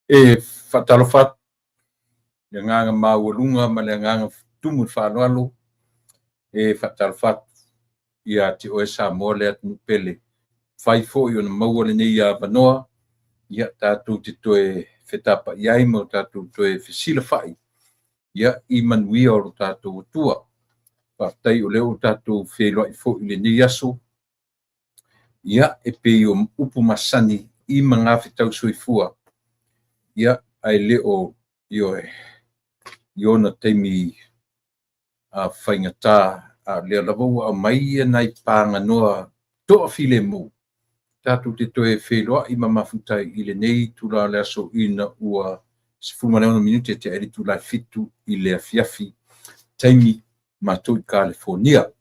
E faatalofa atu i le agaga maualuga ma le agaga tumu i le faaaloalo. E faatalofa atu ia te oe Samoa le atunuu pele. Mafai foi ona maua lenei avanoa, ia tatou te toe fetapai ai ma o tatou toe fesilafai ia i manuia o lo tatou Atua. Faafetai o lea ua tatou feiloai foi i lenei aso, ia e pei o upu masani i magafetau soifua, ia ae le o ioe i ona taimi faigata, a o lea lava ua aumai nai paganoa toafilemu tatou te toe feiloai ma mafuta ai i lenei itula o le aso ina ua 16 minute tea ai le itula e 7 i le afiafi, taimi matou i Kalifonia.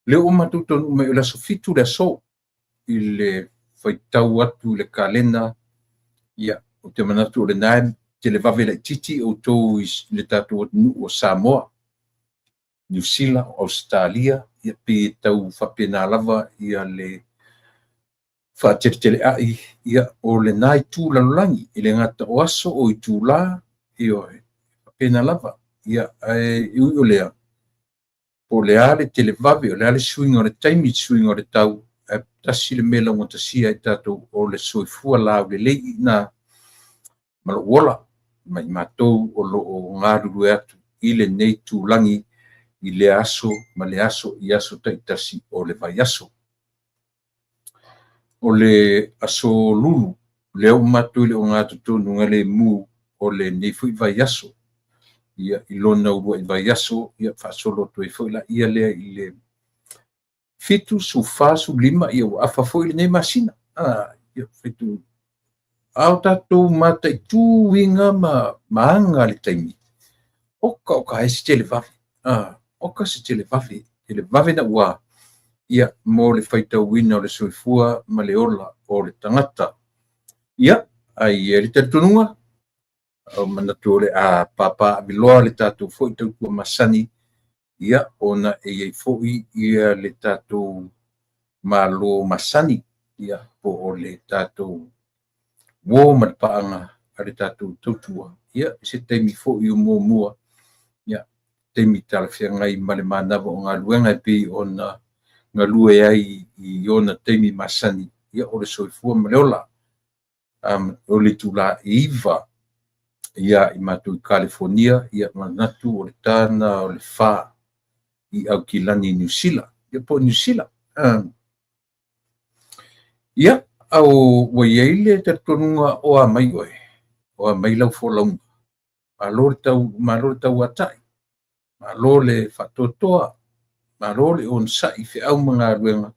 Lea ua matou taunuu mai o le aso 7 le aso i le faitau atu i le kalena, ia, ou te manatu o lena e televave laitiiti outou i le tatou atunuu o Samoa, Niu Sila, Ausetalia, ia pei e tau faapena lava ia le faateleteleai ia o lena itu lalolagi, e le gata o aso o itula, ioe, faapena lava. Ia, ae ui o lea, po o le a le televave, o le a le suiga o le taimi, suiga o le tau, ae tasi le mea e laugatasia ai tatou o le soifua laulelei i ina ma lou ola ma i matou o lo o galulue atu i lenei itulagi i lea aso ma le aso i aso taitasi o le vaiaso. O le aso Lulu, lea ua matou i le ogatotonu o lenei foi vaiaso, ia, i lona uluai vaiaso, ia faasolo atu ai foi laia lea i le 7, 14, 15, ia ua afa foi lenei masina. Ia, 7. A o tatou mataitu uiga ma aga le taimi, oka oka e se televave. Oka se televave, televave naua, ia, mo le faitauina o le soifua ma le ola o le tagata. Ia, ae i ai le talitonuga, o manatu o le a papaaveloa le tatou foi tautua masani, ia, ona e i ai foi ia le tatou malo masani, ia, po o le tatou uo ma le paaga a le tatou tautua, ia, i se taimi foi o muamua, ia, taimi talafeagai ma le manava o galuega e pei ona galue ai i ona taimi masani, ia, o le soifua ma le ola. O le itula e 9 ia i matou i Kalifonia, ia manatu o le tana o le 4 i Aukilani, Niu Sila, ia po o Niu Sila. Ia, au, ua i ai le talitonuga o a mai oe, o a mai lau folauga, malo le tau, malo le tauatai, malo le faatoatoa, malo le onosai i feau ma galuega,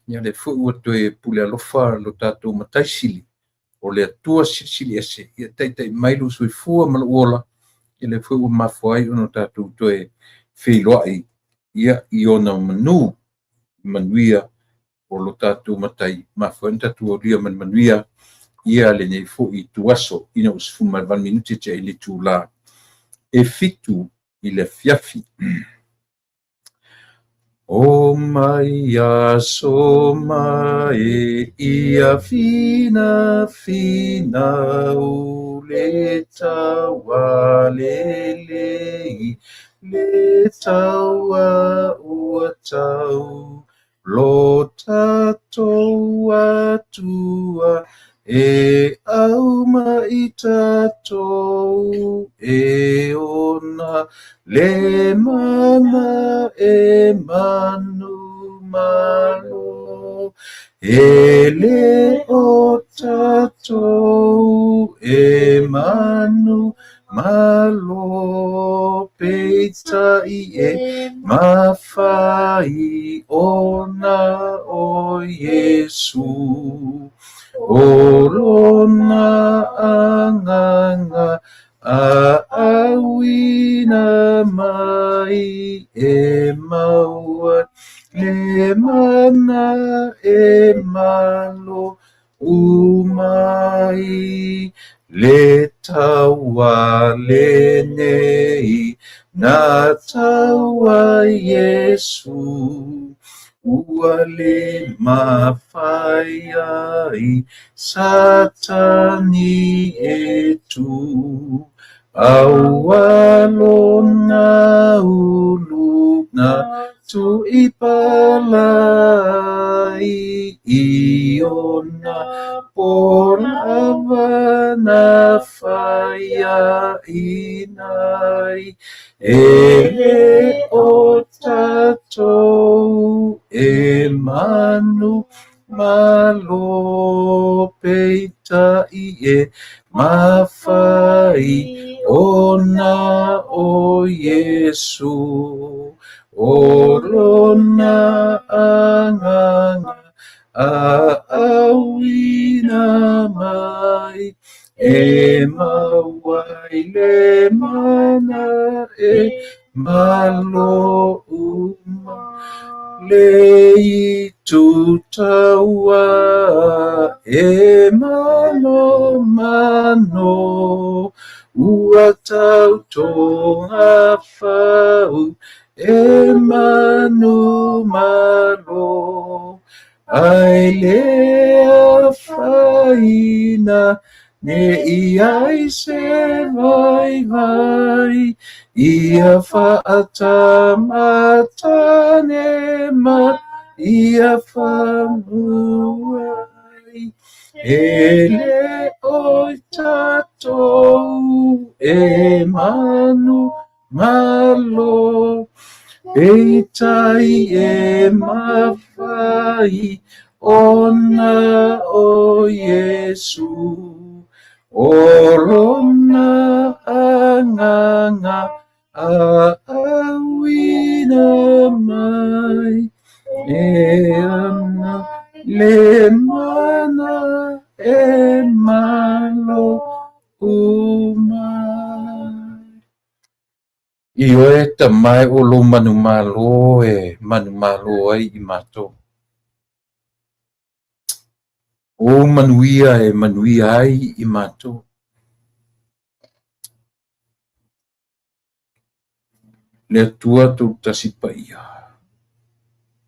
ia lea foi ua toe pule alofa lo tatou Matai Sili, o le Atua Silisili Ese, ia taitai mai lou soifua ma lou ola, ia lea foi ua mafua ai ona tatou toe feiloai ia i ona manu, manuia o lo tatou Matai, mafua ai ona tatou aulia ma le manuia ia lenei foi ituaso ina ua 18 minute tea i le itula e 7 i le afiafi. O mai aso mai ia fina fina u le taua lelei le taua ua tau lo tatou Atua e aumai tatou e ona le mana e manu malo e le o tatou e manu malo peitai e mafai ona o Iesu o lona agaga a auina mai e maua le mana e malo umai le taua lenei na taua Iesu. Ua le mafai ai Satani e tu, Aua lona uluga tui palai, I ona po lava na faiaina ai, E le o tatou e manumalo, Peitai e mafai ona o Iesu, O lona agaga aauina mai, E maua ai le mana e malo uma le itu taua, E manomano ua tautogafau, E manumalo ae le afaina ne i ai se vaivai, Ia faatamatane ma ia faamuai, E le o i tatou e manumalo, Peitai e mafai ona o Iesu, O lona agaga aauina mai, E ana le mana e malo uma. Ioe Tama e o lou manumalo e manumalo ai i matou. O manuia e manuia ai i matou. Le Atua tolu tasi paia.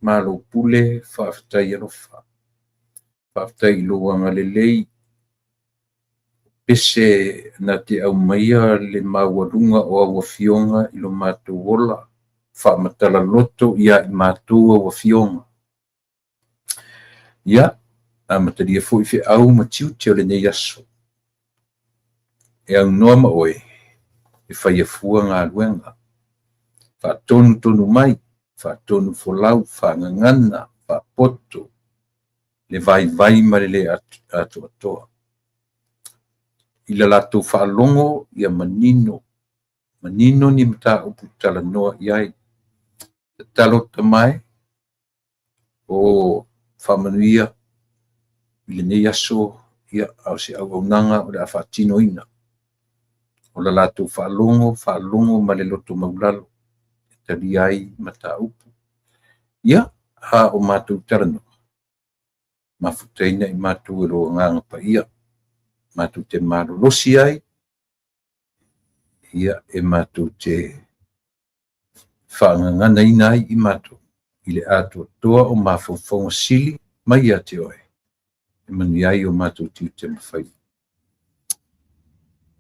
Malo pule, faafetai alofa. Faafetai i lou agalelei. Pese na te aumaia le maualuga o au afioga i lo matou ola. Faamatala loto ia i matou au afioga. Ia, amatalia foi feau ma tiute o lenei aso. E aunoa ma oe, e faia fua galuega. Faatonutonu mai, faatonu folau, faagagana, faapoto, le vaivai ma le le atoatoa. I la latou faalogo ia manino, manino ni mataupu talanoa i ai. Tatalo Tama e, o faamanuia i lenei aso, ia, a o se auaunaga o le a faatinoina. O la latou faalogo, faalogo ma le loto maulalo, e talia ai mataupu. Ia, a o matou talanoa, mafutaina i matou e lou Agaga Paia, matou te malolosi ai, ia, e matou te faagaganaina ai i matou i le atoatoa o mafaufauga sili mai ia te oe, e manuia ai o matou tiute ma faiva.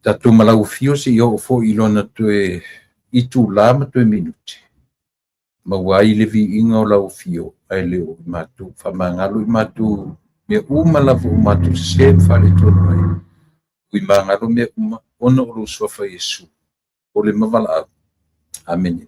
Tatou ma lau afio seia oo foi i lona toe itulā ma toe minute, maua ai le viiga o lau afio ae le o i matou. Faamagalo i matou mea uma lava o matou sesē ma faaletonu ai. Ui magalo mea uma ona o lou suafa Iesu, o le mavalaau. Amene.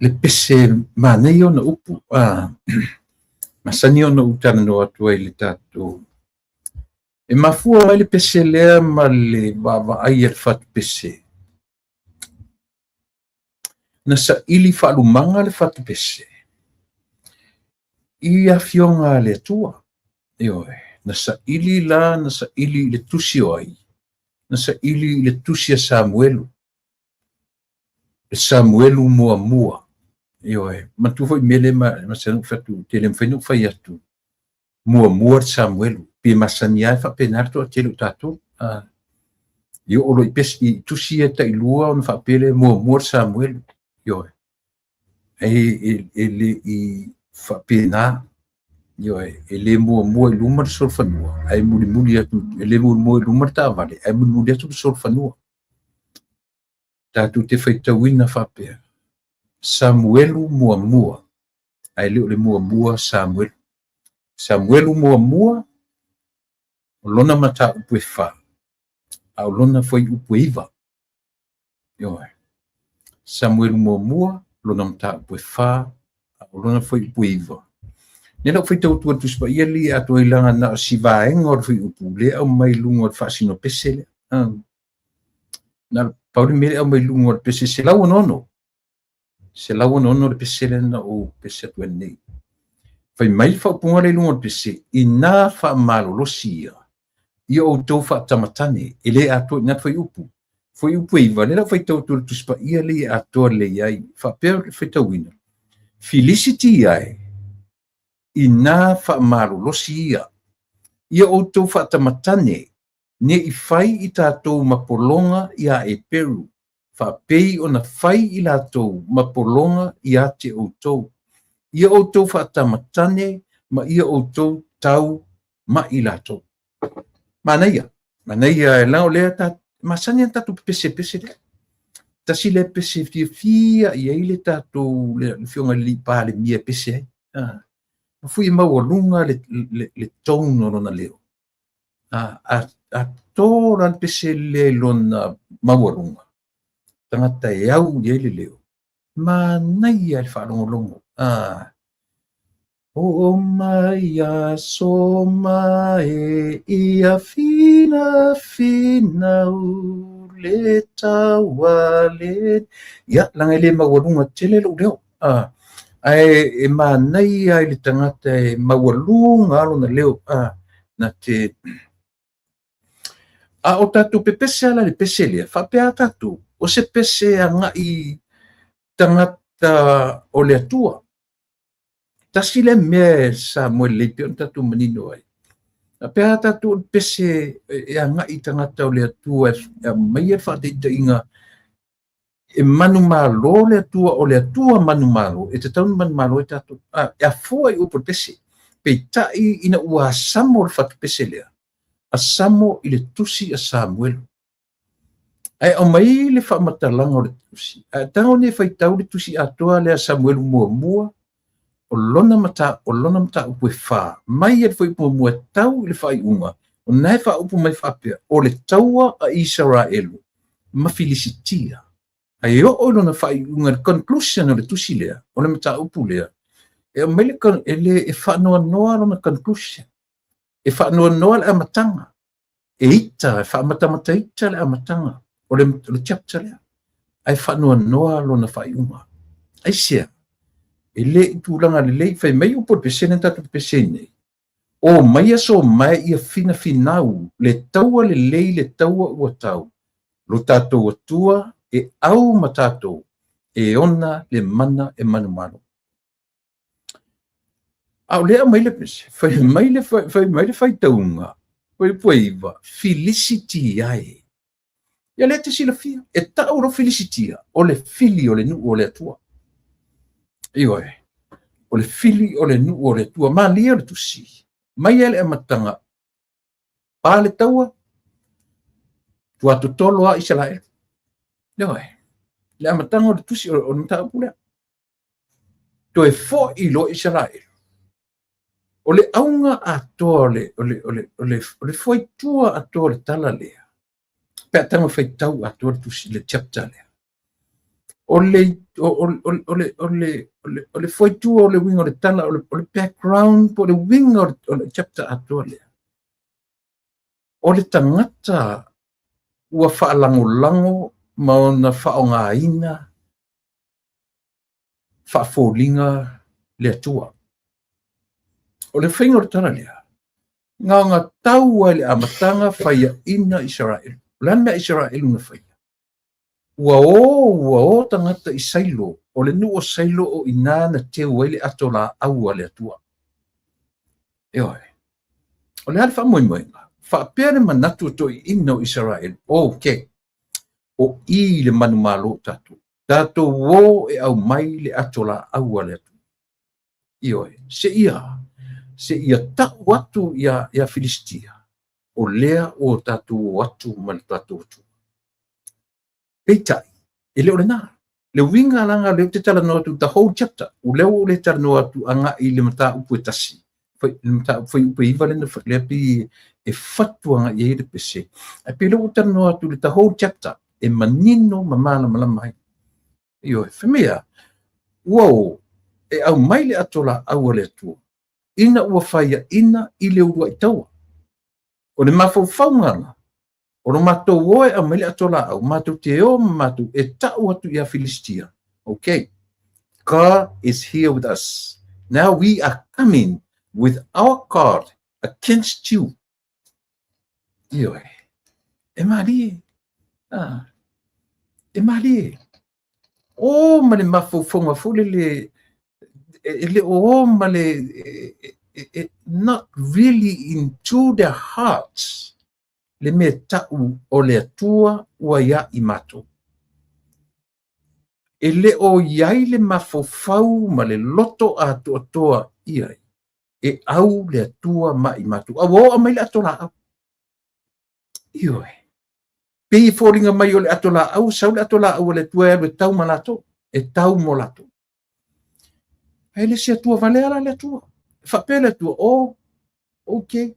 Le pese manaia ona upu, masani ona ou talanoa atu ai i le tatou. E mafua mai le pese lea ma le vaavaai a le fatupese. Na saili faalumaga le fatupese i afioga a le Atua. Ioe, na saili la, na saili i le tusi o ai? Na saili i le tusi a Samuelu. Le Samuelu muamua. Ioe, manatua foi mea lea masani ona ou fai atu, te le mafai ona ou fai atu muamua le Samuelu. Pe masani lava e faapena le toatele o tatou. E oo loa i tusi ia tailua ona faapea lea muamua le Samuelu. Ioe. E le i faapena. Ioe, e le muamua i luma le solofanua, ae mulimuli atu, e le muamua i luma le taavale, ae mulimuli atu le solofanua. Tatou te faitauina faapea, Samuelu muamua, ae le o le muamua Samuelu. Samuelu muamua, o lona mataupu e 4, a o lona fuaiupu e 9. Ioe. Samuelu muamua, lona mataupu e 4, a o lona fuaiupu e 9. Nei lau faitau atu i le Tusi Paia li e atoa ai leaga na o si vaega o le fuaiupu lea e aumai i luga o le faasino pese lea. Na pau le mea lea e aumai i luga o le pese 166. 166 le pese lea na ou pese atu ai nei. Fai mai le faaupuga lea i luga o le pese, ina faamalolosi ia ia outou faatamatane, e le atoa i ina le fuaiupu. Fuaiupu e 9, lea la ua faitau atu i le Tusi Paia lea e atoa lelei ai. Faapea le faitauina, Filisitia e, ina faamalolosi ia, ia outou faatamatane, ne i fai i tatou ma pologa iā Eperu, faapei ona fai i latou ma pologa iā te outou. Ia outou faatamatane ma ia outou tau ma'i latou. Manaia, manaia, leaga o lea ta, masani ona tatou pepese pese lea. Tasi lea pese fiafia i ai le tatou, le afioga i le alii Palemia e pese ai. Ma fui e maualuga le tone o lona leo. A to la le pese lea i lona maualuga, tagata e au i ai le leo, manaia le faalogologo. Oo mai aso mae ia finafinau le taua le. Ia, leaga e le maualuga tele lou leo. Ae e manaia i le tagata e maualuga lona leo. Na te... A o tatou pepese ala le pese lea, faapea a tatou, o se pese agai tagata o le Atua. Tasi lea mea e Samoa lelei pea ona tatou manino ai. Faapea a tatou o le pese e agai tagata o le Atua e aumaia le faataitaiga e manumalo le Atua, o le Atua manumalo, e tatau ona manumalo ai tatou. E afua i upu o le pese. Peitai ina ua asamo le fatupese lea, asamo i le tusi a Samuelu. Ae aumai le faamatalaga o le tusi. Ae tago nei faitau le tusi atoa lea a Samuelu muamua, o lona mataupu e 4, mai le fuaiupu muamua e tau i le faaiuga, o na e faaupu mai faapea, o le taua a Isaraelu ma Filisitia. Ae oo i lona faaiuga, le conclusion o le tusi lea, o le mataupu lea, e aumai le, e le, e faanoanoa lona conclusion. E faanoanoa le amataga. E ita, e faamatamata ita le amataga o le chapter lea. Ae faanoanoa lona faaiuga. Aisea? E le i tulaga lelei, fai mai upu o le pese lea na tatou pepese ai nei. O mai aso mae ia finafinau le taua lelei le taua ua tau, lo tatou Atua e au ma tatou, e ona le mana e manumalo. A o lea aumai le pese, fai mai le, fai mai le faitauga, fuaiupu e 9, Filisitia e. Ia lea te silafia, e tau lo Filisitia, o le fili o le nuu o le Atua. Ioe, o le fili o le nuu o le Atua, malie o le tusi, mai le amataga, pa le taua, tuatotolo a Isaraelu. Ioe, le amataga o le tusi o le mataupu lea. Toe foi loa Isaraelu. O le auga atoa o le fuaitua atoa o le tala lea, pe a tago e faitau atoa le tusi, le chapter lea. O le o o o le o le o le fuaitua o le uiga o le tala, o le background po o le uiga o le chapter atoa lea. O le tagata ua faalagolago ma ona faaaogaina faafoliga le Atua. O le faiga o le tala lea, na ona tau lava i le amataga faiaina Isaraelu. O le a le mea a Isaraelu na faia? Ua o tagata i Sailo, o le nuu o Sailo o i ina na teu ai le ato laau a le Atua. Ioe. O le a le faamoemoega? Faapea le manatu o toeaiina o Isaraelu, okay, o i le manumalo tatou. Tatou o e aumai le ato laau a le Atua. Ioe, seia tau atu ia Filistia, o lea ua tatou o atu ma le tatou Atua. Peitai, e le o lena. Le uiga laga lea ou te talanoa atu, the whole chapter, o lea ua ou le talanoa atu agai i le mataupu e tasi. Le mataupu fuaiupu 9 lea lea pei e fatu agai i ai le pese. Ae pei lea ua ou talanoa atu i le the whole chapter, e manino ma malamalama ai. Ioe, fai mai a, ua o e aumai le ato laau a le Atua, ina ua faiaina i le uluai taua. O le mafaufauga la, o lo matou o e aumai le ato laau, matou te o ma matou e tau atu ia Filistia. Okay, God is here with us. Now we are coming with our God against you. Ioe, e malie. Ah, e malie. O ma le mafaufauga foi lele, e le o ma le, not really into their hearts le mea tau o le Atua ua ia i matou. E le o iai le mafaufau ma le loto atoatoa i ai, e au le Atua ma i matou. A ua oo mai le ato laau. Ioe. Pei e foliga mai o le ato laau, sau le ato laau a le Atua e alu e tau ma latou, e tau mo latou. Ae le se Atua valea la le Atua. E faapea le Atua, oh, okay,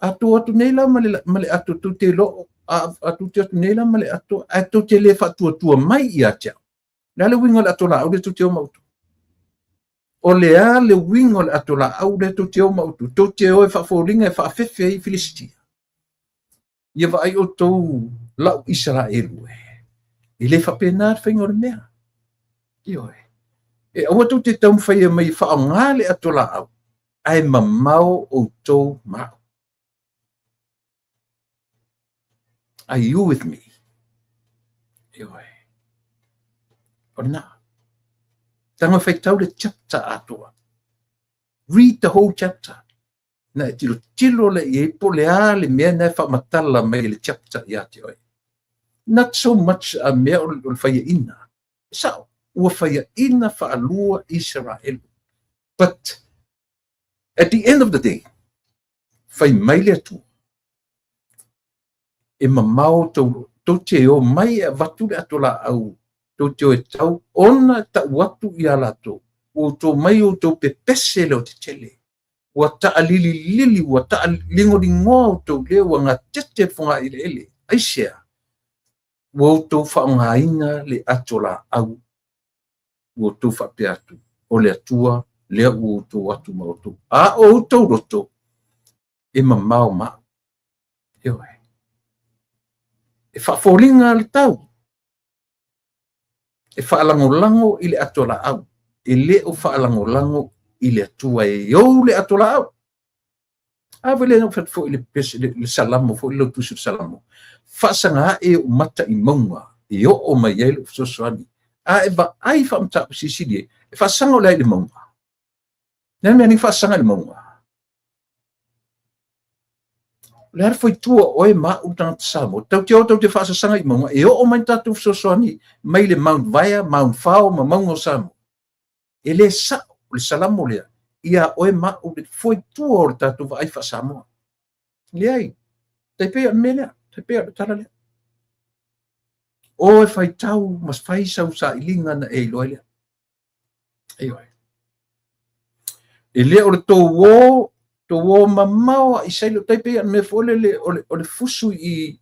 atu atu nei la ma le ato tou te lo, atu te atu nei la ma le ato, ae tou te le faatuatua mai ia te au. Le a le uiga o le ato laau le tou te o ma outou? O le a le uiga o le ato laau le tou te o ma outou? Tou te o e faafoliga e faafefe ai Filistia. Ia vaai outou lau Isaraelu e. E le faapena le faiga o le mea. Ioe. E aua tou te taumafai mai e faaaoga le ato laau, ae mamao outou ma au. Are you with me? Ioe. O lena. Tago e faitau le chapter atoa. Read the whole chapter. Na e tilotilo le i ai po le a le mea na e faamatala mai i le chapter ia te oe. Not so much a mea o le faiaina. Sao, ua faiaina faalua Israel. But at the end of the day, fai mai le Atua, e mamao tou te o mai e avatu le ato laau, tou te o e tau, ona tau atu ia latou, ua outou mai outou pepese le o tetele. Ua taalililili, ua taaligoligoa outou lea, ua gatete fogaeleele. Aisea? Ua outou faaaogaina le ato laau, ua outou faapea atu, o le Atua lea ua outou atu ma outou. A o outou loto, e mamao ma au. Ioe. E faafoliga le tau. E faalagolago i le ato laau. E le o faalagolago i le Atua e ou le ato laau. A foi le na foi le pese le salamo foi le tusi le salamo. Faasaga ae o mata i mauga e oo mai ai le fesoasoani. A e vaai faamataupu silisili e, e faasaga o le ai i le mauga. Le mea ni faasaga i le mauga. Le a le fuaitua oe ma au tagata Samoa. Tau te o tau te faasasaga i mauga, e oo mai tatou fesoasoani mai le Mount Vaea, Mount Fao ma mauga o Samoa. E le sao le salamo lea, ia oe ma au le fuaitua o le tatou vaai faa-Samoa. Leai, tai pei o le mea lea, tai pei o le tala lea. O e faitau ma fai sau sailiga na e iloa ai lea. Ioe. E le o le tou o, tou o mamao a i Sailo, tai pei o le mea foi lele o le fusu i,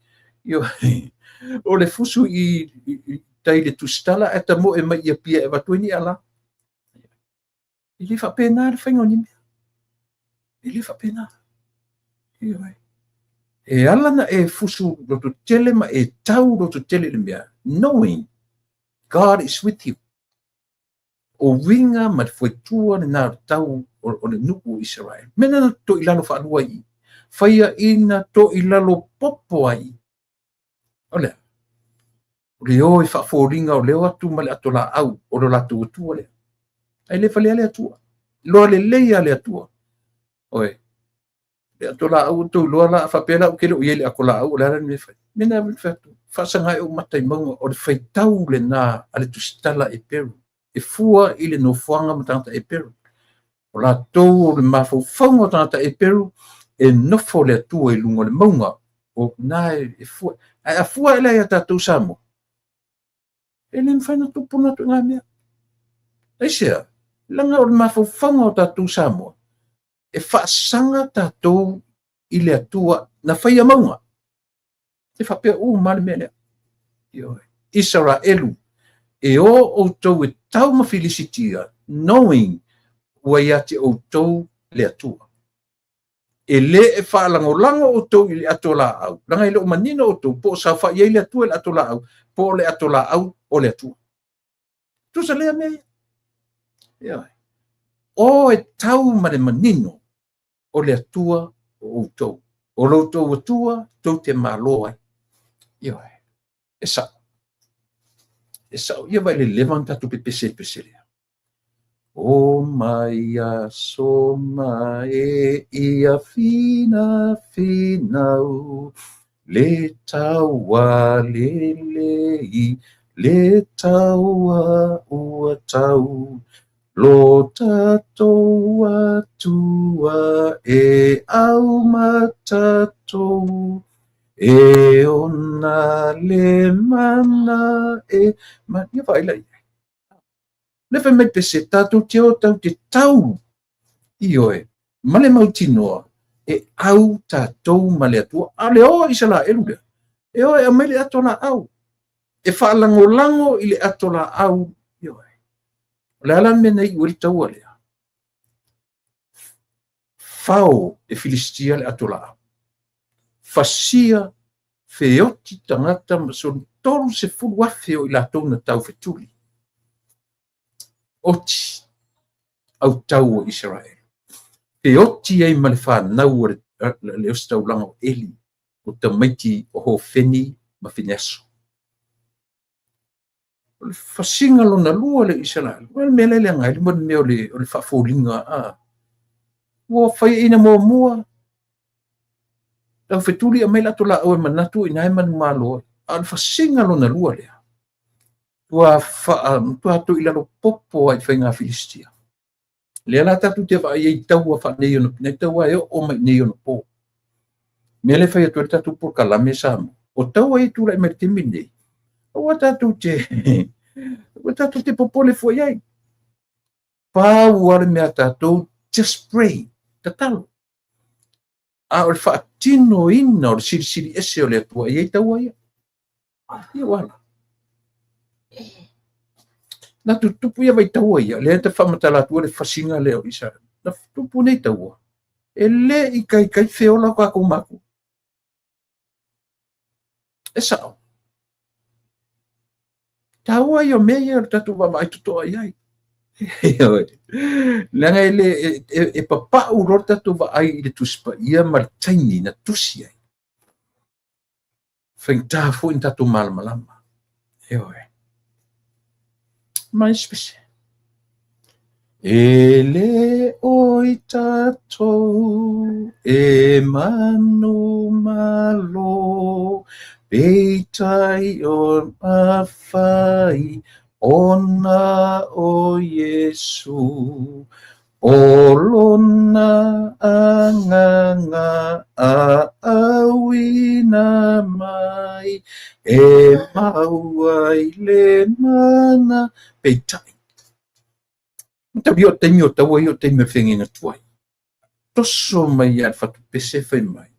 o le fusu i tai i le Tusitala ae tamoe mai i Apia e avatu ai ni ala. E le faapena le faiga o ni mea. E le faapena. Ioe. E ala na e fusu loto tele ma e tau loto tele i le mea, knowing God is with you. O uiga ma le fuaitua lena o le tau o le nuu o Isaraelu. Mea na toilalo faalua i i. Faia ina toilalo popo ai. O le a? O le o e faafoliga o le o atu ma le ato laau o lo latou Atua lea. Ae le valea le Atua. Iloa lelei lava le Atua. Oe, le ato laau o tou iloa la, a faapea la ou te le o i ai i le ato laau, o le a la le mea e fai? Mea na fai atu, faasaga ai ou mata i mauga, o le faitau lena a le tusitala Eperu, e fua i le nofoaga ma tagata Eperu. O latou o le mafaufauga o tagata Eperu, e nofo le Atua i luga o le mauga, o na e fua. Ae a fua ela ia tatou Samoa, e le mafai ona tupu na ituaiga mea. Aisea? Leaga o le mafaufauga o tatou Samoa, e faasaga tatou i le Atua na faia mauga. E faapea uma le mea lea. Ioe. Isaraelu, e o outou e tau ma Filisitia, knowing ua ia te outou le Atua. E le e faalagolago outou i le ato laau, leaga e le o manino outou po o saofai ai le Atua i le ato laau, po o le ato laau o le Atua. Tusa lea mea ia. Ioe. O e tau ma le manino o le Atua o outou. O lo outou Atua tou te malo ai. Ioe. E sao. E sao. Ia vaai le leva ona tatou pepese i le pese lea. O mai aso ma e ia fina finau le taua lelei le taua ua tau lo tatou Atua e au ma tatou e ona le mana e ma ia vaai la i ai. Le fai mai pese tatou te o tau te tau ioe ma le mautinoa e au tatou ma le Atua. A o le o Isaraelu lea, e o e aumai le ato laau, e faalagolago i le ato laau, ioe. O le a la le mea na iu ai le taua lea? Fao e Filisitia le ato laau. Fasia feoti tagata ma soli 30,000 o i latou na taufetuli. Oti autau o Isaraelu. Feoti ai ma le fanau a le ositaulaga o Eli, o tamaiti o Hofeni ma Fineaso. O le fasiga lona lua le Isaraelu, o le mea lea leaga ai le mea o le faafoliga. Ua faiaina muamua, taufetuli aumai le ato laau e manatu ina e manumalo ai. A o le fasiga lona lua lea, ua matua i lalo popo ai i faiga Filisitia. Lea la tatou te vaai ai i taua faaneionapo, nei taua e oo mai neionapo. Mea lea fai atu ai le tatou polokalame Samoa. O taua ia tulai mai le taimi lenei, aua tatou te popole fua i ai. Pau lava le mea tatou, just pray, tatalo. A o le faatinoina o le silisili ese o le Atua, e i ai taua ia. Ia ua ala. Na tutupu ia vai taua ia, lea te faamatala atu le fasiga lea o Israel. Na tutupu nei taua, e le i kaikai feola o tatou matua. E sao. Taua ia o mea ia o le tatou vaavaai totoa i ai. Leaga e le e papau loa le tatou vaai i le Tusi Paia ma le taimi na tusi ai. Faigata foi na tatou malamalama. Ioe. Mai spese. E le o i tatou e manu malo, peitai o mawhai ona o Iesu. O lona anganga a auina mai, e maua i le mana peitai. Mataulia o taimi o taua ia o taimi o le feagaiga tuai. Toso mai ia le fatupese fai mai.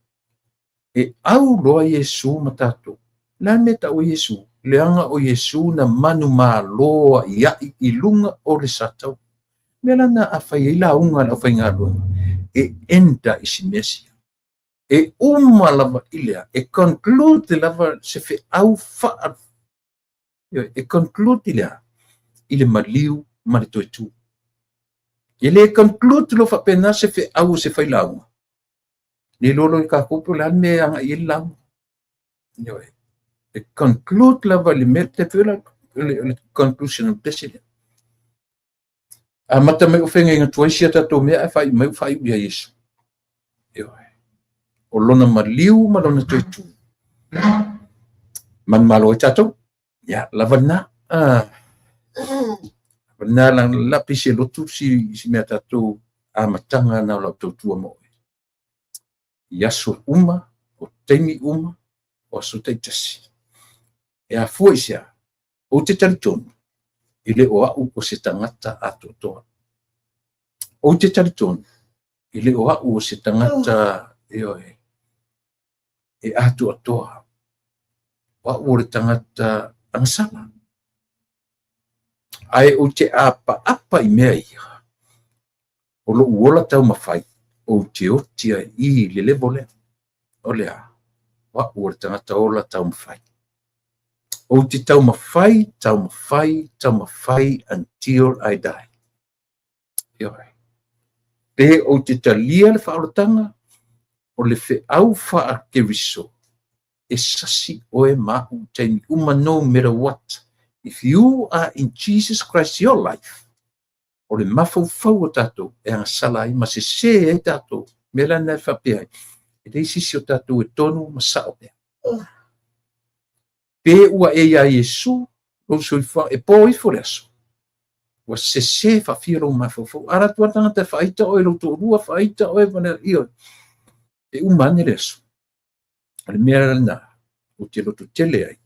E au loa Iesu ma tatou. Le a le mea e taua Iesu? Leaga o Iesu na manumalo a'ia'i i luga o le sataua. Mea la na a fai ai lauga a le aufaigaluega, e enda i si mea sia. E uma lava i lea, e conclude lava se feau faa, e conclude i lea, i le maliu ma le toe tu. E le conclude lo faapena se feau o se failauga. Le iloa loa e tatou po o le a le mea e agai i ai le lauga. Ioe. E conclude lava i le mea, te pei o le conclusion o le pese lea. Amata mai o feagaiga tuai si a tatou mea ae faaiu mai ua faaiu ia Iesu. Ioe. O lona maliu ma lona toe tu. Manumalo ai tatou. Ia, lava lena. Lava lena la, la pisi e lotu si, si mea tatou amataga na o lau tautua mo oe. I aso uma, o taimi uma, o aso taitasi. E afua i se a? Ou te talitonu, e le o a'u o se tagata atoatoa. Ou te talitonu, e le o a'u o se tagata ioe, e atoatoa. O a'u o le tagata agasala. Ae ou te apaapa i mea ia, o lo'u ola taumafai, ou te oti ai i le level lea. O le a? O a'u o le tagata ola taumafai. Ou te taumafai, taumafai, taumafai until I die. Ioe. Pe ou te talia le faaolataga, o le feau faa-Keriso, e sasi oe ma a'u i taimi uma, no matter what. If you are in Jesus Christ your life, o le mafaufau o tatou e agasala ai ma sesē ai tatou. Mea la lena e faapea ai, e leai se isi o tatou e tonu ma sa'o pea. Pe ua e iā Iesu lou soifuaga, e po ifo le aso, ua sesē faafia lou mafaufau. A alu atu lava le tagata e faaita oe i lou toalua, faaita oe ma le, ioe, e uma ane le aso. O le mea lena ou te lototele ai,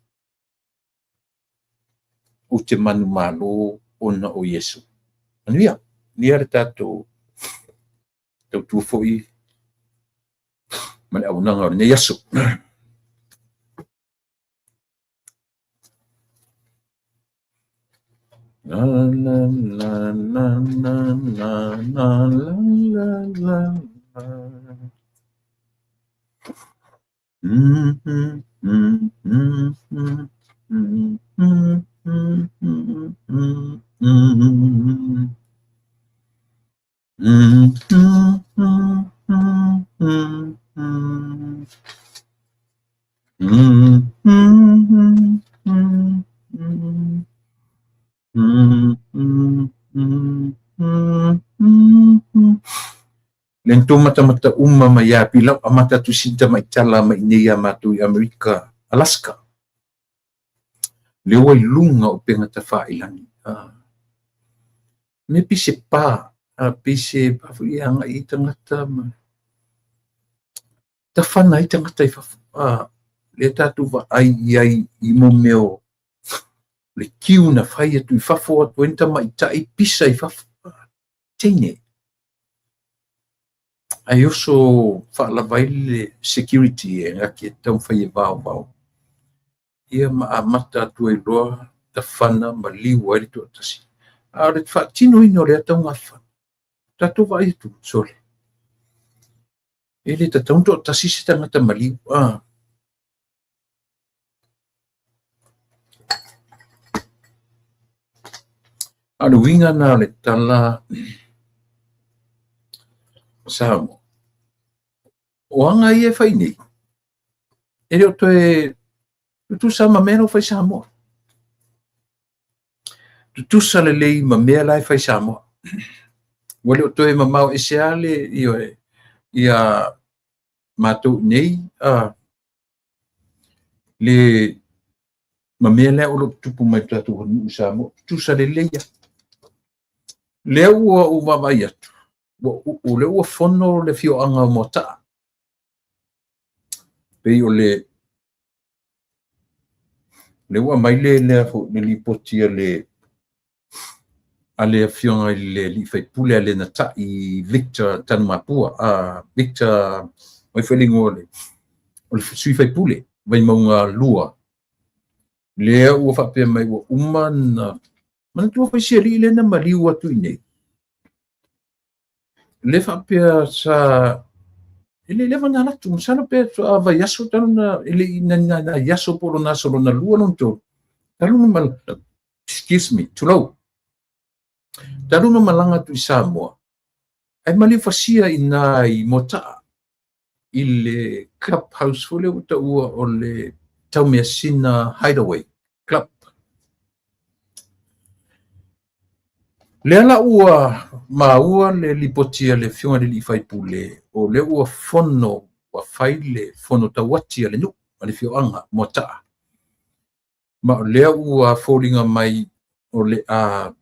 ou te manumalo ona o Iesu. Manuia, manuia le tatou tautua foi ma le auaunaga o lenei aso. La la la la la la la la la la la. Mm mm mm mm mm mm mm mm mm mm mm. Mm mm mm mm mm mm. Mm mm mm mm. Mm mm mm mm mm mm. Le tou matamata uma mai ia pilau amata atu si tamaitala mai nei ia matou i Amerika, Alaska. Lea ua i luga o upega tafailagi. Ah. Me pei se pa, ah, pei se pa foi e agai ai tagata ma tafana ai tagata i fafo. Ah, lea tatou vaai i ai i mo mea o le kiu na fai atu i fafo atu ai ni tamaitai pisa i fafo. Ah, teine. Ae oso faalava ai le security e gaki e taumafai e vaovao. Ia ma amata atu ai loa tafana ma liu ai le toatasi. A o le faatinoina o lea taugafana, tatou vaai atu, sole, e le tatau ona toatasi se tagata maliu. Ah. A o le uiga lena o le tala o Samoa, o aga ia e fai nei, e le o toe tutusa ma mea la ua fai Samoa. Tutusa lelei ma mea la e fai Samoa. Ua le o toe mamao ese lava le, ioe, ia matou i nei, le ma mea lea o lo o tutupu mai i le tatou atunuu i Samoa, tutusa lelei lava. Lea ua ou vaavaai atu, o lea ua fono le afioaga o Moataa. Pei o le lea ua aumai le lea foi le lipoti a le a le afioga i le alii faipule a Lenatai Victor Tanumapua, Victor, o ai foi le igoa o le sui faipule Vaimauga 2. Lea ua faapea mai ua uma na manatua foi si alii lea na maliu atu i nei. Le faapea sa e le leva na alu atu, masalo pe faatoa vaiaso talu na e le i na nai aso po o lona aso lona lua lona tolu talu na malaga, excuse me, tulou, talu na malaga atu i Samoa, ae maliu fasia i ina i Moataa i le club house foi lea ua taua o le Taumeasina Hideaway Club. Lea la ua maua le lipoti a le Afioga i le Alii Faipule, o lea ua fono, ua fai le fono tauati a le nuu, a le afioaga Moataa, ma o lea ua foliga mai o le a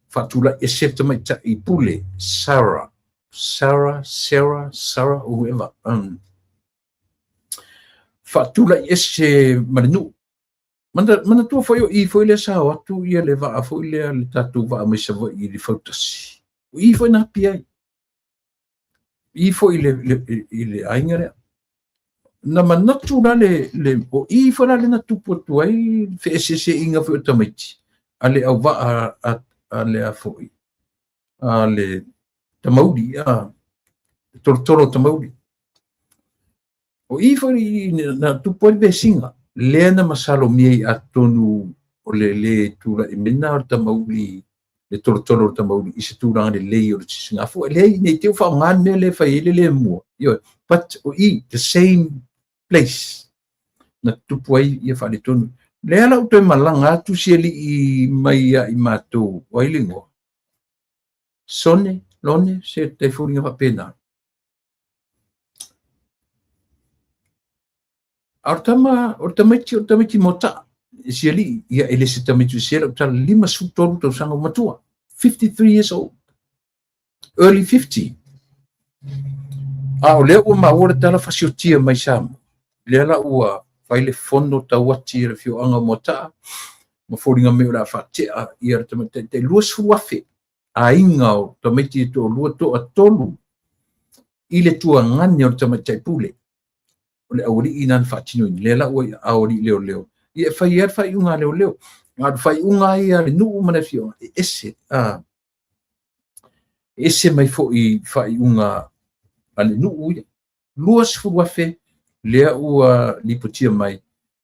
faatulai ese le tamaitai pule Sarah, Sarah, Sarah, Sarah or whoever, faatulai ese ma le nuu. Manatua foi o i foi lea sa o atu ia le vaa foi lea, le tatou vaa mai Savaii i le fautasi. O i foi na api ai. I foi i le aiga lea. Na manatu la le, o i foi la le na tupu atu ai feeseeseaiga foi o tamaiti a le auvaa a le a foi, a le tamauli, a tolotolo o tamauli. O i foi na tupu ai le vesiga, lea na masalomia i atonu o le le tulai mai na o le tamauli, le tolotolo o le tamauli i se tulaga lelei o le sisigafua. E leai, nei te u faaaoga le mea lea e fai ai le le mua. Ioe, but o i, the same place na tupu ai ia faaletonu. Lea la ua toe malaga atu si alii mai ia i matou, o ai le igoa? Sone, Lone, se tai foliga faapena. A o le tama, o le tamaiti, o le tamaiti Moataa, e si alii, ia e le se tamaiti o se lau tala, 53 tausaga ua matua, 53 years old, early 50. A o lea ua maua le tala fasiotia mai Samoa, lea la ua fai le fono tauati a le afioaga o Moataa, ma foliga mai o le a faatea ia le tamaitai tai 20,000 aiga o tamaiti e toalua toatolu i le tuagane o le tamaitai pule o le aualii na na faatinoina. Lea la ua i aao alii leoleo, ia e fai ai le faaiuga a leoleo. A o le faaiuga ia a le nuu ma le afioaga e ese, e ese mai foi faaiuga a le nuu ia. 20,000 lea ua lipotia mai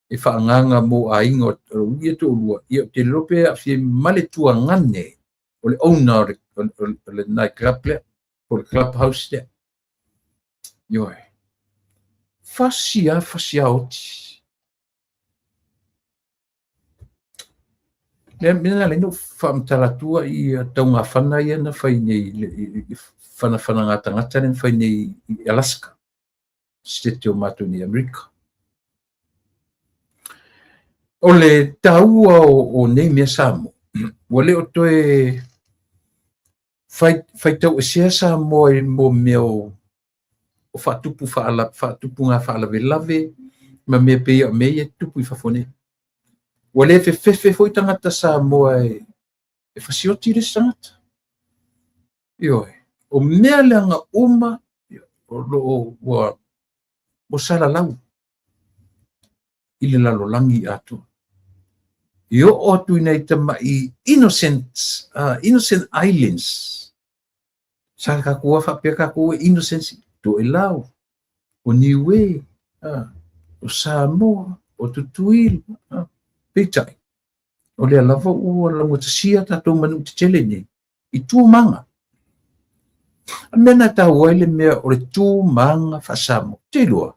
e faaagaaga mo aiga o ia toalua, ia ou te iloa pe aafia ma le tuagane o le owner o le night club lea, po o le club house lea. Ioe. Fasi lava, fasi lava oti. Le mea na ala ai ona ou faamatala atua ia taugafana ia na fai nei, i fanafanaga tagata lea na fai nei i Alaska, sitete o matou nei Amerika. O le taua o nei mea Samoa, ua le o toe faitauesea Samoa i mo mea o faatupu faatupuga faalavelave ma mea pei o mea ia e tupu i fafo nei. Ua le fefefe foi tagata Samoa e fasioti le isi tagata. Ioe, o mea leaga uma o lo o ua salalau i le lalolagi atoa. I oo atu i nai tamai innocent islands. Sa tatou lava faapea tatou e innocent, Toelau, o Niue, o Samoa, o Tutuila, peitai, o lea lava ua laugatasia tatou ma nuu tetele nei i tu ma aga. O le mea na taua ai le mea o le tu ma aga faa-Samoa. Te iloa,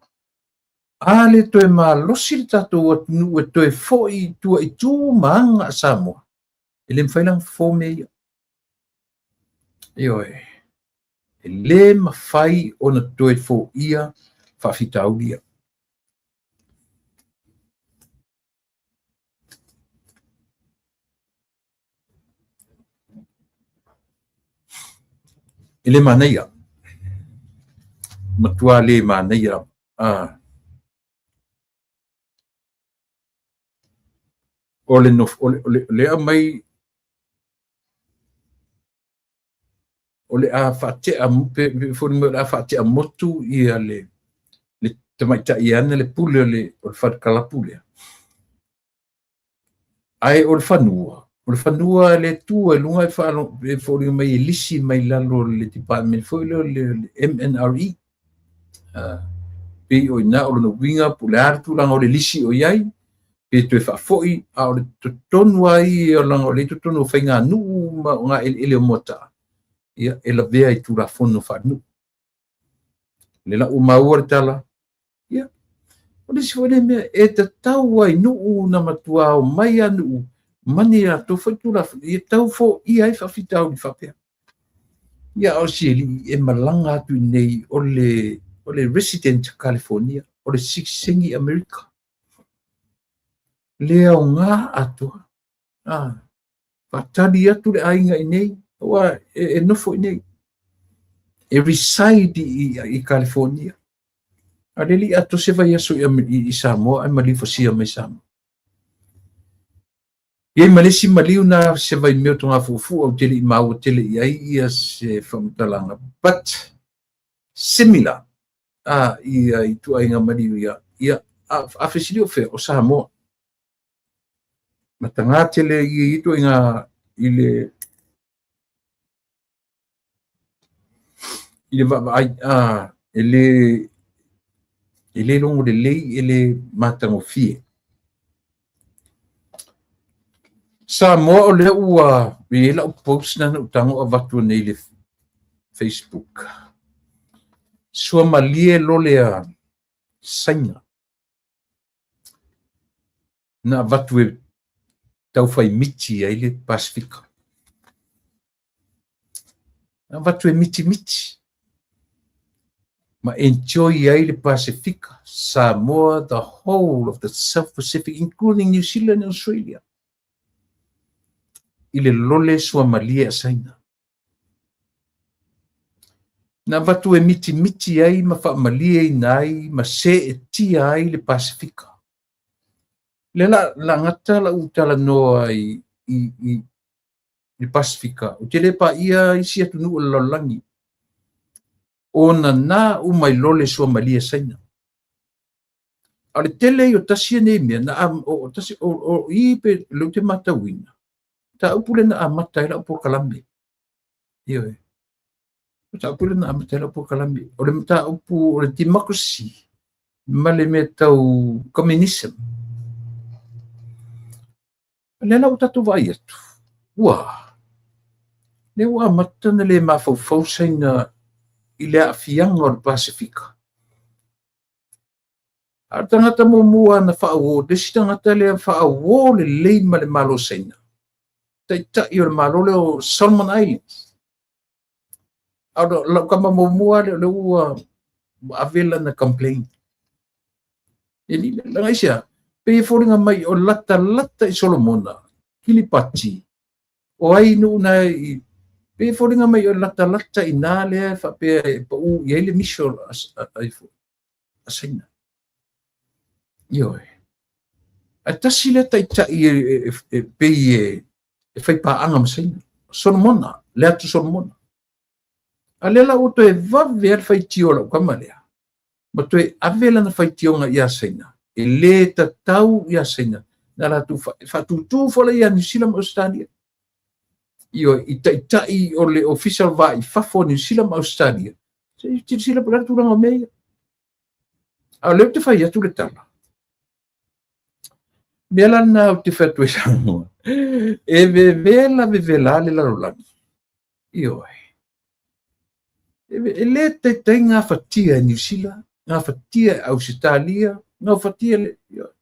a le toe malosi le tatou atunuu e toe foi i tua i tu ma aga a Samoa, e le mafai la ona fofo mea ia. Ioe, e le mafai ona toe foia faafitauli ia. E le manaia, matua le manaia. O le nofo, o le, o le aumai, o le a faatea, pe foliga mai o le a faatea motu ia le tamaitai e ana le pule o le fale kalapu lea. Ae o le fanua, o le fanua le tu e luga e faalo e foliga mai e lisi mai lalo o le department foi lea o le MNRE. Pei o i ina o lona uiga po o le a le tulaga o le lisi o i ai, pe toe faafoi, a o le totonu lava ia leaga o lea e i totonu o faiganuu ma ogaeleele o Moataa, ia, e lavea i Tulafono faalenuu. O lea la ua maua le tala, ia, o le isi foi lea mea, e tatau lava i nuu ona matua omai lava nuu ma ni latou foi Tulafono ia tau foia ai faafitauli faapea. Ia, a o si alii e malaga atu i inei o le resident California, o le sitiseni Amerika. Le aoga atoa. Faatali atu le aiga i inei, aua e nofo i inei. E reside i California. A o le alii atoa se vaiaso i Samoa ae maliu fasia mai Samoa. E i ai ma le isi maliu na se vaimea o Togafuafua ou te le i maua tele i ai ia se faamatalaga, but similar ia ituaiga maliu ia, ia a fesili o fea o Samoa. Mataga tele ia ituaiga i le vaavaai, e le logo lelei, e le matagofie. Samoa o lea ua i ai lau post na ou tago avatu nei i le Facebook. Suamalie lole a Saina na avatu e taufai miti ai le Pasefika. Na avatu e mitimiti ma enjoy ai le Pasefika, Samoa, the whole of the South Pacific, including New Zealand and Australia, i le lole suamalie a Saina. Na avatu e mitimiti ai ma faamalieina ai ma seetia ai le Pasefika. Le la gata lau talanoa i le Pasefika, ou te le paia isi atunuu o le lalolagi, ona na uma i lole suamalie Saina. A o le tele i o tasi nei mea, na o tasi o i pe le te matauina, ta upu le na amata ai lau polokalame. Ioe. O ta upu le na amata ai lau polokalame. O le mataupu o le democracy ma le mea tau communism. O lea la ua tatou vaai atu, ua lea ua amata na le mafaufau Saina i le aafiaga o le Pasefika. A o le tagata muamua na faauo, le isi tagata lea faauo lelei ma le Malo Saina, taitai o le Malo lea o Solomon Islands. A o lau kama muamua lea o lea ua ave lana complaint. E li laga isia, pe e foliga mai o latalata i Solomona, Kiribati, o ai nuu na i, pe e foliga mai o latalata i nā lea faapea e pau i ai le miso a Saina. Ioe. Ae tasi lea taitai e pei e faipaaga ma Saina. Solomona, le atu Solomona. A lea la ua toe vave a le faitio o lau kama lea, ma toe ave lana faitioga ia Saina, e le tatau ia Saina, na latou faatutu fola ia New Zealand ma Australia. Ioe, i taitai o le ofisa o va i fafo o New Zealand ma Australia, se i silasila po o le a le tulaga o mea ia. A o lea ou te fai atu le tala. Mea la lena ou te fai atu ai Samoa, e vevela vevela le lalolagi. Ioe. E le taitai gafatia e Niu Sila, gafatia e Ausetalia, gafatia le, ioe.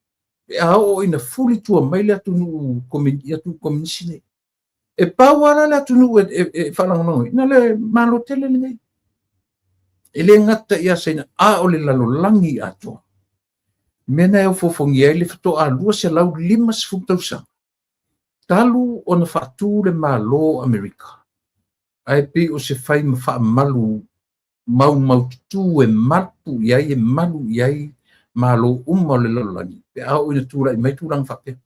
Pe a oo ina fuli tua mai le atunuu komunisi nei. E pau lava la le atunuu e faalagolago i, na le Malo tele lenei. E le gata ia Saina, a o le lalolagi atoa. Mea na e ofofogia ai le faatoa 250 tausaga talu ona faatu le Malo o Amerika, ae pei o se fai ma faamalu maumaututu e mapu i ai, e malu i ai Malo uma o le lalolagi, pe a oo ina tulai mai tulaga faapea.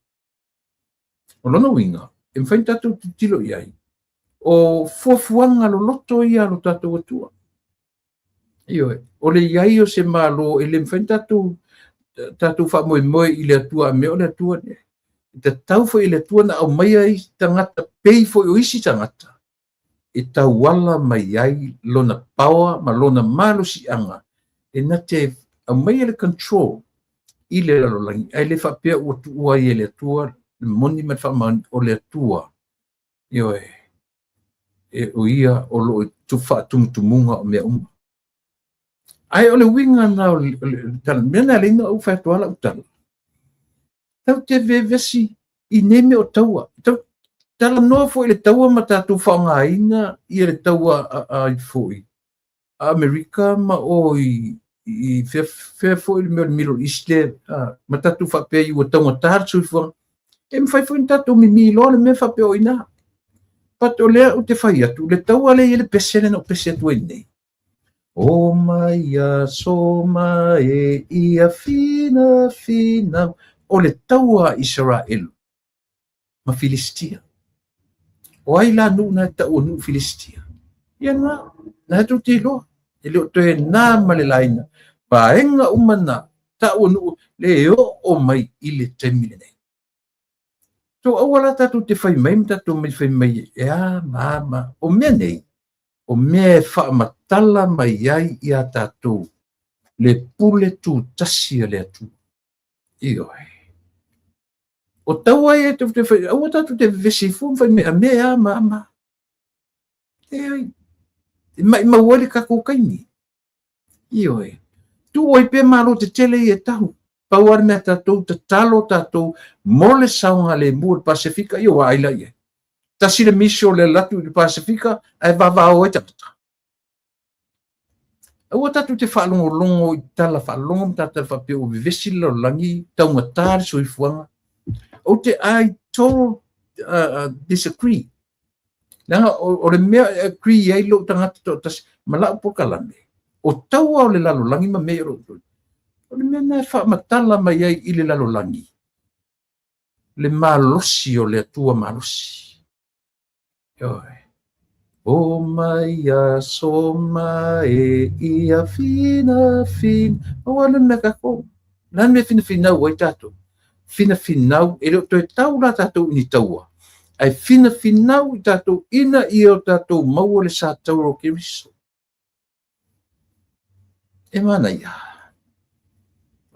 O lona uiga, e mafai ona tatou tilotilo i ai, o fuafuaga loloto ia a lo tatou Atua. Ioe, o le i ai o se Malo e le mafai ona tatou faamoemoe i le Atua a mea o le Atua. E tatau foi i le Atua na aumaia ai tagata pei foi o isi tagata e tauala mai ai lona power ma lona malosiaga e na te aumaia le control i le lalolagi, ae le faapea ua tuua ai e le Atua le moni ma le faamaoni o le Atua. Ioe, e o ia o lo o faatumutumuga o mea uma. Ae o le uiga na o le tala, mea na leina ou fai atu lau tala. Tau te vevesi i nei mea o taua. Tau talanoa foi le taua ma tatou faaaogaina ia le taua a foi a Amerika ma o i fea foi le mea o le Middle East le ma tatou faapea ua taugata le soifuaga. E mafai foi ona tatou mimi loa le mea faapea o i ina. But o lea ou te fai atu, le taua lea i le pese lea na ou pese atu ai nei. O mai aso ma e ia fina fina o le taua a Isaraelu ma Filistia. O ai la nuu na tau o nuu Filistia? Ia na, na tou te iloa. E le o toe na ma le laina. Vaega uma na tau o nuu le oo mai i le taimi lenei. So aua la tatou te fai mai ma tatou mai fai mai e a ma ma. O mea nei, o mea e faamatala mai ai ia tatou le pule tutasi a le Atua. Ioe. O taua ia e te fai, aua tatou te vevesi fua ma fai mai a mea a ma ma. E ai, e maimau ai le tatou taimi. Ioe. Tuu ai pea malo tetele ia e tahu. Pau lava le mea tatou, tatalo tatou mo le saogalemu o le Pasefika, ia ua ai la i ai. Tasi le miso le alu atu i le Pasefika ae vavao ai tagata. Aua tatou te faalogologo i tala faalogo ma tala faapea ua vevesi le lalolagi, taugata le soifuaga. Ou te I total disagree. Leaga o le mea e agree ai lou tagata toatasi ma lau polokalame, o taua o le lalolagi ma mea o lo o o le mea na e faamatala mai ai i le lalolagi le malosi o le Atua malosi. Ioe. O mai aso ma e ia fina fina. Aua le mea tatou. La mea finafinau ai tatou. Finafinau, e le o toe tau la tatou i ni taua. Ae finafinau i tatou ina ia o tatou maua le sa taua o Keriso. E manaia.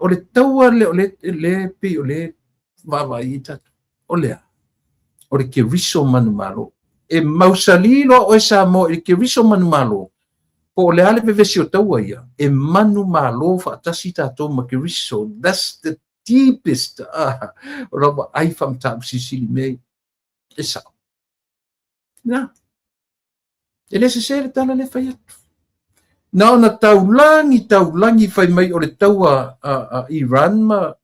O le taua le o le, le pei o le vaavaai i tatou. O lea, o le Keriso manumalo. E mausali loa oe Samoa i le Keriso manumalo, po o le a le vevesi o taua ia, e manumalo faatasi tatou ma Keriso. That's the deepest o lau vaai faamataupu silisili mea e sao. Na, e le sese le tala le fai atu. Na ona taulagi taulagi fai mai o le taua a Iran ma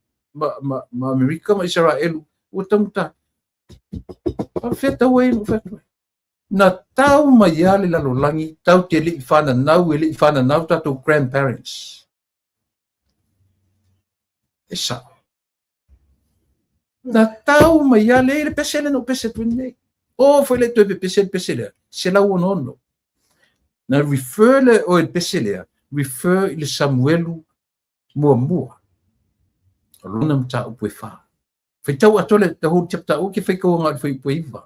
Amerika ma Isaraelu ua taugata. Faapefea taua ia na ou fai atu ai? Na tau mai lava le lalolagi tau te le i fananau e le i fananau tatou grandparents. E sao. Na tau mai lava le pese lea na ou pese atu nei. O foi le toe pepese le pese lea, 166. Na refer le o le pese lea, refer i le Samuelu muamua. O lona mataupu e 4. Faitau atoa le the whole chapter o ke faitau nga le fuaiupu e 9.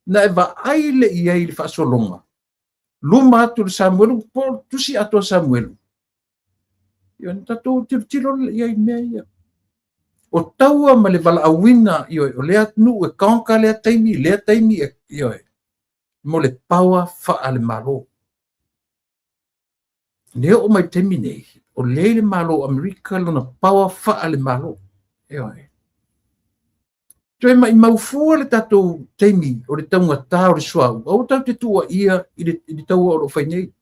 Na e vaai le i ai le faasologa. Luma atu le Samuelu, po tusi atoa Samuelu. Ia na tatou tilotilo le i ai mea ia. O taua ma le valaauina, ioe, o lea atunuu e conquer lea taimi, ioe, mo le power faale-Malo. Le oo mai taimi nei, o lea i le Malo o Amerika lona power faale-Malo. Ioe. Toe maimau fua le tatou taimi o le taugata o le suauu. Aua tatou te tuuaia i le taua o lo o fai nei.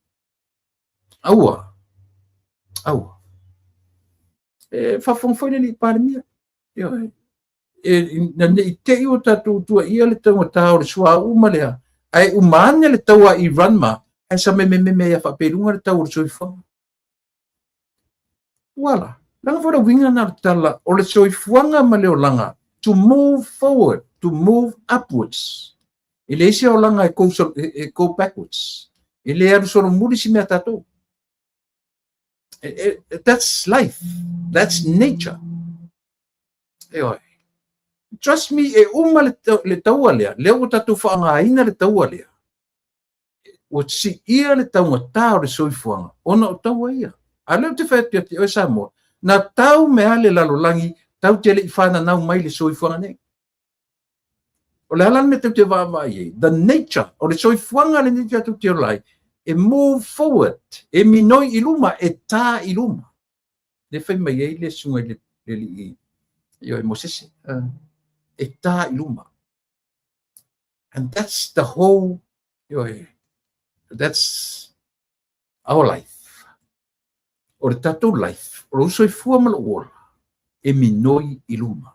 Aua. Aua. E faafofoga foi le alii Palemia. Ioe. E na nei te i o tatou tuuaia le taugata o le suauu ma lea. Ae uma ane le taua a Iran ma, ae sa memememe ia faapeiluga le tau o le soifuaga. Wala. Leaga foi le uiga na o le tala o le soifuaga ma le olaga, to move forward, to move upwards. E leai se olaga e go backwards. E le alu solomuli si mea tatou. That's life. That's nature. Ioe. Trust me, e uma le taua lea, lea ua tatou faaaogaina le taua lea, ua siia le taugata o le soifuaga ona o taua ia. A o lea ou te fai atu ia te oe Samoa, na tau mai lava le lalolagi tatou te le i fananau mai i le soifuaga nei. O le a la le mea tatou te vaavaai i ai? The nature o le soifuaga lenei tatou te ola ai, e move forward, e minoi i luma, e ta i luma. Lea fai mai ai le susuga i le alii ioe Mosese, e ta i luma. And that's the whole, ioe, that's our life. O le tatou life, o lou soifua ma lou ola, e minoi i luma.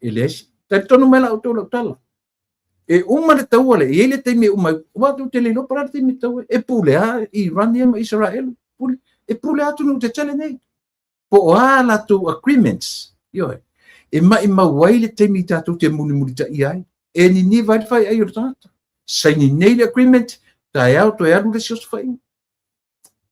E leai se, talitonu mai la outou lau tala. E uma le taua lea, e i ai le taimi e uma ai, aua tou te le iloa po o le a le taimi e tau ai. E pule lava Iran ia ma Isaraelu, pule, e pule lava atunuu tetele nei. Po o a latou agreements, ioe, e maimau ai le taimi tatou te mulimulitaia ai. E niniva ai le faiai o le tagata. Saini nei le agreement, taeao toe alu le isi osofaiga.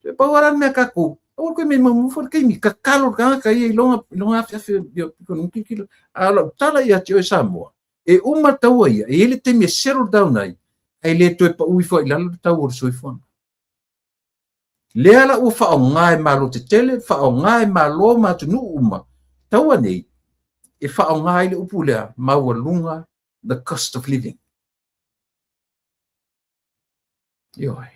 E pau lava le mea tatou, aua koe mea maumau foi le taimi, tatalo le tagata ia i lona afeafe, tilotilo. A o lau tala ia te oe Samoa, e uma le taua ia, e i ai le taimi e settle down ai, ae le toe pau ifo ai i lalo le tau o le soifuaga. Lea la ua faaaoga e Malo tetele, faaaoga e Malo ma atunuu uma, taua nei, e faaaoga ai le upu lea, maualuga the cost of living. Ioe.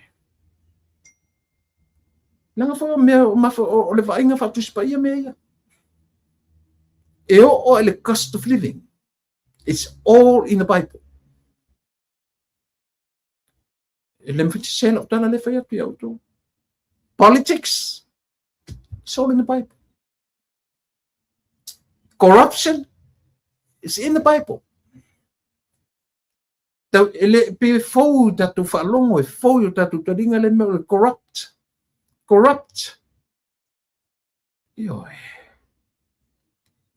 Leaga foi o mea o le vaaiga faatusi paia mea ia. E oo i le cost of living. It's all in the Bible. E le mawhiti se lau tala le whai atu i autou. Politics, it's all in the Bible. Corruption is in the Bible. Tau, e le, pe fou i tatou faalogo, e fou i o tatou taliga le mea o le corrupt. Corrupt. Ioe.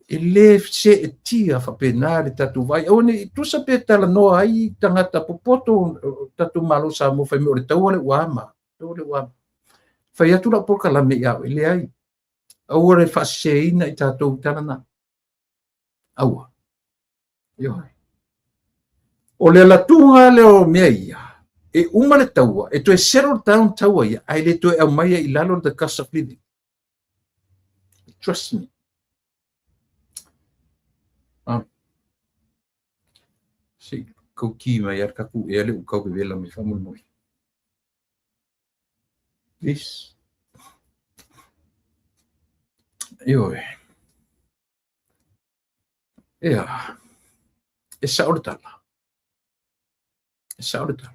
E le seetia faapena le tatou vaai. Aua ne i tusa pe talanoa ai tagata popoto o tatou Malo Samoa fai mai o le taua lea ua ama. Taua lea ua ama. Fai atu lau polokalame ia oe, leai. Aua le faaseseina i tatou tala na. Aua. Ioe. O le alatuga lea o mea ia, e uma le taua, e toe settle down taua ia, ae le toe aumaia i lalo the cost of living. Trust me. Ah. Se i kau ki mai a le tatou ea le u kau vevela mai faamolemole. Please. Ioe. Ea, e sao le tala. E sao le tala.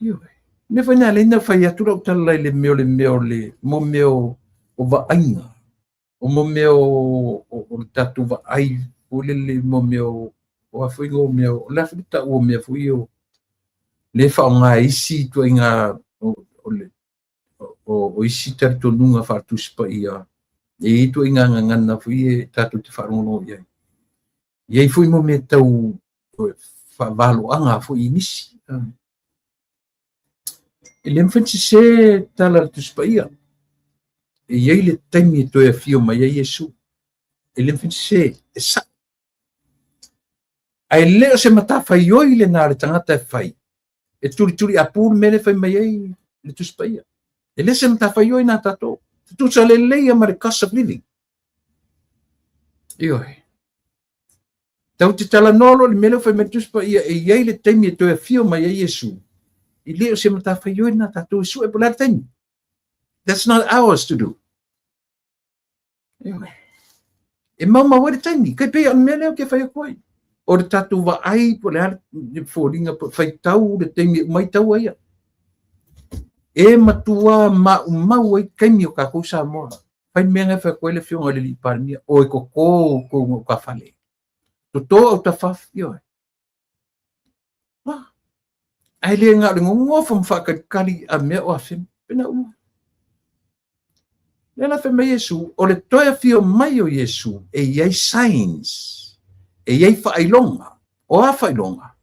Ioe. Mea foi nā leina fai atu lau tala i le mea o le mea o le mo mea o, o vaaiga. O mo mea o, o, o le tatou vaai foi lele mo mea o, o a foi o mea o le a foi le tau o mea foi o le faaaoga e isi ituaiga o, o le o isi talitonuga faale-Tusi Paia, e i ai ituaiga gagana foi e tatou te faalogologo i ai. E i ai foi mo mea tau faavaloaga foi i nisi. E le mafai ona sese tala a le Tusi Paia. E i ai le taimi e toe afio mai ai Iesu. E le mafai ona sese, e sa'o. Ae le o se matafaioi lena a le tagata e fai, e tulituliapu le mea lea e fai mai ai le Tusi Paia. E le se matafaioi na tatou. Tutusa lelei ma le cost of living. Ioe. Tau te talanoa loa i le mea lea ua fai mai le Tusi Paia e i ai le taimi e toe afio mai ai Iesu. E le o se matafaioi na tatou e sue po o le a le taimi. That's not ours to do. E maumau ai le taimi, kai pei o le mea lea ou te fai atu ai. O le tatou vaai po o le a le foliga po o faitau le taimi e uma ai taua ia. E matua maumau ai taimi o tatou Samoa. Fai le mea lena e fai atu ai le Afioga i le Alii Palemia, o e toto outou gautafale. Toto autafa, ioe. Ae le na o le nonofo ma faatalikali a mea o afea, pena uma. Lea la fai mai Iesu, o le toe afio mai o Iesu, e i ai signs, e i ai faailoga. O a faailoga?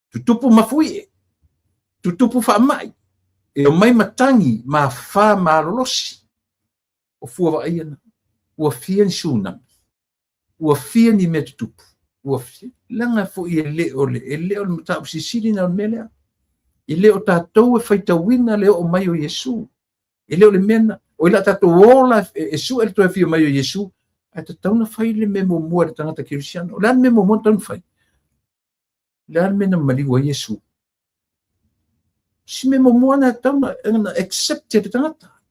Tutupu mafuie, tutupu faamai, e omai matagi, ma afa malolosi. O fua vaaia na. Ua fia ni tsunami. Ua fia ni mea tutupu, ua fia, leaga foi e le o le, e le o le mataupu silisili lena o le mea lea. E le o tatou e faitauina le oo mai o Iesu. E le o le mea lena. O le a tatou ola e sue le toe afio mai o Iesu, ae tatau ona fai le mea muamua e le tagata kerisiano. O le a le mea muamua e tatau ona fai? O le a le mea na maliu ai Iesu? Si mea muamua na tatau ona accept e le tagata.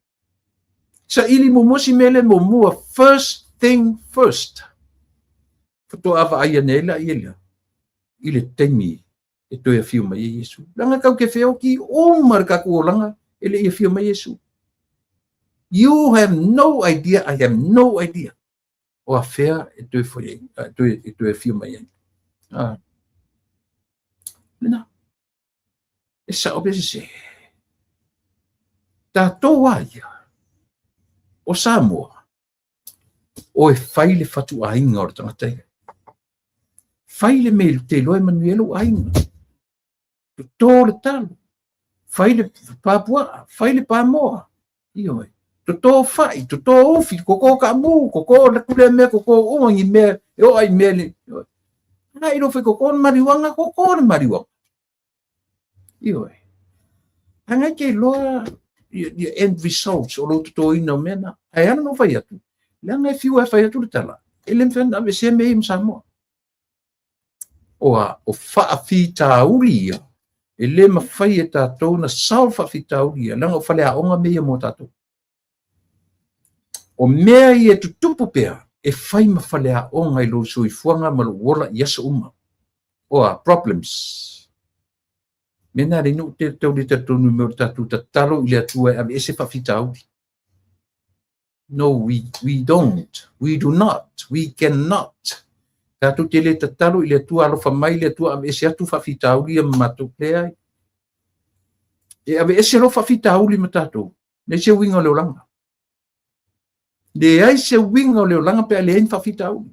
Saili muamua si mea lea muamua, first thing first. Faatoa vaai ane ai laia lea i le taimi e toe afio mai ai Iesu. Leaga tatou te feoti uma le tatou olaga e le i afio mai Iesu. You have no idea, I have no idea. O afea e toe foi ai, e toe afio mai ai. Ah. Lena. E sao pe sese. Tatou a ia, o Samoa, o e fai le fatuaiga o le tagata ia. Fai le mea te iloa e manuia ai lou aiga. Toto le talo, fai le papuaa, fai le pamoa. Ioe. Toto fai, toto ufi, koko kaamu, koko le kule mea, koko uma ni mea, e oa i mea le. Ana i fai koko le mariuaga, koko le mariuaga. Ioe. Ana ke iloa the end results o lou totoina o mea na. Ae ala na fai atu, leaga e fiu e fai atu le tala, e le mafai ona aveesea mea ia ma Samoa. Oa, o faafitauli ia, e le mafai e tatou ona solve faafitauli ia, leaga o faleaoga mea ia mo tatou. O mea ia e tutupu pea, e fai ma faleaoga i lou soifuaga ma lou ola i aso uma. Oa, problems. Mea na le nuu te tau le talitonu mea o le tatou tatalo i le Atua e aveese faafitauli. No, we don't. We do not. We cannot. Tatou te le tatalo i le Atua, alofa mai le Atua, aveese atu faafitauli ia ma matou. Leai. E aveese loa faafitauli ma tatou. Leai se uiga o le olaga. Leai se uiga o le olaga pe a leai ni faafitauli.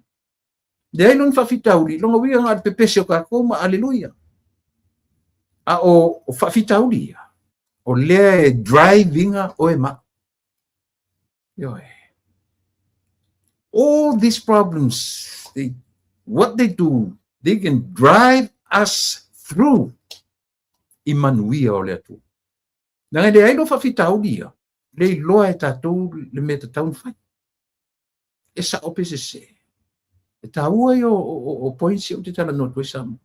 Leai loa ni faafitauli, lona uiga na o le pepese o tatou ma aleluia. A o faafitauli ia, o lea e drive ina oe ma au. Ioe. All these problems, what they do, they can drive us through i manuia o le Atua. Leaga e leai loa faafitauli ia, le iloa e tatou le mea tatau ona fai. E sao pe sese. E taua ia o points ia ou te talanoa atu ai Samoa.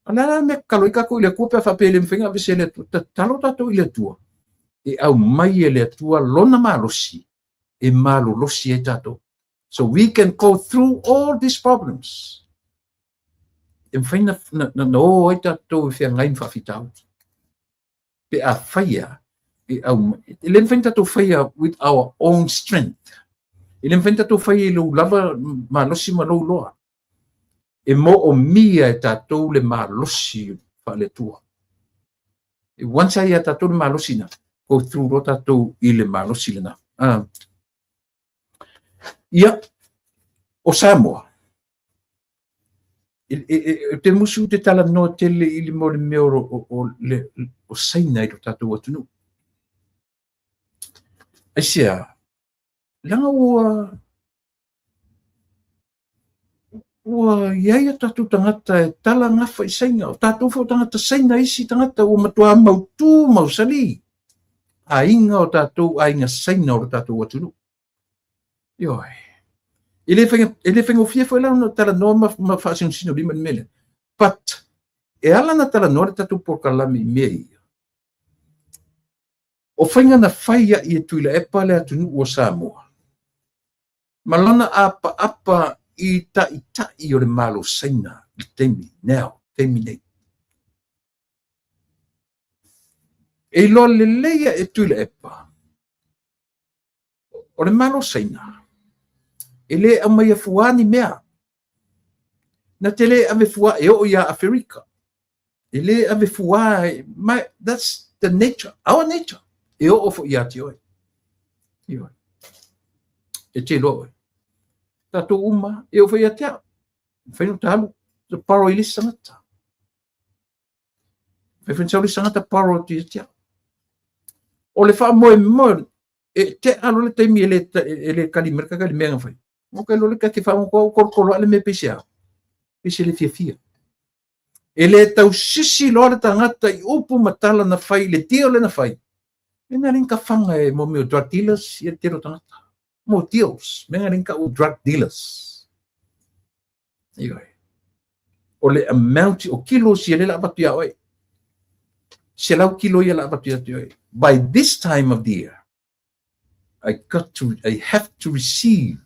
A o le a la le mea tatalo ai tatou i le Atua pe a faapea e le mafai ona aveese e le Atua. Tatalo tatou i le Atua e aumai e le Atua lona malosi e malolosi ai tatou. So we can go through all these problems. E mafai na o ai tatou e feagai ma faafitauli. Pe a faia e aumai. E le mafai ona tatou faia with our own strength. E le mafai ona tatou faia i lou lava malosi ma lou loa. E moomia e tatou le malosi faale-Atua. E once ai ia tatou le malosi na, go through loa tatou i le malosi lena. Ia, o Samoa, e te musu te talanoa tele i le mo le mea o Saina i lo tatou atunuu. Aisea, leaga ua i ai o tatou tagata e tala gafa i Saina. O tatou foi o tagata Saina isi tagata ua matua mautū mausali. Aiga o tatou aiga Saina o lo tatou atunuu. Ioe. E le faigofie foi la ona talanoa ma faasinosino lima i le mea lea. But, e ala ona talanoa le tatou polokalame i mea ia, o faiga na fai ai e Tuilaepa le atunuu o Samoa, ma lona apaapa i taitai o le Malo Saina i le taimi now, taimi nei. E iloa lelei e Tuilaepa, o le Malo Saina, e le aumaia fuā ni mea. Na te le ave fuā e oo iā Aferika. E le ave fuā, that's the nature, our nature. E oo foi ia te oe. Ioe. E te iloa oe. Tatou uma, e oo foi ia te au. Mafai ona ta alu, ta borrow i le isi tagata. Mafai foi ona sau le isi tagata borrow atu ia te au. O le faamoemoe, e tea loa le taimi e le tali mai le tagata i le mea na fai. Mo ka lole ka te whaongo kolokolo ale me pese au. Pese le fiafia. E le tausisi loa le tagata i upu ma tala na fai i le deal lea na fai. Mea na lea ka fanga e mo mea o drug dealers ia le tele o tagata. Mo deals, mea na lea ka u drug dealers. Ioe. O le amount o kilos ia lea la avatu ia oe. 100 kilo ia la avatu ia te oe. By this time of the year, I have to receive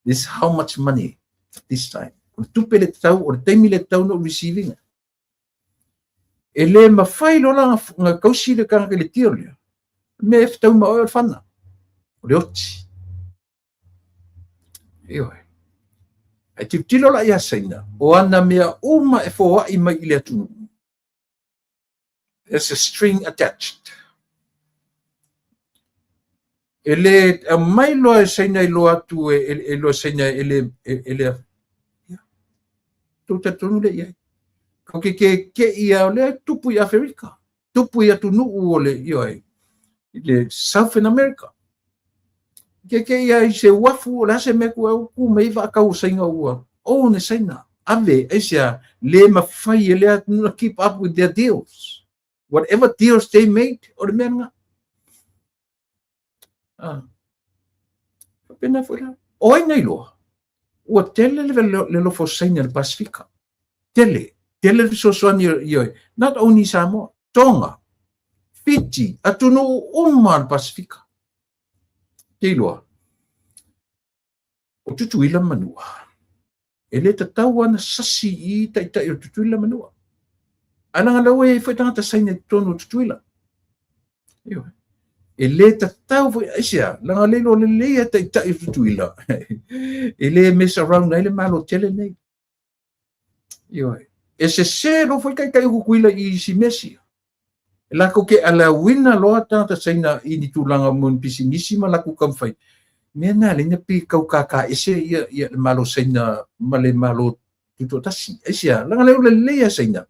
this how much money at this time. O le tupe le tatau, o le taimi le tatau na receiving. E le mawhai loa la nga kausi le kanga le tio lea. Me e whtau ma oe o le whana. O le oti. Ioe. Ai tilotilo la ia Saina, o ana mea uma e foai mai i le atunuu. There's a string attached. E le aumai loa e Saina i loa atu e loa Saina e le e le ia. Tou talitonu le i ai. Kau ke ke ke ia o lea tupu i Aferika. Tupu i atunuu o le ioe i le Southern America. Ke ke ia i se uafu o le ase mea ku au ku mei wa kau o Saina ua. O ne Saina. Ave, aisea, le mafai e le atunuu na keep up with their deals. Whatever deals they made, o le mea lena. Ah. Faapena foi la. O ai na iloa? Ua tele le lofo o Saina i le Pasifika. Tele. Tele le fesoasoani i not only Samoa, Tonga, Fiji, atunuu uma o le Pasifika. Te iloa. O Tutuila ma Manua. E le tatau ana sasi i taitai o Tutuila ma Manua. Ae leaga la ua i ai foi tagata Saina i totonu o Tutuila. Ioe. E le tatau foi, aisea, leaga le iloa lelei e taitai o Tutuila. E le mess around ai le Malo tele nei. Ioe. E sese loa foi taitai o Tutuila i isi mea sia. E latou te alauina loa tagata Saina i ni tulaga mo ni pisinisi ma latou taumafai. Mea na alai na pei tau kākāese ia, ia le Malo Saina ma le Malo Tutoatasi. Aisea, leaga lea ua lelei a Saina.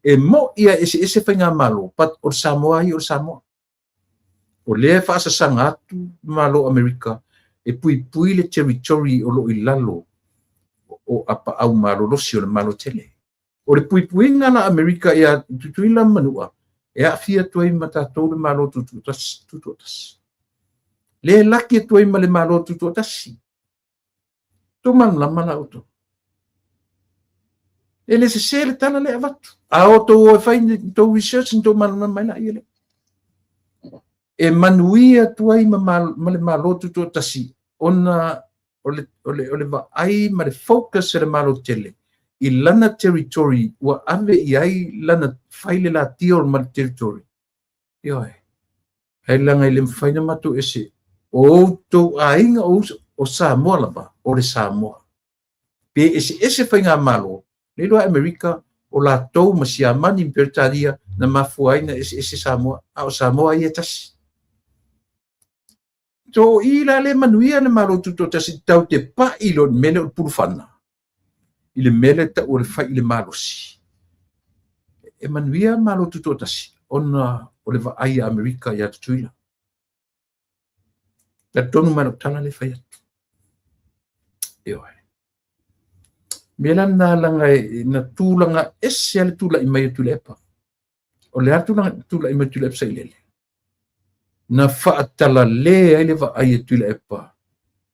E mo'i a eseese faigamalo, but o le Samoa ia o le Samoa. O lea e faasasaga atu le Malo o Amerika e puipui le territory o lo o i lalo o apaau malolosi o le Malo tele. O le puipuiga la Amerika ia Tutuila ma Manua e aafia atu ai ma tatou le Malo Tutoatasi. Lea e laki atu ai ma le Malo Tutoatasi. Tou malamalama la outou. E le sese le tala lea e avatu. A outou o e fai ni tou research ni tou malamalama ai laia lea. E manuia atu ai ma, ma le Malo Tutoatasi ona o le vaai ma le focus e le Malo tele i lana territory ua ave i ai lana fai le la deal ma le territory. Ioe. Ae leaga e le mafai ona matou ese. O outou aiga o uso, o Samoa lava, o le Samoa. Pe eseese faigamalo, le iloa Amerika, o latou ma Siamani ma Peretania na mafua ai na eseese Samoa, a o Samoa ia e tasi. So o i la le manuia le Malo Tutoatasi tau te pai loa i le mea lea o le pulufana, i le mea lea e tau o le fai i le malosi. E manuia Malo Tutoatasi ona o le vaai a Amerika ia Tutuila. Talitonu mai lau tala lea e fai atu. Ioe. Mea la na laga na tulaga ese a le tulai mai o Tuilaepa. O le a tulaga tulai mai Tuilaepa Sailele. Na faatalale ai le vaai a Tuilaepa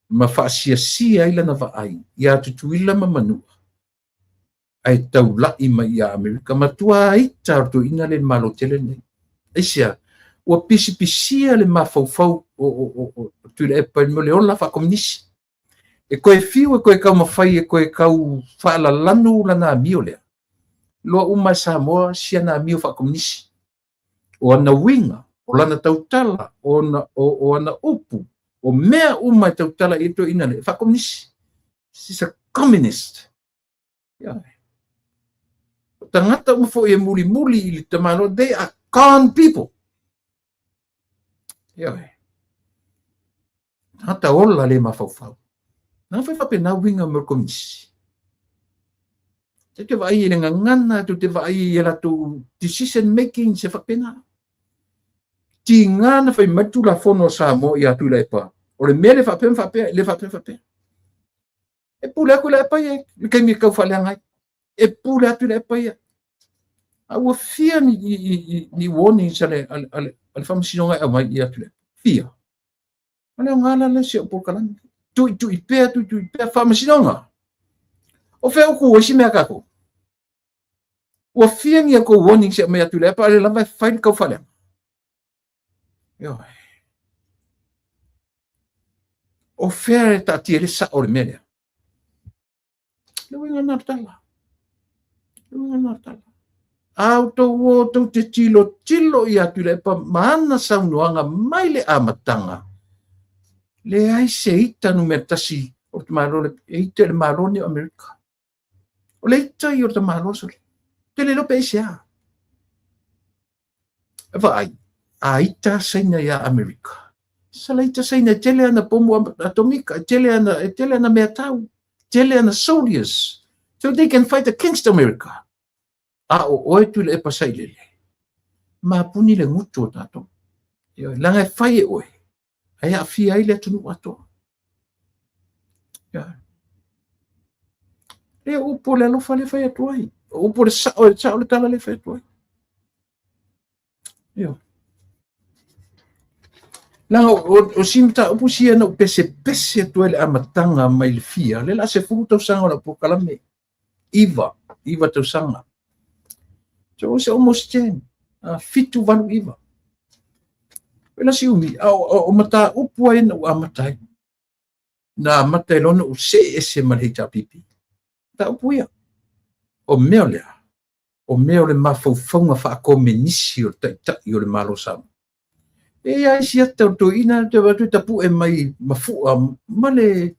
ma faasiasia ai lana vaai ia Tutuila ma Manua ae taulai mai ia Amerika. Matua ita o le toeaina lea i le Malo tele lenei. Aisea? Ua pisipisia le mafaufau o Tuilaepa i le mea o le ola faakomunisi. E toe fiu e toe taumafai e toe tau faalalanu lana amio lea. Iloa uma e Samoa si ana amio faakomunisi. O ana uiga, o lana tautala, o ana upu, o mea uma e tautala i ai le toeaina lea, e faakomunisi. She's a communist. Ioe. O tagata uma foi e mulimuli i le tamaloa, they are con people. Ioe. Tagata ola le mafaufau. Na fai faapena uiga mo le komunisi. Tou te vaai i le gagana, tou te vaai i a latou decision making se faapena. Tiga na fai mai le Tulafono a Samoa ia Tuilaepa, o le mea le faapea ma faapea, le faapea ma faapea. E pule atu Tuilaepa ia i le taimi e tau faaleaga ai. E pule atu Tuilaepa ia. A ua fia ni warnings a le Faamasinoga e aumai ia Tuilaepa? Fia. O le aoga la lea o si au polokalame. Tuitui pea, tuitui pea, Faamasinoga. O fea o tu ai si mea a tatou? Ua fia ni a outou warnings e aumai ia Tuilaepa, a o lea lava e fai le tau faaleaga. Ioe. O fea e taatia ai le sao o le mea lea? Le uiga lena o le tala. Le uiga lena o le tala. A outou o tou te tilotilo ia Tuilaepa ma ana saunoaga mai le amataga, leai se ita numera tasi o le Malo, e ita i le Malo lenei o Amerika. O le ita ia o le tamaloa sole. Te le iloa pe aisea. Vaai, a ita Saina ia Amerika. Sala ita Saina e tele ana pomu atomika, e tele ana mea tau, tele ana soldiers. So they can fight against America. A o oe Tuilaepa Sailele, mapuni le gutu o tatou. Ioe, leaga e fai e oe, ae aafia ai le atunuu atoa. Ioe. Le upu o le alofa le fai atu ai. O upu o le sao, e sao le tala le fai atu ai. Ioe. Leaga o si mataupu sia na ou pesepese atu ai le amataga mai le fia, le la 10 tausaga o lau polokalame. 9 tausaga. So it's almost 10. 7, 8, 9. E la si umi, a o mataupu ai na ou amata ai. Na amata ai loa ona ou see ese ma le HRPP. Mataupu ia. O mea o lea, o mea o le mafaufauga faakomenisi o le taitai o le Malo Samoa. E i ai isi ata o le toeaina te avatu e tapue mai mafua ma le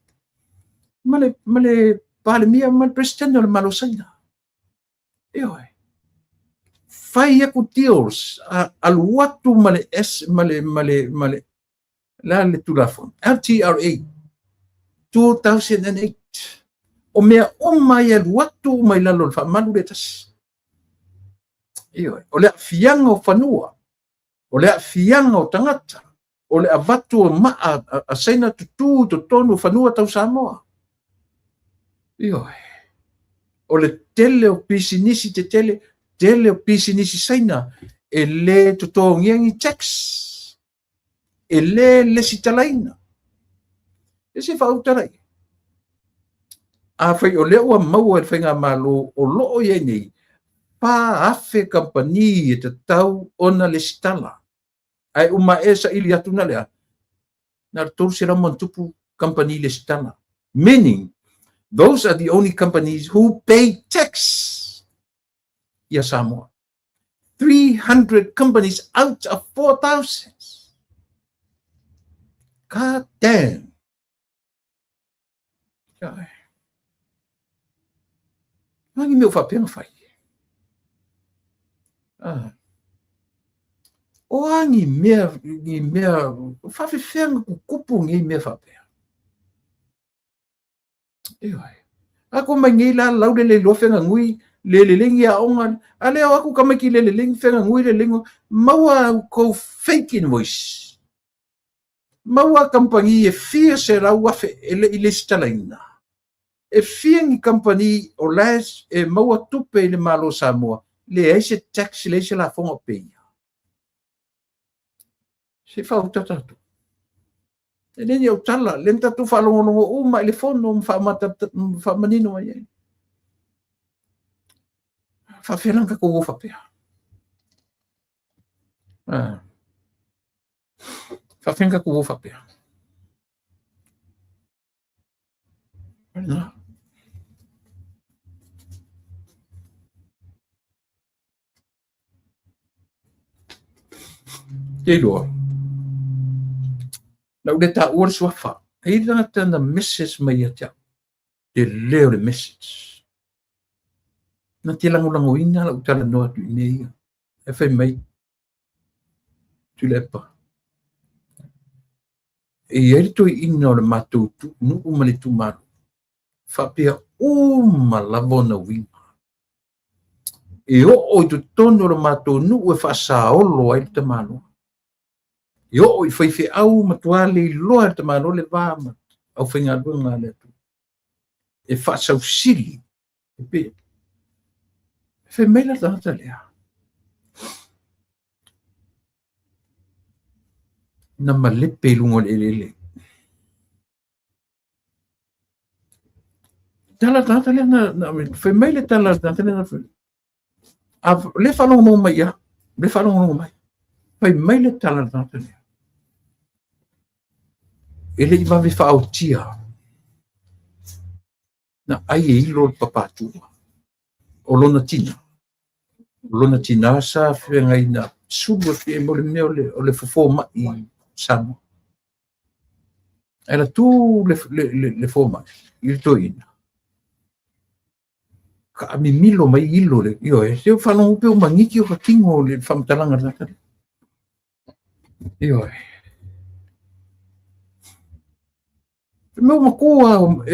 ma le Palemia ma le President o le Malo Saina. Ioe. Fai aku deals, alu atu ma le S ma le ma le ma le la le Tulafono LTRA 2008. O mea uma ia alu atu uma i lalo o le faamalu le tasi. Ioe. O le aafiaga o fanua, o le aafiaga o tagata, o le avatu o maa a Saina tutū i totonu o fanua tau Samoa. Ioe. O le tele o pisinisi tetele, tele o pisinisi Saina e le totogia ni tax, e le lesitalaina. E se faautala ia. Afai o lea ua maua e le faigamalo o lo o i ai nei, 4,000 kamupani e tatau ona lesitala. Ae uma e saili atu na lea, na o le 300 ma ona tupu kamupani lesitala. Meaning, those are the only companies who pay tax ia Samoa. 300 companies out of 4,000. God damn. Ia. Nani mea o faapea na fai. Ah. O a ni mea, faafefea na tutupu nei mea faapea. Ioe. A ko mai nei la lau le le iloa feganui, le lelei aoga, a le o atu tamaiti le lelei feganui le lelei, maua au kou fake invoice. Maua kamupani e fia 100,000 e le i lesitalaina. E fia ni kamupani o la e maua tupe i le Malo Samoa, leai se tax, leai se lafoga o peia. Se faautata tatou. E le ni au tala, le na tatou faalogologo uma i le fono ma faamanino mai ai. Faafefea la ona tatou o faapea. Ah. Faafefea ona tatou o faapea. Na. Te iloa. Na ou le taua le suafa. E i ai le tagata na message mai ia te au. Tele o le message. Na te lagolagoina lau talanoa atu i mea ia. E fai mai, Tuilaepa, e i ai le toeaina o le matou nuu ma le itumalo, faapea uma lava ona uiga. E oo i totonu o le matou nuu e faasaolo ai le tamaloa. E oo i faifeau matua leiloa e le tamaloa le va ma aufaigaluega a le Atua. E faasausili e pe fai mai le tagata lea na malepe i luga o le eleele. Tala le tagata lea na fai mai le tala a le tagata lea na fai. A le faalogologo mai ia, le faalogologo mai. Fai mai le tala a le tagata lea. E le i vave faaotia na ai e ilo le papatua o lona tina. O lona tina sa feagai na sulu atu i ai mo le mea o le fofo mai Samoa. Ae la tu le fomai i le toeaina. Kaamimilo mai ilo le ioe, se ua faalogo pe ua maniti o ta tino le faamatalaga a le tagata lea. Ioe. Mea ua matua,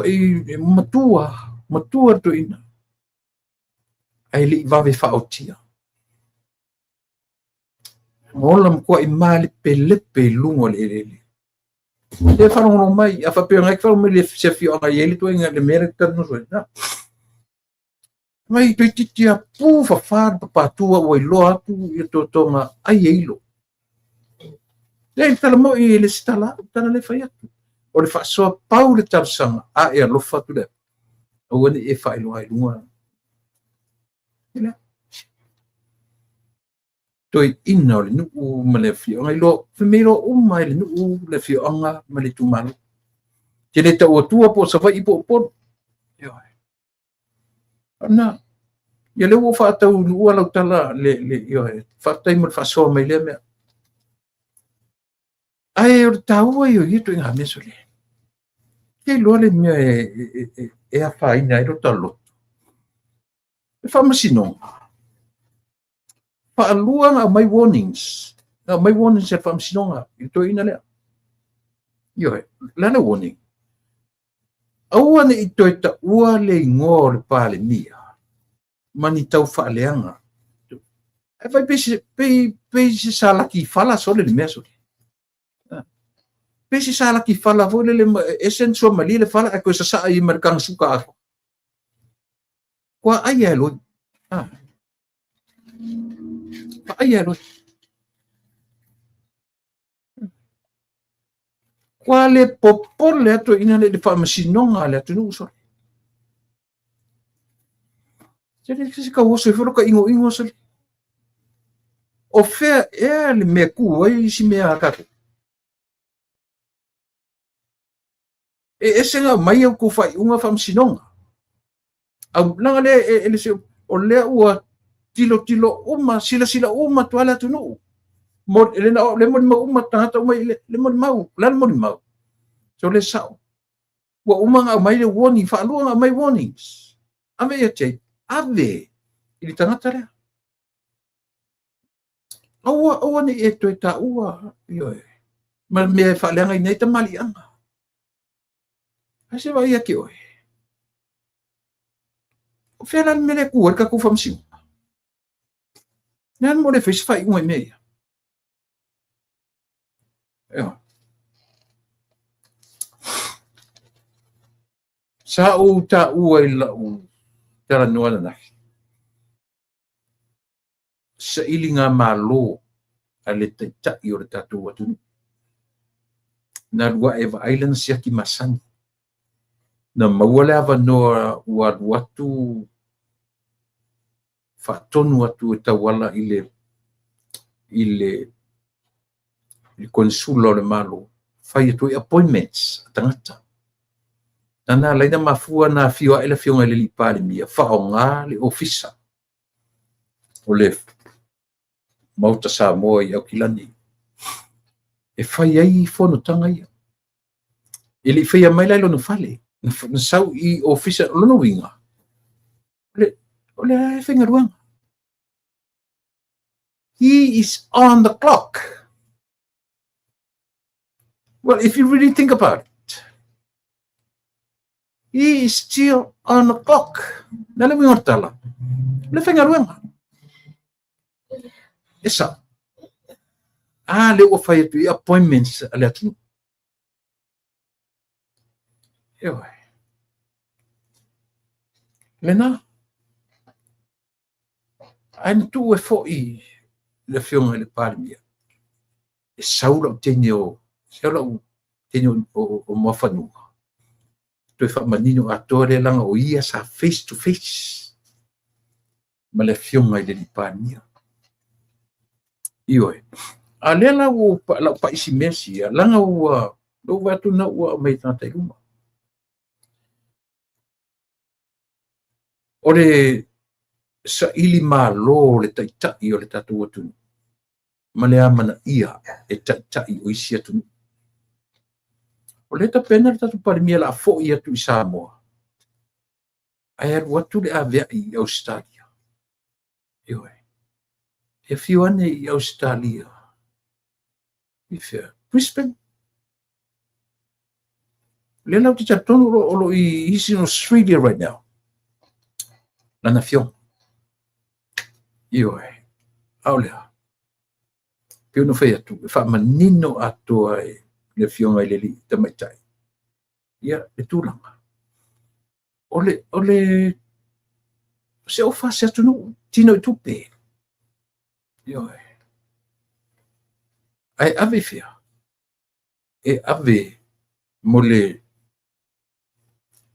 e matua, matua le toeaina. Ae le i vave faaotia. Na ola matuai malepelepe i luga o le eleele. E faalogologo mai, a faapea na e te faalogo mai se afioaga e i ai le ituaiga le mea lea e te talanoa ai. Na. Mai toeitiiti lava pu fafa le papatua ua iloa atu ia totoga ai e ilo. Le tala moi e le se tala, tala le fai atu. O le faasoa pau le talosaga a e alofa atu le aua ne i e faailoa i luga. Toeaina o le nuu ma le afioaga, iloa, fai mai iloa uma e le nuu le afioaga ma le itumalo. Te le tau atua po o Savaii po o Upolu. Ioe. Ona, ia lea ua faataunuua lau tala, le, ioe, faafetai mo le faasoa mai lea mea. Ae o le taua ia o ia ituaiga mea sole. Ke iloa le mea e afaina ai lo ta loto. Le faamasinoga. Faalua na aumai warnings. Na aumai warnings e le faamasinoga i le toeaina lea. Ioe, le a le warning? Aua ne i toe taua le igoa o le Palemia ma ni tau faaleaga. Ae fai pei se salaki fala sole le mea sole. Pei se salaki fala foi lele ese na suamalie le fala ae toe sasaa i ma le kagasuka atoa. Kua ai e loi. Ai e loi. Kua le popole atu ina le faamasinoga a le atunuu sole. Se le se tauoso ai foi lo ta inoino sole. O fea ea le mea tu ai isi mea a tatou. E ese na aumai a outou faaiuga faamasinoga. Au, leaga lea e le se, o lea ua tilotilo uma, silasila uma atu lava le atunuu. Mo, le, na, le molimau uma, tagata uma, le molimau, o le a le molimau? So le sao. Ua uma na aumai le warning, faalua na aumai warnings. Ave ia te, ave i le tagata lea. Aua, aua ne i e toe taua, ioe, ma mea e faaleagaina ai tamaliiaga. Ae se vaai ia te oe. O fea la le mea lea e tu ai le tatou faamasinoga? Le a le mea ua le fai se faaiuga i mea ia? Ioe. Sa ou taua i lau talanoa ananafi, sailiga malo a le taitai o le tatou atunuu. Na alu ae vaai lana siaki masani. Na maua le avanoa ua alu atu faatonu atu e tauala i le konesula o le Malo, fai atu ai appointments a tagata. Na na alai na mafua na afio ae le afioga i le alii Palemia, faaaoga le ofisa o le Maota Samoa i Aukilani e fai ai fonotaga ia. E le i faia mai la i lona fale, na sau i ofisa, o lona uiga, o le faigaluega. He is on the clock. Well, if you really think about it, he is still on the clock. Na le uiga o le tala, le faigaluega. E sao. A lea ua fai atu i appointments a le atunuu. Ioe. Lena. Ae na tuu e foi le afioga i le Palemia e sau lau teine o sau lau teine o Muafanua toe faamanino atoa lea leaga o ia sa face to face ma le afioga i le Palemia. Ioe. A lea la ua lau paisi mea sia, leaga ua ou vaai atu na ua aumai tagata i luma. O le saili malo o le taitai o le tatou atunuu ma le amanaia e taitai o isi atunuu. O lea tapena le tatou Palemia la foi atu i Samoa, ae alu atu le aveai i Ausetalia. Ioe. E afio ane i Ausetalia. I fea? Brisbane. Lea la ou te talitonu o lo i he's in Australia right now. Lana afioga. Ioe. A o lea. Pei ona fai atu, e faamanino atoa e le afioga i le alii tamaitai. Ia, le tulaga. O le se ofa se atunuu, tino i tupe. Ioe. Ae ave i fea? E ave mo le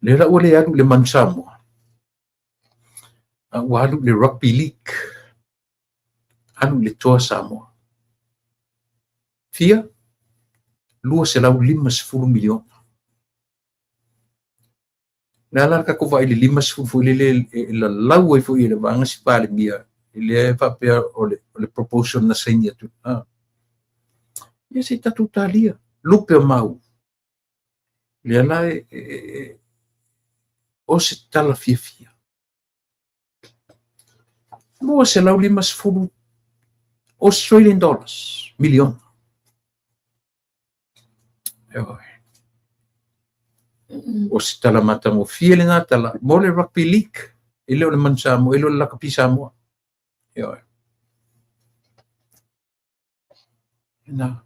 lea la ua le alu i le Manu Samoa, a ua alu i le Rugby League, alu i le Toa Samoa. Fia? 250 miliona. Le a la le tatou vaai i le 50 foi lele e lalau ai foi e le vaega si Palemia, lea e faapea o le proposal na saini atu. Ia se i tatou talia, lupe o mau. Lea la e o se tala fiafia. 250 Australian dollars, miliona. O se tala matagofie lena tala mo le Rugby League, e le o le Manu Samoa, e le o le Lakapi Samoa. Na.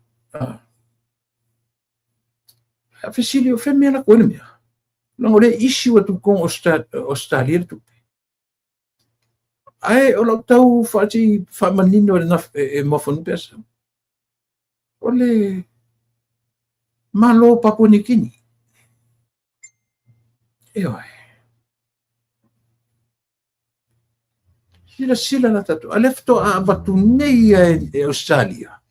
A fesili o fea mea la koe le mea. Leaga o lea issue atu totonu Australia le tupe. Ae o lau tau faati faamanino e Muafanua pe asa. O le Malo Papua Niu Kini. Ioe. Silasila la tatou. A lea faatoa avatu nei e Australia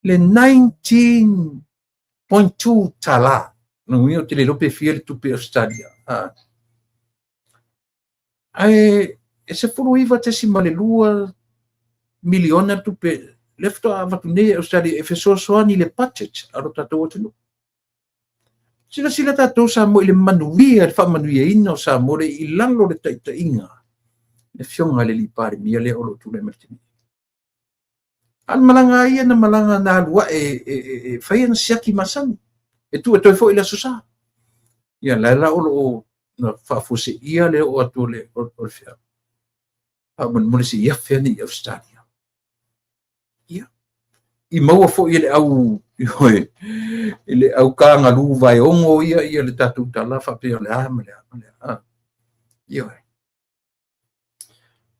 le 19.2 tala. Lona uiga ou te le iloa pe fia le tupe Australia. Ae e 19.2 miliona tupe lea faatoa avatu nei e Australia e fesoasoani i le budget a lo tatou atunuu. Silasila tatou Samoa i le manuia, le faamanuiaina o Samoa le i lalo le taitaiga le afioga i le alii Palemia lea o lo o tulai mai le taimi. A o le malaga ia na malaga na alu ae e fai ana siaki masani. E tuu e toe foi le Aso Sa. Ia la la o lo o na faafuaseia le oo atu o le fea. Faamolemole se i afe ane i Australia. Ia. I maua foi e le au i le au kangaroo vaeogo ia le tatou tala faapea o le a ma le a ma le a. Ioe.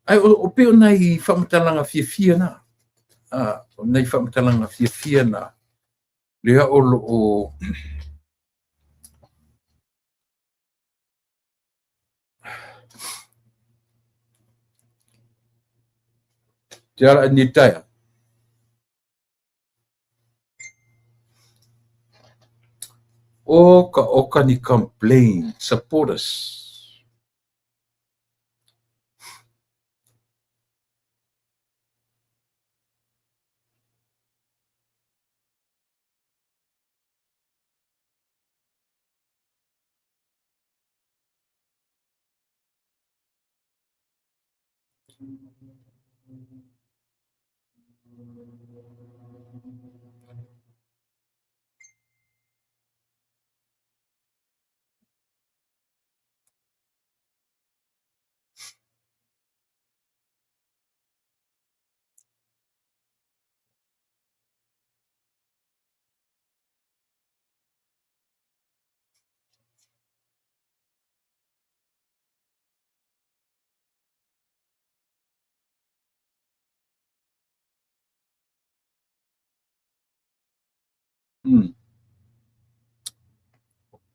Ae o pei o nai faamatalaga fiafia na. O nai faamatalaga fiafia na. Lea o lo o te ala ni taia. O ka oka ni complain supporters.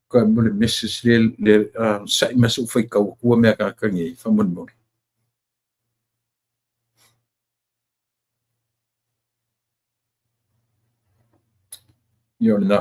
Ka mo le message le le sa'i ma so'u faitau atua mea tagata nei faamolemole. Ia o lena.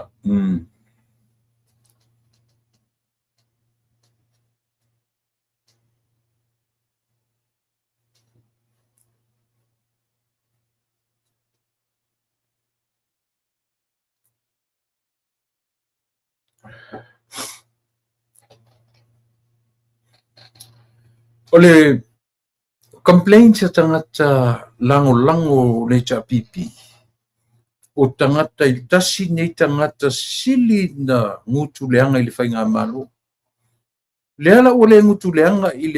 O le complaints a tagata lagolago le HRPP, o tagata i tasi nei tagata sili na gutuleaga i le faigamalo. Lea la ua le gutuleaga i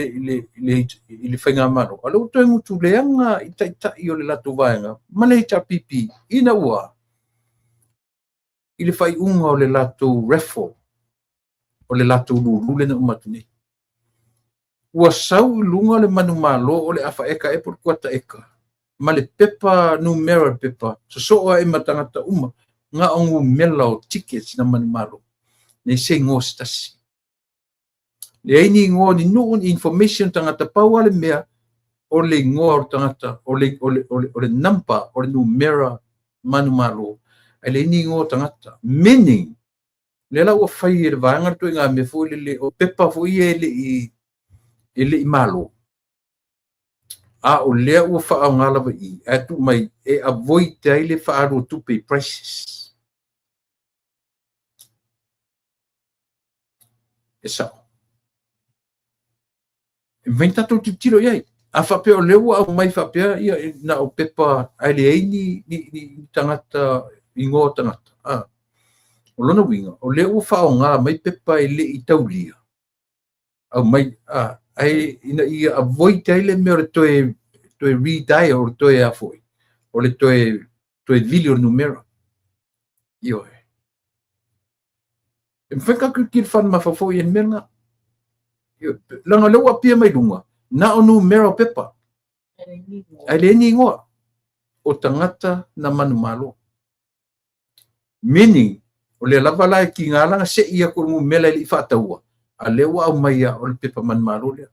le faigamalo, a o lea ua toe gutuleaga i taitai o le latou vaega ma le HRPP ina ua i le faaiuga o le latou raffle, o le latou lulu lea na uma atu nei. Ua sau i luga le manumalo o le afa eka ea po o le kuata eka ma le pepa numera o le pepa sosoo ai ma tagata uma na o numera o tickets na manumalo nei se igoa se tasi. Leai ni igoa ni nuu ni information tagata, pau lava le mea o le igoa o le tagata, o le number, o le numera manumalo, ae leai ni igoa o tagata. Meaning, lea la ua fai e le vaega le ituaiga mea foi lele, o pepa foi ia e le i malo, a o lea ua faaaoga lava i i, ae tuu mai e avoid ai le faaalu o tupe i prices. E sao. E mafai ona tatou tilotilo i ai. A faapea o lea ua aumai faapea ia na o pepa ae leai ni tagata, igoa o tagata. O lona uiga, o lea ua faaaoga mai pepa e le i taulia, aumai, ae ina ia avoid ai le mea o le toe redial, o le toe a foi, o le toe vili o le numera. Ioe. E mafai ona tatou tilotilo faale-mafaufau i le mea lena. Leaga o lea ua apia mai luga, na o numera o pepa, ae leai ni igoa o tagata na manumalo. Meaning, o lea lava la e tiga lana sei atu o le numera e le i faataua, a lea ua aumai o le pepa manumalo lea.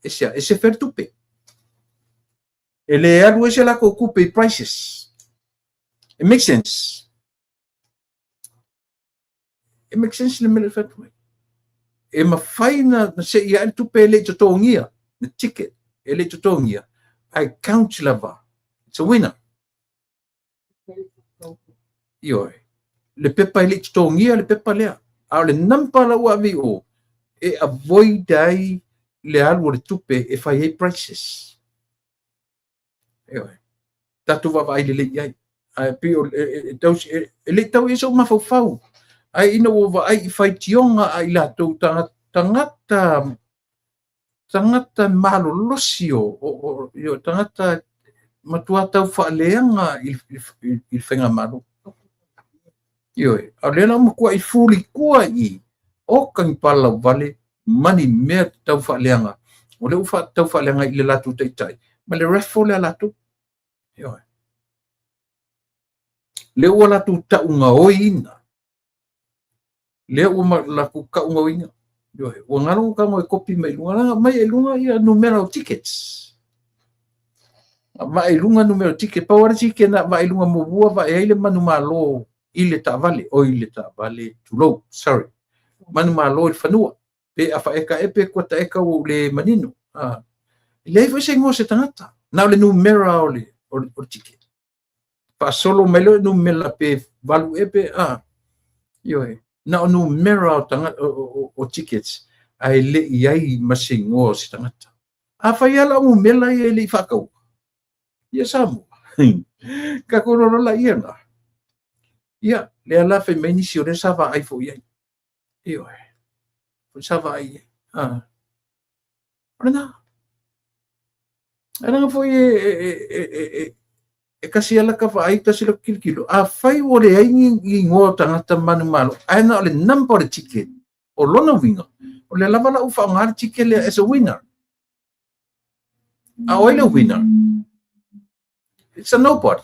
E se e sefe ai le tupe. E le alu ai se latou tupe i prices. It makes sense. E make sense le mea lea e fai atu ai. E mafai na sei ae le tupe e le i totogia, le ticket e le i totogia, ae count lava. It's a winner. Ioe. Le pepa e le i totogia le pepa lea. A o le number la ua ave i o, e avoid ai le alu o le tupe e fai ai prices. Ioe. Tatou vaavaai lelei i ai. Ae pei o e le i tau i ai sou mafaufau. Ae ina ua vaai i faitioga a i latou tagata malolosi o tagata matua tau faaleaga i le faigamalo. Ioe, a o lea la ua matuai fulitua i i, oka ni palalauvale ma ni mea tau faaleaga. O lea ua tau faaleaga i le latou taitai ma le raffle lea a latou. Ioe. Lea ua latou taugaoiina. Lea ua latou taugaoiina. Ioe, ua galo ona tago e kopi mai luga, leaga aumai e luga ia numera o tickets. Vaai i luga numera o ticket, pau lava le ticket na vaai i luga muamua, vaai ai le manumalo i le taavale, oi le taavale, tulou, sorry, manumalo i le fanua, pe afa eka ea pe kuata eka ua ou le manino. E leai foi se igoa o se tagata, na o le numera o le ticket. Faasolo mai loa numera pe 8 ea pe a, ioe, na o numera o tickets, ae le i ai ma se igoa o se tagata. Afai lava la o numera ia e le i faataua, ia Samoa, tatou iloa loa laia na. Ia, lea la fai mai nisi o lea sa vaai foi i ai. Ioe, o sa vaai i ai. O lena. Ae leaga foi e tasi lava lata vaai, tasi lata tilotilo. Afai ua leai ni igoa o tagata manumalo, ae na o le number o le ticket, o lona uiga, o lea lava la ua faaaoga le ticket lea as a winner. A o ai le winner? It's a nobody.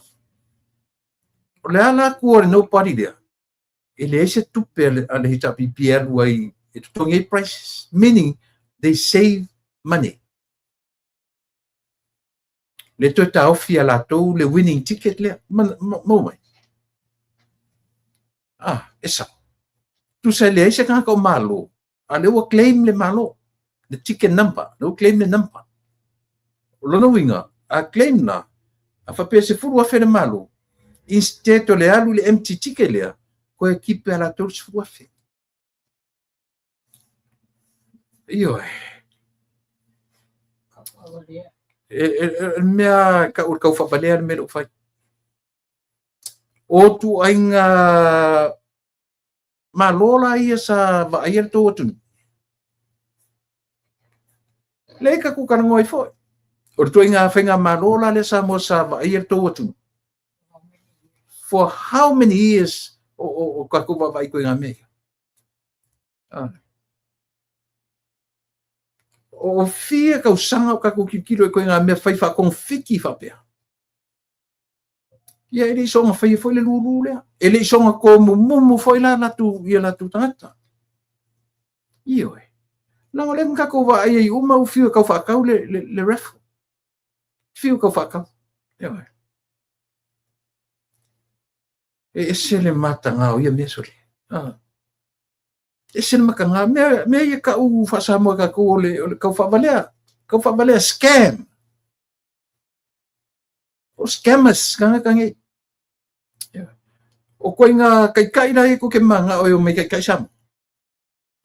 O le ala atu o le nobody lea, e leai se tupe a le HRPP e alu ai e totogi ai prices, meaning they save money. Le toe taofi a latou le winning ticket lea, maua mai. Ah, e sao. Tusa e leai se tagata o Malo, a lea ua claim le Malo, le ticket number, lea ua claim le number. O lona uiga, a claim la, a faapea 10,000 le Malo, instead o le alu i le empty ticket lea, koe keep a latou le 10,000. Ioe. E mea kau le kau whawalea le mea lou whai. O tu ainga malo la ia sa vaaia le tou atunuu. Le ka ku kalangoa ai foi. O le tuaiga faiga malo la lea Samoa sa vaaia le tou atunuu. For how many years o tatou vaavaai ituaiga mea ia? O fia tausaga o tatou tilotilo i ituaiga mea fai faatogafiti faapea. Ia e le i soona faia foi le lulu lea. E le i soona tomumumu foi la latou ia latou tagata. Ioe. Leaga o lea na tatou vaai ai uma ua fiu e tau faatau le raffle. Fiu e tau faatau. Ioe. E ese le mataga o ia mea sole. Ese le mataga. Mea ia tau faa-Samoa e tatou o le tau faavalea. Tau faavalea scam. O scammers tagata nei. O koinga taitai la ia tou te manao e omai taitai Samoa.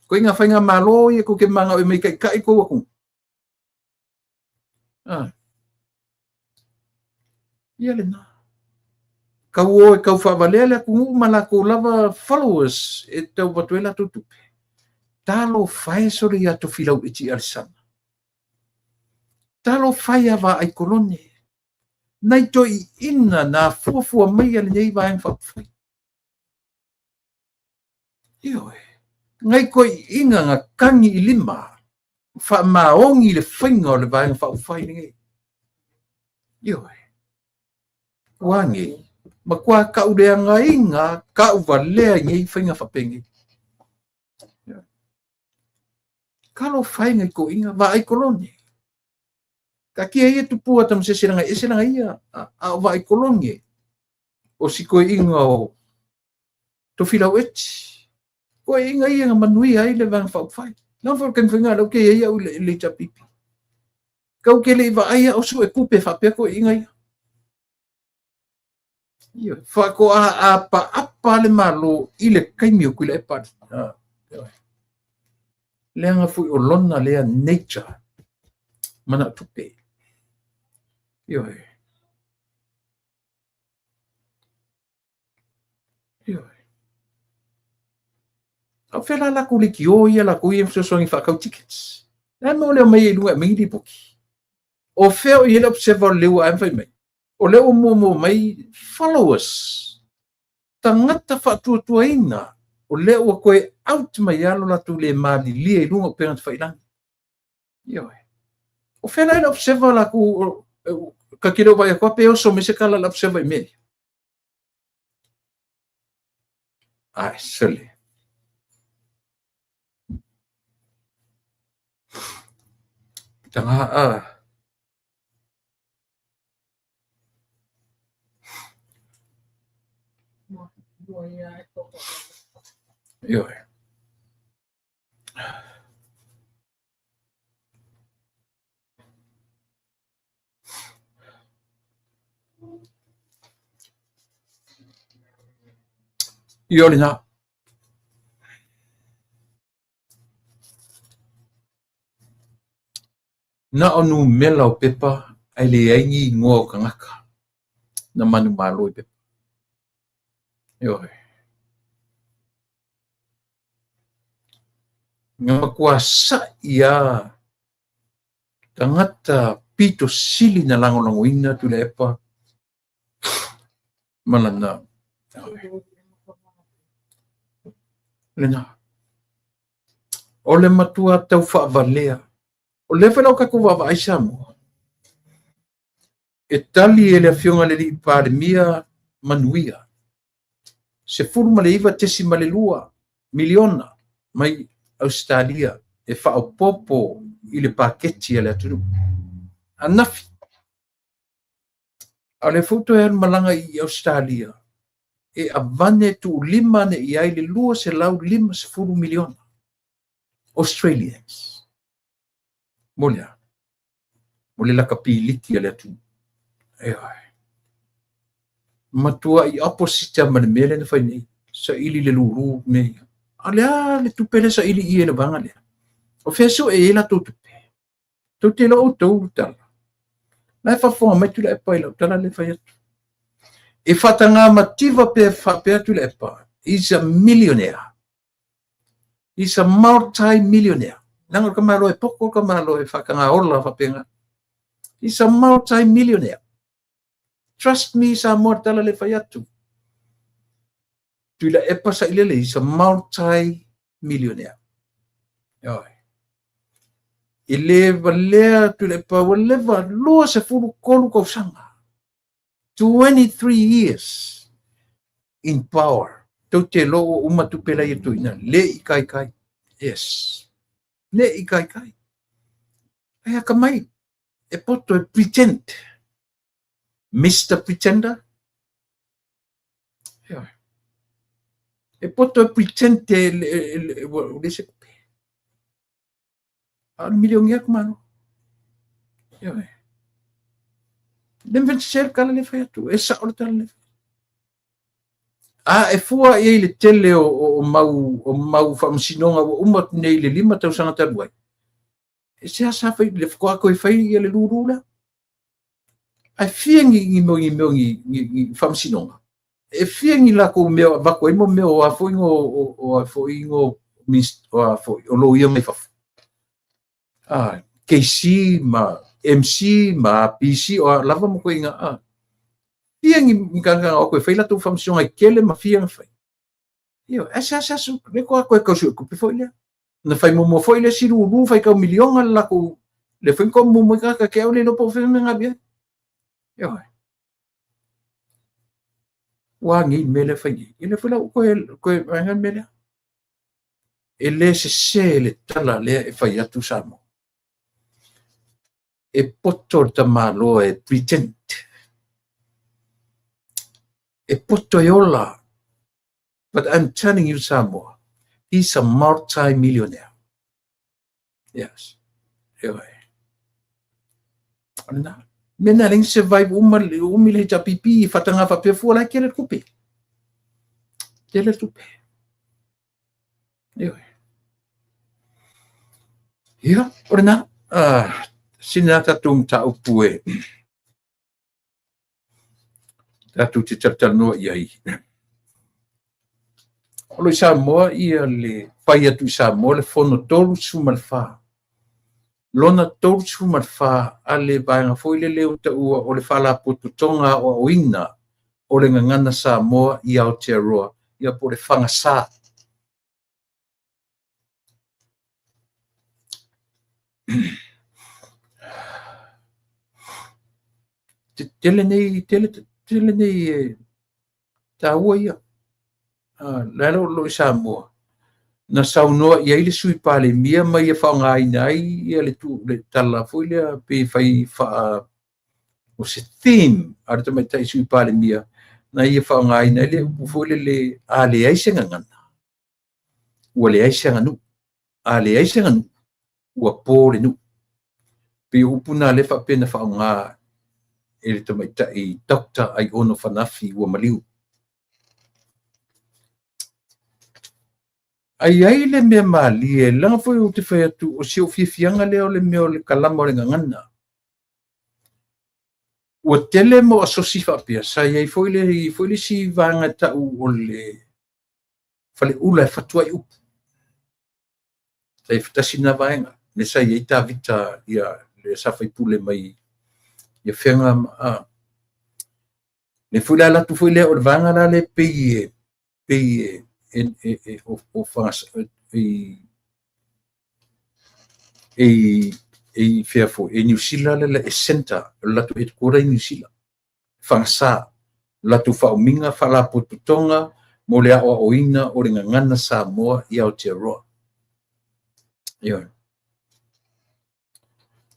Koinga faiga malo ia tou te manao e omai taitai tou atunuu. Ia lena. Kau o e kau faavalea le atunuu ma latou lava followers e tau avatu ai latou tupe. Talofa e sole ia Tofilau Eti Alesana. Talofa e ia Vaai Kolone. Nai toeaiina na fuafua mai a lenei Vaega Faaupufai. Ioe. Nai toeaiina na tagi i lima faamaoni le faiga o le Vaega Faaupufai lenei. Ioe. Ua nei, matua tauleagaina, tauvalea i nei faiga faapenei. Talofa e nai toeaiina, Vaai Kolone. Taatia ia tupua Tamasese leaga e ese laga ia, a o Vaai Kolone, o si toeaina o Tofilau Eti. Toeaiina ia na manuia ai le Vaega Faaupufai. Leaga foi o le taimi faiga lea ou te i ai au i le HRPP. Kau te le i vaai au sue tupe faapea toeaiina ia. Ioe. Faatoa apaapa le Malo i le taimi o Tuilaepa. Leaga foi o lona lea nature manao tupe. Ioe. Ioe. A o fea la latou leitio ia latou ia fesoasoani faatau tickets? Le a mea o le omai ai i luga e aumai ni lipoti? O fea o i ai le observer o le ua ae fai mai? O lea ua muamua mai followers, tagata faatuatuaina, o lea ua toe out mai lava lo latou le malilie i luga o upega tafailagi. Ioe. O fea la i le observer latou, ta te le o vaai atu lava pe oso mai se tala a le observer i mea ia. Ai, sole. Tanga a. Ioe. Ia o lena. Na o numera o pepa ae leai ni igoa o tagata na manumalo i pepa. Ioe. Na matua sa'i lava tagata pito sili na lagolagoina Tuilaepa ma lana lena. O le matua tau faavalea. O lea foi la ua tatou vaavaai Samoa, e tali e le Afioga i le Alii Palemia manuia. 19.2 miliona mai Ausetalia e faaopoopo i le paketi a le atunuu. Ananafi, a o lea foi ua toe alu malaga i Ausetalia e avane tuulima ane i ai le $250 miliona Australians. Mo le a? Mo le lakapiliki a le atunuu. Ioe. Matuai opposite lava ma le mea lea na fai nei. Saili le lulu mea ia. A o le a le tupe lea saili i i e le vaega lea? O fea e sue ai latou tupe? Tou te iloa outou le tala. La e faafofoga mai Tuilaepa i lau tala lea e fai atu. E faataga mativa pe faapea Tuilaepa, he's a millionaire. He's a multi-millionaire. Leaga o le tamaloa e poto, o le tamaloa e faataga ola faapena. He's a multi-millionaire. Trust me, Samoa, le tala lea e fai atu. Tuilaepa Sailele, he's a multi-millionaire. Ioe. E le valea Tuilaepa ua leva 23 tausaga. 23 years in power. Tou te iloa ua uma tupe la ia tuuina. Le i kaikai. Yes. Le i kaikai. Ai akamai. E poto e pretend. Mr. Pretender. Ioe. E poto e pretend e le se tupe. A o le milionea ku malo. Ioe. Le mea se le tala le fai atu. E sao le tala le fai. A e fua i ai le tele o mau faamasinoga ua uma atu nei i le 5 tausaga talu ai. E seasea fai le faatoa toe fai ia le lulu lea. Ae fia ni mea ni faamasinoga. E fia ni latou mea o avatu ai mo mea o a foi no o a foi no o a foi o loia mai fafo. A KC ma MC ma PC o a lava mo koe ina a. Fia ni tagata na o atu e fai latou faamasinoga e tele ma fia na fai. Ioe, ae seasea le toa toe tau suetupe foi lea. Na fai muamua foi le isi lulu faitau miliona le latou, lea foi na toa muamua ai tagata te au le iloa po o fea mea na alu i ai. Ioe. Ua a nei le mea lea fai nei. Ia lea foi la ua toe vaega le mea lea. E le sese le tala lea e fai atu Samoa. E poto le tamaloa e pretend. E poto e ola. But I'm telling you Samoa, he's a multi-millionaire. Yes. Ioe. O lena. Mea na leng survive uma umi le HRPP, whatanga whapea fua lai tele tupe. Tele tupe. Ioe. Ia, o lena. Sina tatou mataupu e tatou te talatalanoa i ai. O lo i Samoa ia le fai atu i Samoa le fono 34. Lona 34 a le vaega foi lele o taua o le Faalapotopotoga Aoaoina o le Gagana Samoa i Aotearoa, ia po o le FAGASA. Tele nei, tele, tele nei e taua ia. La lo lo i Samoa. Na saunoa i ai le Sui Palemia ma ia faaaogaina ai ia le tu le tala foi lea pe fai faa o se theme a le tamaitai Sui Palemia na ia faaaogaina ai le upu foi lele a leai se gagana ua leai se aganuu, a leai se aganuu ua po le nuu. Pei o upu na lea faapea na faaaoga e le tamaitai Dr. Aiono Fanafi ua maliu. Ai ai le mea malie, leaga foi ou te fai atu, o si ou fiafiaga lea o le mea o le kalama o le gagana. Ua tele mo asosi faapea, sa i ai foi le, foi le isi vaega e tau o le faleula e fatu ai upu. Sa i ai tasi lena vaega, lea sa i ai Tavita ia, le sa faipule mai ia Fega ma, a. Le foi la alu atu foi lea, o le vaega la lea pei e, pei e, e, e, o, o Fagas, e, e, e i fea foi, e Niu Sila le, e center, o le latou headquarter i Niu Sila. Fagasa, latou faaumiga, faalapotopotoga, mo le aoaoina o le gagana Samoa i Aotearoa. Ioe.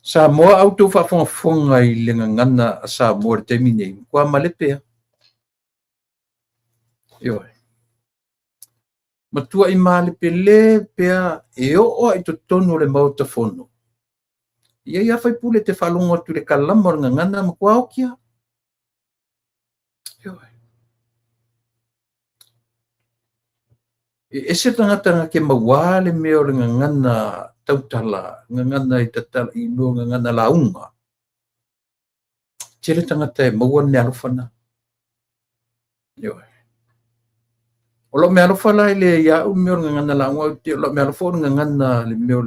Samoa a outou faafogafoga i le gagana a Samoa i le taimi nei, matua malepe lava. Ioe. Matuai malepele pea e oo lava i totonu o le Maota Fono. E i ai lava faipule e te faalogo atu i le kalama o le gagana, matua oti lava. Ioe. E ese tagata na te mauā le mea o le gagana tautala, gagana i tatala, i mea o gagana lauga. Tele tagata e maua le meaalofa na. Ioe. O lau meaalofa la i le ia au mea o le gagana lauga, o lau meaalofa o le gagana le mea o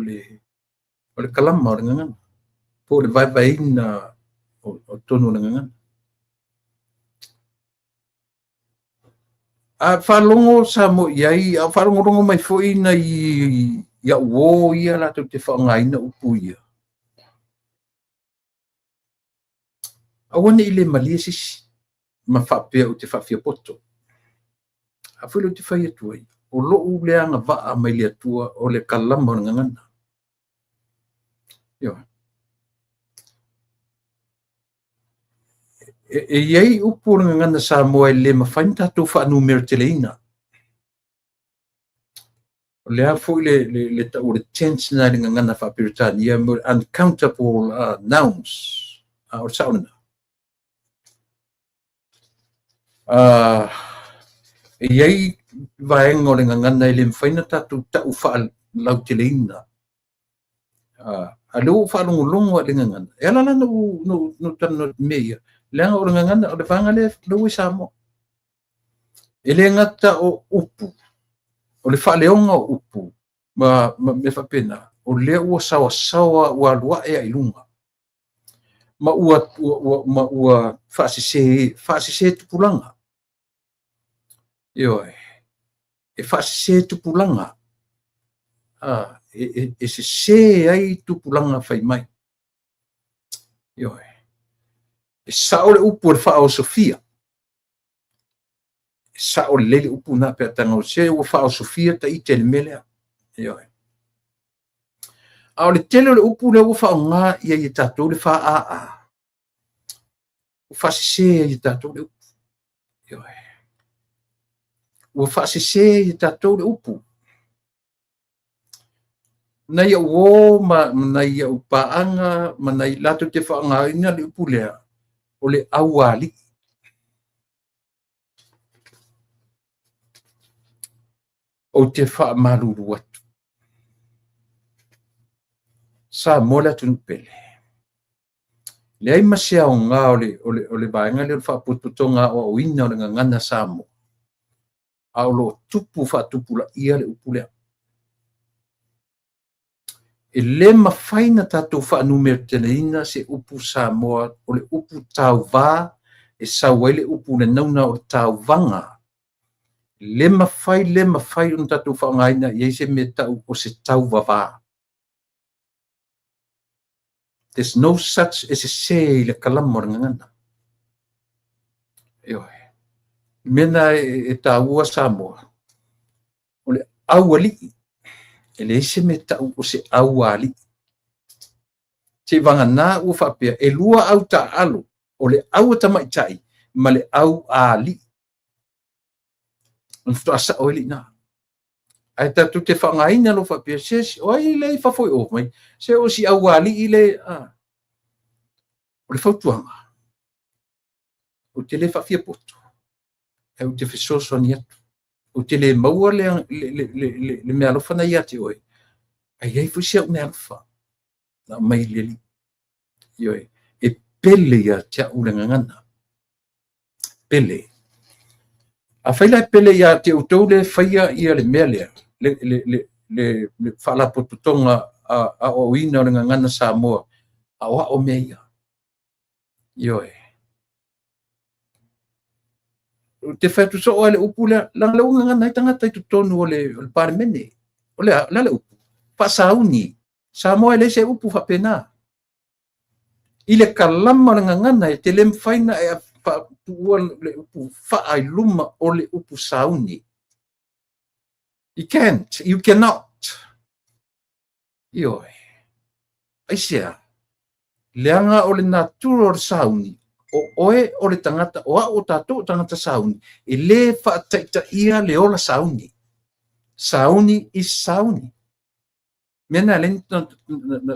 le kalama o le gagana, po o le vaevaeina o tonu o le gagana. A faalogo Samoa i ai, a faalogologo mai foi nai au uō ia latou te faaaogaina upu ia, aua ne i le malie se isi ma faapea ou te faafiapoto. A foi lea ou te fai atu ai, o lou lea agavaa mai le Atua o le kalama o le gagana. Ioe. E i ai upu o le gagana Samoa e le mafai ona tatou faanumerateleina. O le a foi le tau o le tense na i le gagana faa-Peretania, mo le uncountable nouns. O le sao lena. E i ai vaega o le gagana e le mafai ona tatou tau faalauteleina. A lea ua ou faalogologo i le gagana, e ala la ona ou talanoa i mea ia, leaga o le gagana, o le vaega lea ua i Samoa. E le gata o upu, o le faaleoga o upu, ma mea faapena, o lea ua saoasaoa ua alu ae ai i luga, ma ua faasese tupulaga. Ioe, e faasese tupulaga. E sese ai tupulaga fai mai. Ioe. E sao le upu o le faaosofia. E sao lelei le upu na pe a tago se ua faaosofia ta ite i le mea lea. Ioe. A o le tele o le upu lea ua faaaoga i ai e tatou le FAA, ua faasese ai e tatou le upu. Ioe. Ua faasese ai e tatou le upu. Nai au uō ma nai au paaga ma nai latou te faaaogaina le upu lea, o le aualii. Ou te faamalulu atu. Samoa le atunuu pele. Leai ma se aoga o le vaega lea o le faapotopotoga aoaoina o le gagana Samoa, a o lo o tupu faatupulaia le upu lea. E le mafai na tatou faanumerateleina se upu Samoa o le upu tauvā e sau ai le upu le nauna o le tauvaga. Le mafai ona tatou faaaogaina i ai se mea tau o se tauvavā. There's no such e sese i le kalama o le gagana. Ioe. Mea na e taua Samoa, o le aualii, e leai se mea tau o se aualii. Se vagana ua faapea, e lua au taaalo, o le au tamaitai ma le au alii. Ona faatoa sao ai lina. Ae tatou te faaaogaina lo faapea, se o ai le i fafo i o mai, se o si aualii le, o le fautuaga, ou te le faafiapoto, ae ou te fesoasoani atu. Ou te le maua le meaalofa na ia te oe, ae i ai foi si au meaalofa na mai le alii. Ioe, e pele ia te au le gagana. Pele. A fai la e pele ia te outou le faia ia le mea lea, le faalapotopotoga aoaoina o le gagana Samoa, aoao mea ia. Ioe. Ou te fai atu soo ai le upu lea, leaga lea ua gagana ai tagata i totonu o le Palemene. O le a le upu? Faasauni. Samoa e leai se upu faapena. I le kalama o le gagana e te le mafai na e faatuua le upu faa i luma o le upu sauni. You can't, you cannot. Ioe. Aisea? Leaga o le natura o le sauni, o oe o le tagata, o au o tatou o tagata sauni, e lē faataitaia le ola sauni. Sauni is sauni. Mea na le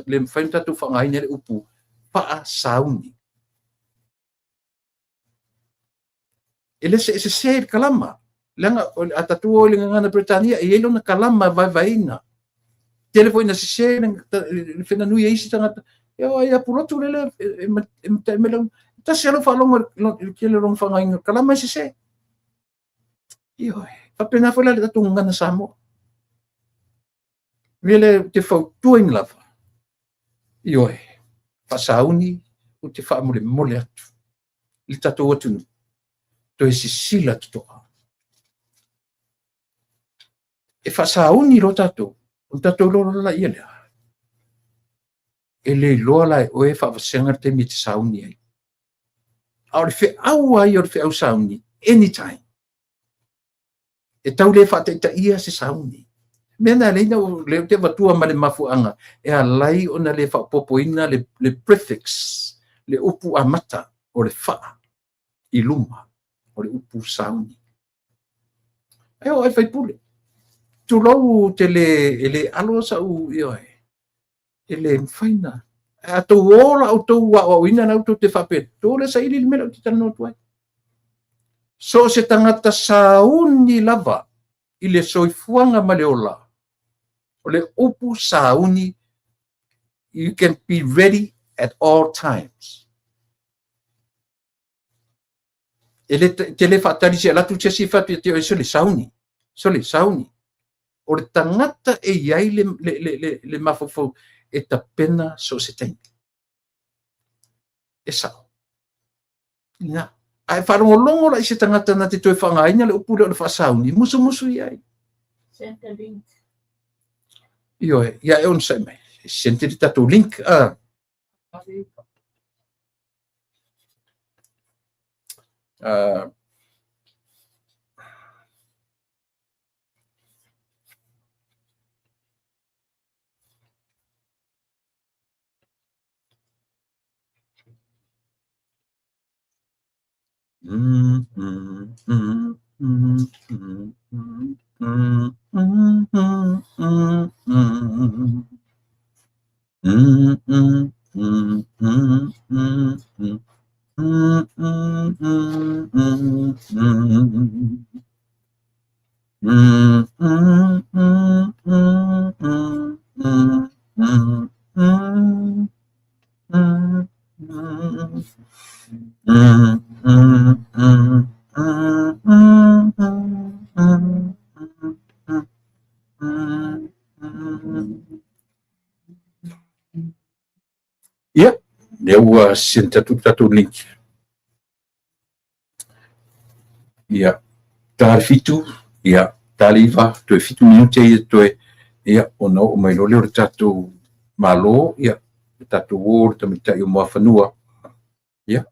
le mafai ona tatou faaaogaina le upu faasauni. E le se sese le kalama. Leaga a tatou o i le gagana Peretania, e i ai lona kalama e vaevaeina. Tele foi ina sese le fenanui a isi tagata. E o ai apulotu le lea e matai mai lau. Tasi lava lau faalogo i le tele o lona faaaogaina o le kalama e sese. Ioe. Faapena foi la i le tatou gagana Samoa. Mea lea ou te fautuaina lava, ioe, faasauni ou te faamolemole atu i le tatou atunuu, toe sisila totoa. E faasauni loa tatou, ona tatou iloa loa lea. E le iloa la e oe e faavasega le taimi e te sauni ai. A o le feau lava ia o le feau sauni, anytime. E tau le faataitaia se sauni. Mea na lea ou te avatua ma le mafuaaga e alai ona le faaopoopoina le prefix, le upu amata o le faa i luma o le upu sauni. E oo ai faipule. Tulou te le, e le alo sau, ioe, e le mafai na. A tou o la outou aoaoina la outou te faapea, tou le saili le mea lea ou te talanoa atu ai. So o se tagata sauni lava i le soifuaga ma le ola, o le upu sauni, you can be ready at all times. E le, te le faatali se alatu se isi fai atu ia te oe, sole, sauni, sole, sauni. O le tagata e i ai le mafaufau e tapena so o se taimi. E sao. Ina. A e faalogologo la i se tagata na te toe faaaogaina le upu lea o le faasauni, musumusu i ai. Send the link. Ioe, ia e onosai mai. Send le tatou link. Ia, lea ua send atu le tatou link. Ia, ta le 7, ia, ta le 9, toe 7 minute ia toe, ia, ona oo mai loa lea o le tatou Malo, ia, le tatou o le tamaitai o Muafanua. Ia,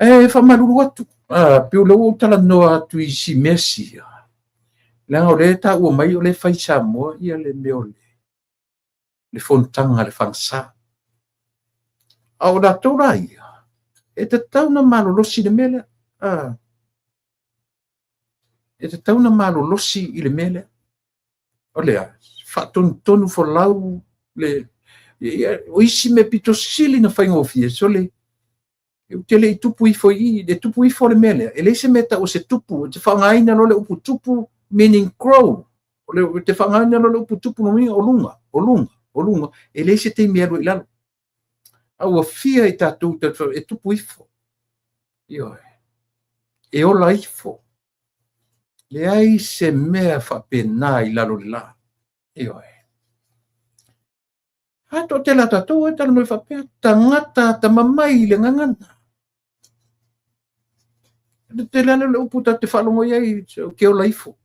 e faamalulu atu, pei o lea ua ou talanoa atu i si mea sia, leaga o lea e taua mai o lea e fai i Samoa ia le mea o le fonotaga a le FAGSA. A o latou la ia, e tatau na malolosi i le mea lea. E tatau na malolosi i le mea lea. O lea, faatonutonu folau le, o isi mea pito sili na faigofie, sole, ou te le i tupu ifo i i, le tupu ifo le mea lea, e leai se mea e tau o se tupu, e te faaaogaina loa le upu tupu, meaning grow. O le, e te faaaogaina loa le upu tupu, lona uiga o luga, o luga, o luga, e leai se taimi e alu ai i lalo. A ua fia i tatou e tupu ifo. Ioe. E ola ifo. Leai se mea faapena i lalo o le la. Ioe. A toatele a tatou e talanoa faapea, tagata atamamai i le gagana. Le tele lava le upu tatou te faalogo i ai, ke ola ifo.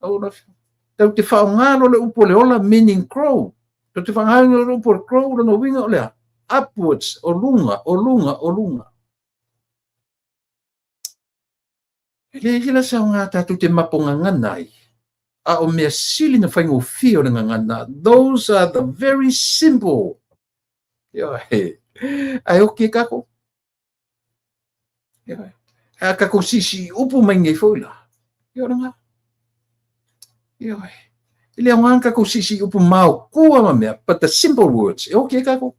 Tatou te faaaoga loa le upu o le ola, meaning grow. Tatou te faaaoga loa le upu o le grow, lona uiga o le a? Upwards, o luga, o luga, o luga. E leai la se aoga tatou te mapogagana ai. A o mea sili na faigofie o le gagana, those are the very simple. Ioe. Ae oki e kākou. Ioe. A kākou siisii upu mai nei foi la. Ia o lena. Ioe. E le aoga kākou siisii upu maokua ma mea, but the simple words, e oki e kākou.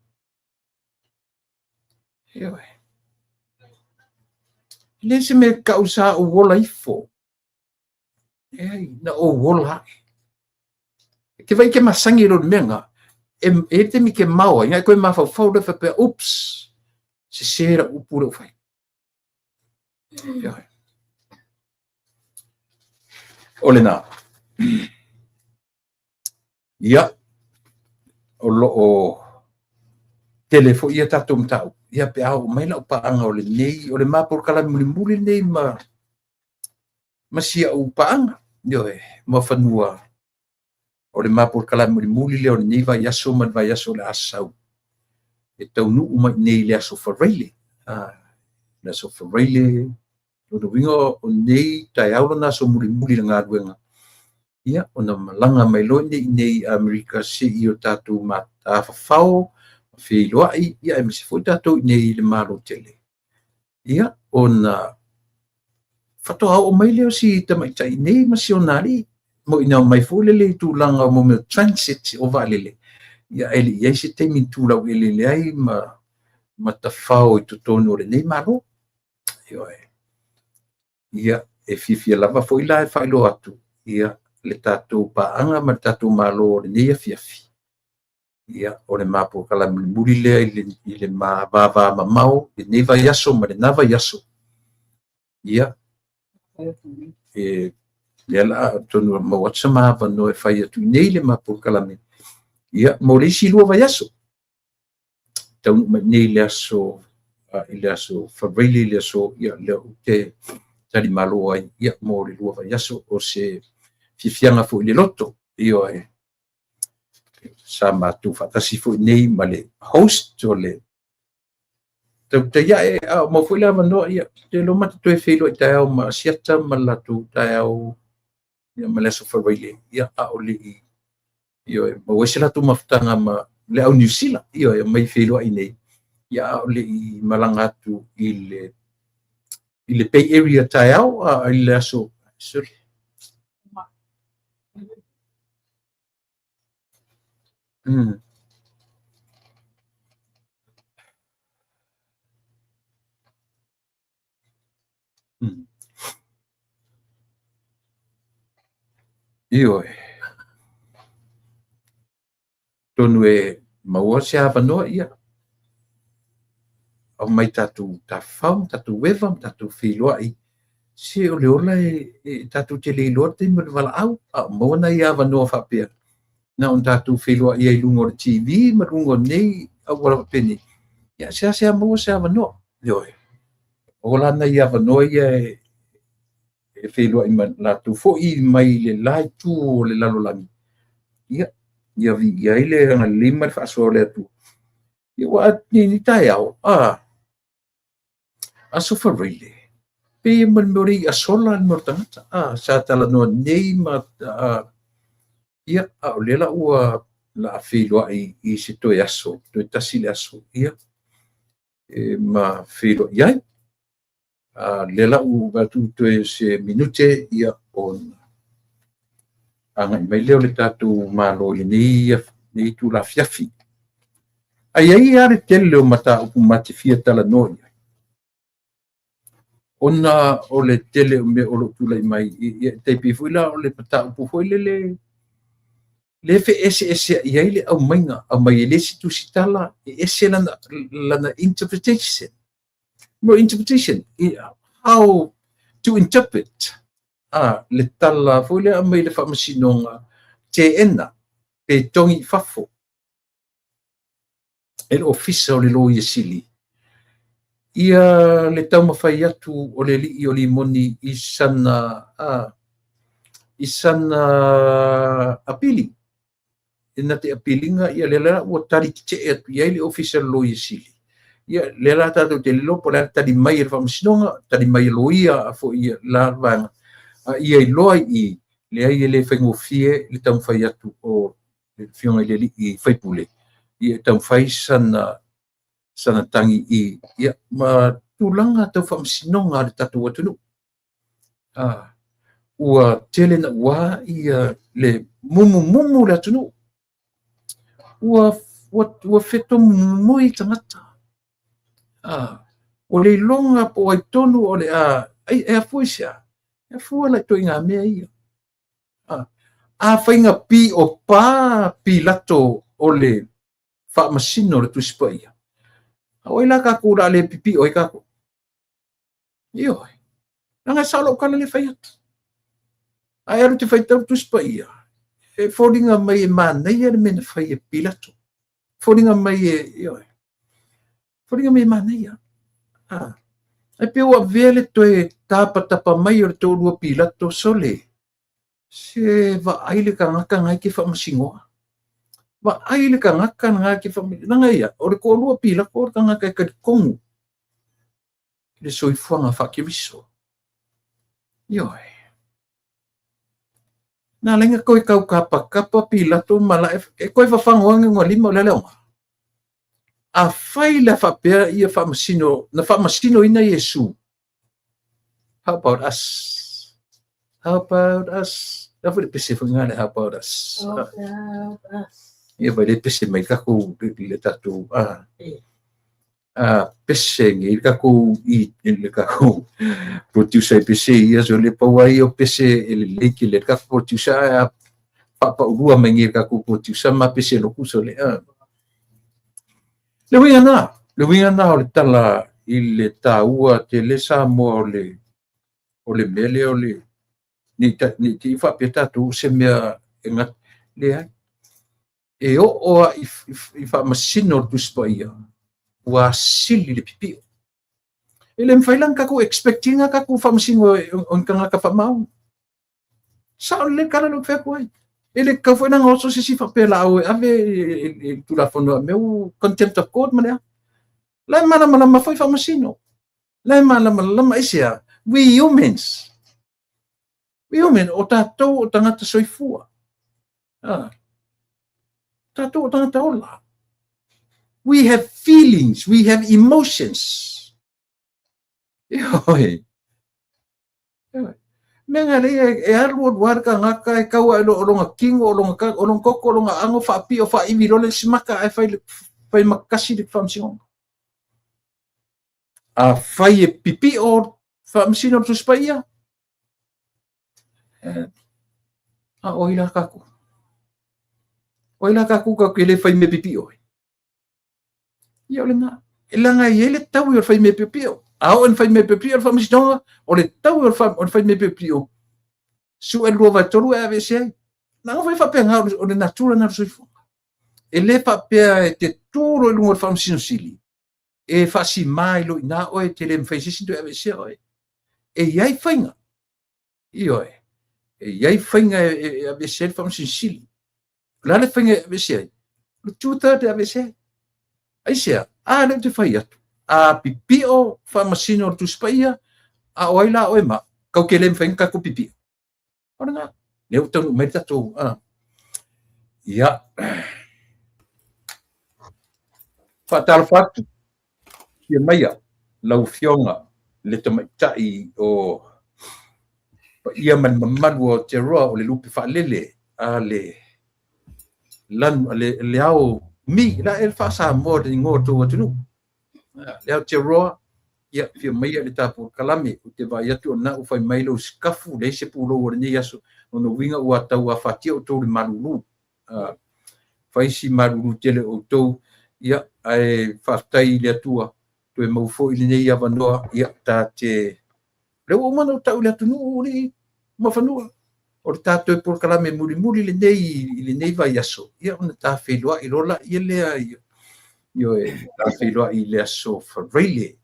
Ioe. E le se mea kau sa ou ola ifo. Leai, na ou ola aʻe. Ke vai ke masangi i lona mea nga, e, e te mi ke mao ai, ngai koe mafaufau le faapea, oops, sese lau upu lea ua fai. Ioe. O lena. Ia, o lo o tele foi ia tatou mataupu. Ia pe a oo mai lau paaga o lenei, o le ma polokalame mulimuli lenei ma ma si au paaga, ioe, ma fanua o le ma polokalame mulimuli lea o lenei vaiaso ma le vaiaso o le a sau e taunuu mai nei i le aso Faraile. Ah, le aso Faraile, lona uiga o nei taeao lona aso mulimuli i le galuega. Ia, ona malaga mai loa nei i nei i Amerika seia o tatou matafafao, ma feiloai, ia aemaise foi tatou i nei i le Malo tele. Ia, ona faatoa oo mai lea o si tamaitai nei ma si ona alii, mo ina omai foi lele i tulaga o mea o transit o vaalele, ia e le i i ai se taimi na tulaueleele ai ma tafao i totonu o lenei Malo. Ioe. Ia, e fiafia lava foi la e faailoa atu, ia, le tatou paaga ma le tatou Malo o lenei afiafi, ia, o le ma polokalame mulimuli lea i le, i le ma vavamamao i lenei vaiaso ma lena vaiaso. Ia, e, lea la atonu e maua atu se ma avanoa e fai atu i nei le ma polokalame, ia, mo le isi 2 vaiaso. Taunuu mai nei i le aso i le aso Faraile i le aso ia lea ou te talimalo ai ia mo le 2 vaiaso o se fiafiaga foi i le loto. Ioe, sa matou faatasi foi nei ma le host o le tautai ae a o maua foi le avanoa ia te iloa matou toe feiloai taeao ma Asiata ma le latou taeao ia ma le aso Faraile, ia a o le i, ioe, maua ai se latou mafutaga ma le au Niu Sila, ioe, omai feiloai nei, ia a o le i malaga atu i le Bay Area taeao, a i le aso, sorry. Ioe. Atonu e maua se avanoa, ia, aumai tatou tafafao ma tatou eva ma tatou feiloai, se o le ola e tatou te le iloa le taimi o le valaau, a o maua nai avanoa faapea, na ona tatou feiloai ai i luga o le TV ma luga o nei auala faapenei, ia seasea maua se avanoa. Ioe. O la nai avanoa ia e feiloai ma latou foi mai le la itu o le lalolagi, ia, ia viia ai le agalelei ma le faasoa o le Atua. Ia ua nei taeao, a, aso Faraile, pei e ma le mea o le i'a sola le mea o le tagata, a, sa talanoa nei ma, a, ia, a o lea la ua la a feiloai i se toe aso, toe tasi le aso, ia, e ma feiloai ai. A, lea la ua vaai atu toe se minute, ia, ona agai mai lea o le tatou Malo i lenei itula afiafi. Ae i ai lava le tele o mataupu ma te fia talanoa i ai, ona o le tele o mea o lo o tulai mai, e tai pei foi la o le mataupu foi lele le feeseeseai ai le aumaiga, aumai e le isi tusitala, e ese lana interpretation. No interpretation, how to interpret le tala foi lea aumai le faamasinoga teena pe togi i fafo e le Ofisa o le Loia Sili ia le taumafai atu o le alii o Limoni i sana apili. E na te apiliga ia lea la ua tali tetee atu i ai le Ofisa o le Loia Sili. Ia lea la tatou te le iloa po o le a le tali mai e le Faamasinoga, tali mai e loia foi ia la vaega, a ia iloa i i Leai, e le faigofie le taumafai atu o le Afioga i le alii faipule ia e taumafai sana tagi i ia ma tulaga tau faamasinoga a le tatou atunuu. Ua tele naua ia le mumumumu le atunuu. Ua fetomumui tagata. Ua le iloga po o ai tonu o le a e afua i se a? E afua la i ituaiga mea ia. A faiga pi o pa Pilato o le faamasino o le Tusi Paia, a o ai la tatou o le a le pipio ai tatou? Ioe. Leaga e sao lau tala lea e fai atu. Ae alu e te faitau le Tusi Paia, e foliga mai e manaia le mea na fai e Pilato. Foliga mai e, ioe, foliga mai e manaia. Ae pei ua avea le toe tapatapa mai o le toalua Pilato, sole, se vaai le tagata na e te faamasinoa. Vaai le tagata na e te faamasinoa. Leaga ia, o le toalua Pilato o le tagata e talitonu i le soifuaga faa-Keriso. Ioe. Na ala ai ona toe tau tapatapa Pilato ma lae e toe fafago ane ona lima o le a le aoga. Afai la faapea ia faamasino, na faamasinoina Iesu. How about us? How about us? La foi le pese foi ngā le how about us? How about us? Ia vai le pese mai tatou le tatou pese ngi le tatou i le tatou producer pese ia so le pau ai o pese e le lei ke le tatou producer a faapaulua mai ngi le tatou producer ma pese loku so le Le uiga na, le uiga na o le tala i le taua tele Samoa o le mea lea o le nei te i faapea tatou se mea e leai. E oo a i faamasino le Tusi Paia, ua asili le pipio. E le mafai la ona tatou expect ina tatou faamasino o ni tagata faamaoni. Sao lelei le tala lea ou te fai atu ai. E le tatau foi la ona oso se isi faapea la au e ave i le Tulafono a mea ua contempt of court ma le a. La e malamalama foi faamasino. La e malamalama aisea? We humans. We human, o tatou o tagata soifua. Tatou o tagata ola. We have feelings, we have emotions. Ioe. Ioe. Mea ngā lei e alu alu lava le tagata e tau ae loa o lona tino, o lona o lona toto, o lona ago faapio faaivi loa le isi mata ae fai, fai makasi le faamasinoga. A fai e pipio faamasino le Tusi Paia, a o ai la tatou? O ai la tatou tatou te le fai mea pipio ai? Ia o lena. E leaga e i ai le taui o le fai mea piopio. A oo ina fai mea piopio le faamasinoga, o le taui o le fai mea piopio, sue le 2/3 e aveese ai. Leaga foi faapena o le natura lena o le soifuaga. E le faapea e te tu loa i luga o le Faamasino Sili, e faasimā ai loa i ina oe, e te le mafai e se isi ona toe aveesea oe. E i ai faiga. Ioe. E i ai faiga e aveese ai le Faamasino Sili. O le a le faiga e aveese ai? O le 2/3 e aveese ai. Aisea? A lea ou te fai atu. A pipio faamasino o le Tusi Paia, a o ai la oe ma? Kau te le mafai ona tatou pipio. O lena. Lea ua taunuu mai le tatou... Ia. Faatalofa atu. Afio maia lau Afioga le tamaitai o paia ma le mamalu o Aotearoa o le lupe faalele a le lanu a le ao mi la e faa-Samoa le igoa o tou atunuu. Le Aotearoa, ia, afio maia le tapu kalame, ou te vaai atu o lena ua fai mai lou sikafu, leai se pulou o lenei aso, lona uiga ua tau afatia outou i le malulu. Fai si malulu tele o outou, ia, ae faafetai i le Atua, toe maua foi lenei avanoa, ia, ta te lea ua uma ona ou tau i le atunuu alii ma fanua, o le tatou polokalame mulimuli lenei i lenei vaiaso, ia, ona ta feiloai loa laia lea, ioe, ta feiloai i le aso Faraile,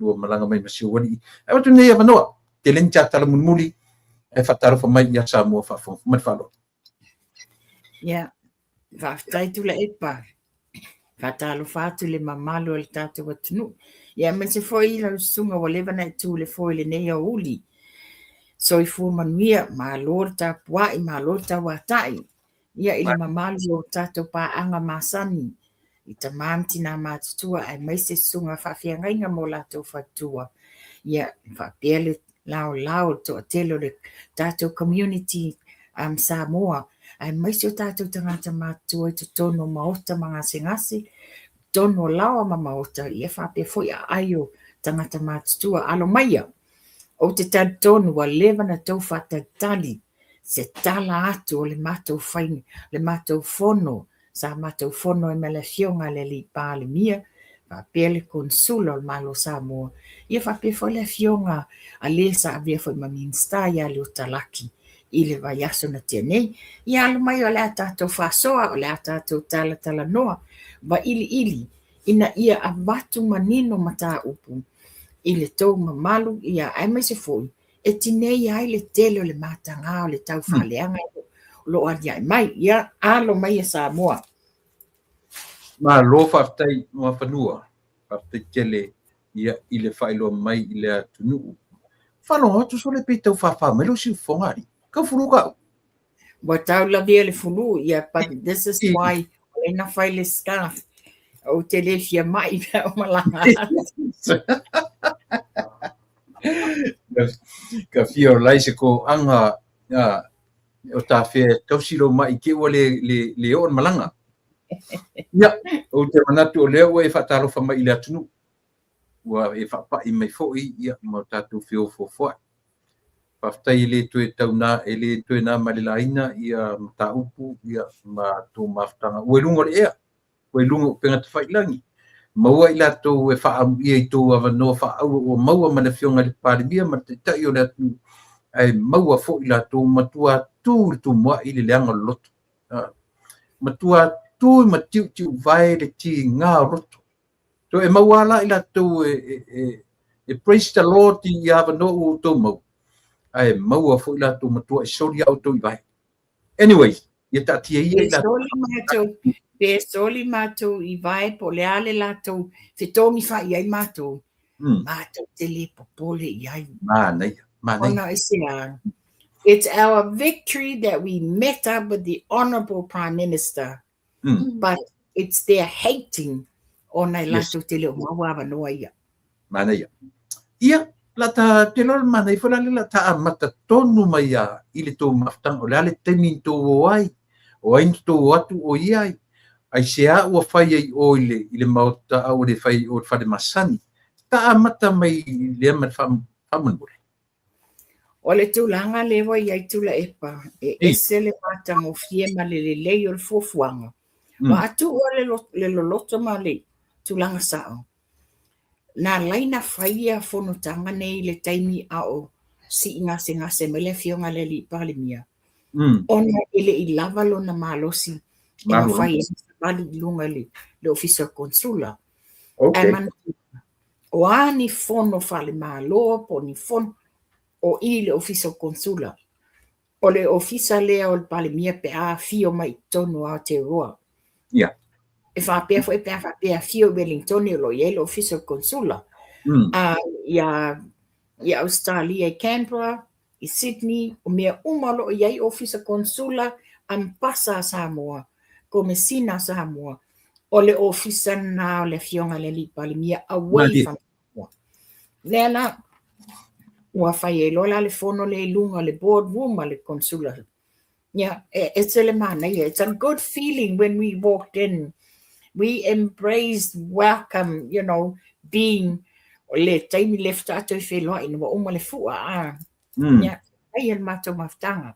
lua malaga mai ma si ou alii. Ae avatu lenei avanoa, tele ni ta tala mulimuli, ae faatalofa mai ia Samoa faafogafoga ma le faaaloalo. Ia, faafetai Tuilaepa. Faatalofa atu i le mamalu o le tatou atunuu. Ia aemaise foi lau susuga ua leva ona e tu i le foe i lenei aoauli. Soifua manuia, malo le tapuai, malo le tauatai, ia i le mamalu o tatou paaga masani i tama ma tina matutua aemaise susuga faafeagaiga ma o latou faletua, ia faapea le laolao o le toatele o le tatou community Samoa, aemaise o tatou tagata matutua i totonu o maota ma gasegase, totonu o laoa ma maota, ia faapea foi aai o tagata matutua. Alo maia! Ou te talitonu ua leva ona tou faatalitali se tala atu o le matou fai, le matou fono, sa matou fono ai ma le Afioga i le Alii Palemia, faapea le Konesula o le Malo o Samoa, ia faapea foi le Afioga a le sa avea foi ma Minisita ia Leota Laki i le vaiaso na tea nei. Ia alo mai o le a tatou faasoa, o le a tatou talatalanoa, vailiili ina ia avatu manino mataupu i le tou mamalu, ia aemaise foi e tineia ai le tele o le mataga o le tau faaleaga o lo o aliae mai. Ia, alo maia Samoa. Malo faafetai Muafanua, faafetai tele ia i le faailoa mai i le atunuu. Faalogo atu sole pe tau fāfā mai lou siufofoga alii. Kau fulu kau. Ua tau lavea le fulu, ia, but this is why o lea na fai le scarf. Ou te le fia mai pe a ou malaga atu. Ka fia o lai se koaga o tafea e tausi lou mai te ua le, le, le oo le malaga. Ia, ou te manatu o lea ua e faatalofa mai i le atunuu. Ua e faapai mai foi ia ma o tatou feofoafoa'i. Faafetai e le toe tau na, e le toe na ma le laina ia mataupu ia ma tou mafutaga. Ua i luga o le ea, ua i luga o upega tafailagi. Maua i latou e faaamuia i tou avanoa faaauro ua maua ma le Afioga i le Palemia ma le Taitai o le atunuu, ae maua foi latou matua tu i le tumuai i le leaga o le loto. Matua tu ma tiutiuvae le tiga o loto. So e maua la i latou e, e, e, e praise the Lord i avanoa ua outou maua, ae maua foi latou matua e soli a outou i vae. Anyways, ia taatia ia i latou. Soli matou, pe soli matou i vae po o le a le latou fetogifai ai matou, matou te le popole i ai. Manaia, manaia. Ona i se a, it's our victory that we met up with the Honourable Prime Minister But it's their hating ona e latou te le o maua avanoa ia. Manaia. Ia, la ta, te loa le manaia foi la le la ta amata tonu mai a i le tou mafutaga, o le a le taimi ni tou o ai, o ai ni tou o atu o i ai, aisea ua fai ai o i le, i le maota a ua le fai ai o i le fale masani. Ta amata mai i lea ma le faamolemole. O le tulaga lea ua i ai Tuilaepa, e ese le matagofie ma le lelei o le fuafuaga. Ua atuua le loloto ma le tulaga sao. Na ala ai ona fai ia fonotaga nei i le taimi a o sii gasegase mai le Afioga i le Alii Palemia, ona e le i lava lona malosi e mafai ai ona savali i luga i le Ofisa o le Konesula. Ae manatua, o a ni fono faale-Malo po o ni fono o i i le Ofisa o Konesula, o le Ofisa lea o le Palemia pe a afio mai i totonu o Aotearoa. Yeah. E faapea foi pe a faapea e afio i Wellingtone o lo o i ai le Ofisa o Konesula. Ia, ia Ausetalia i Canberra, i Sydney, o mea uma o lo o i ai Ofisa Konesula, Ambasa a Samoa, Komesina a Samoa, o le ofisa lena o le Afioga i le Alii Palemia away from Samoa. Lea la, ua fai ai loa la le fono lea i luga o le board room a le Konesula. Ia, e ese le manaia. It's a good feeling when we walked in. We embraced, welcome, you know, being le taimi le faatoa toe feiloai ina ua uma le fua. A, ia, ai le matou mafutaga.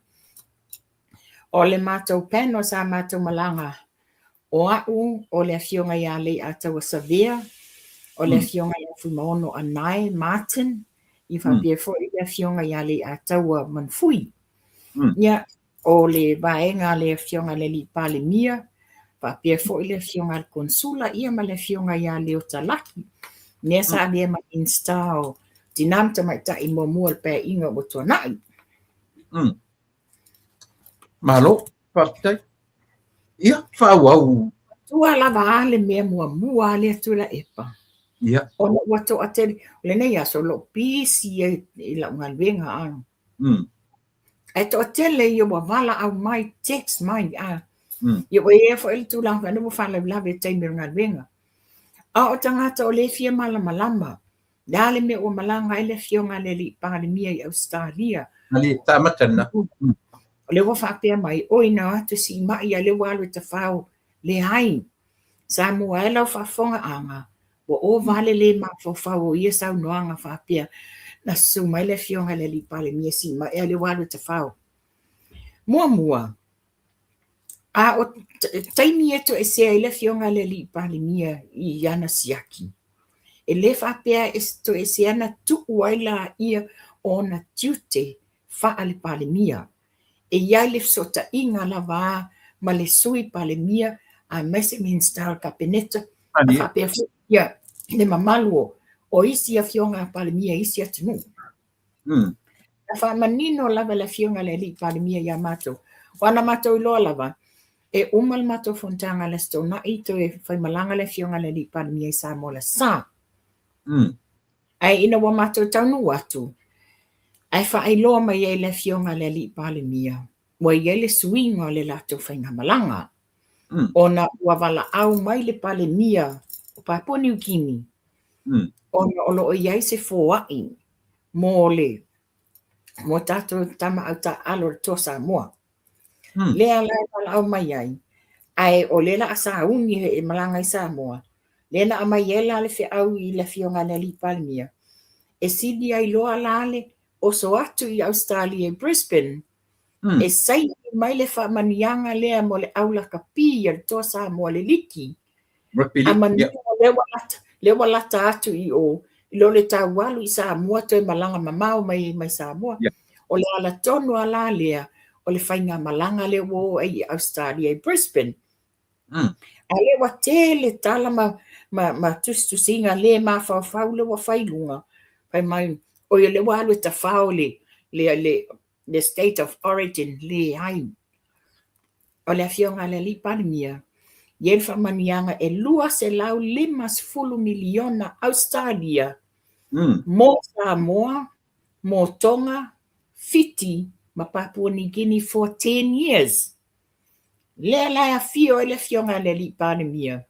O le matou panel sa matou malaga o a'u, o le Afioga ia Leiataua Savea, o le Afioga ia Fuimaono Anae Martin, ia faapea foi le Afioga ia Leiataua Manufui. Ia, o le vaega a le Afioga i le Alii Palemia, faapea foi le Afioga i le Konesula, ia ma le Afioga ia Leota Laki, lea sa avea ma Minisita o Tina ma Tamaitai muamua o le Paeaiga ua tuanai. Malo, faafetai. Ia, faaauau. Tua lava a le mea muamua a lea Tuilaepa. Ia. Ona ua toatele, o lenei aso o lo o pisi ai i lau galuega a. Ae toatele ia ua valaau mai, text mai, a. Ia ua i ai foi le tulaga foi lea ua faalavelave i le taimi o le galuega. A o tagata o lea e fia malamalama, le a le mea ua malaga ai le afioga a le alii Palemia i Ausetalia. Ali, tamata lena. O lea ua faapea mai, oi na o atu e siimai a o lea ua alu e tafao. Leai. Samoa e lau faafofogaaga, ua ova lava le le mafaufau o ia saunoaga faapea, na susu mai le afioga i le alii Palemia e siimai a o lea ua alu e tafao. Muamua, a o taimi e toesea ai le afioga i le alii Palemia i ana siaki, e le faapea e toesea na tuu ai laia o ona tiute faale-Palemia. E i ai le fesootaiga lava ma le Sui Palemia aemaise Minisita o le Kapeneta, a faapea foi ia le mamalu o isi afioga a Palemia i isi atunuu. Na faamanino lava e le afioga i le alii Palemia ia matou, aua na matou iloa lava, e uma le matou fonotaga i le Aso Toonai toe faimalaga le afioga i le alii Palemia i Samoa i le Aso Sa. Ae ina ua matou taunuu atu, ae faailoa mai ai le afioga i le alii Palemia, ua i ai le suiga o le latou faigamalaga, ona ua valaau mai le Palemia o Papua Niu Kini, ona o lo o i ai se foai mo le mo tatou tama autaaalo o le Toa Samoa. Lea la e valaau mai ai, ae o lea la a sauni e malaga i Samoa, lea na aumai ai la le feau i le afioga i le alii Palemia, e sili ai loa la le oso atu i Ausetalia i Brisbane, e saini mai le faamanuiaga lea mo le au lakapi a le Toa Samoa le liki, Rugby a league, manino yeah. lea ua lata, lea ua lata atu i o, i lo le tau alu i Samoa toe malaga mamao mai mai Samoa. O le ala tonu a la lea o le faigamalaga lea ua oo ai i Ausetalia i Brisbane. A lea ua tele tala ma, ma, ma tusitusiga le mafaufau lea ua fai i luga, fai mai, oi o lea ua alu e tafao le, le, le, le state of origin, leai. O le afioga a le alii Palemia, i ai le faamanuiaga e 250 miliona Ausetalia mo Samoa, mo Tonga, Fiti ma Papua New Guinea for 10 years. Lea la e afio ai le afioga a le alii Palemia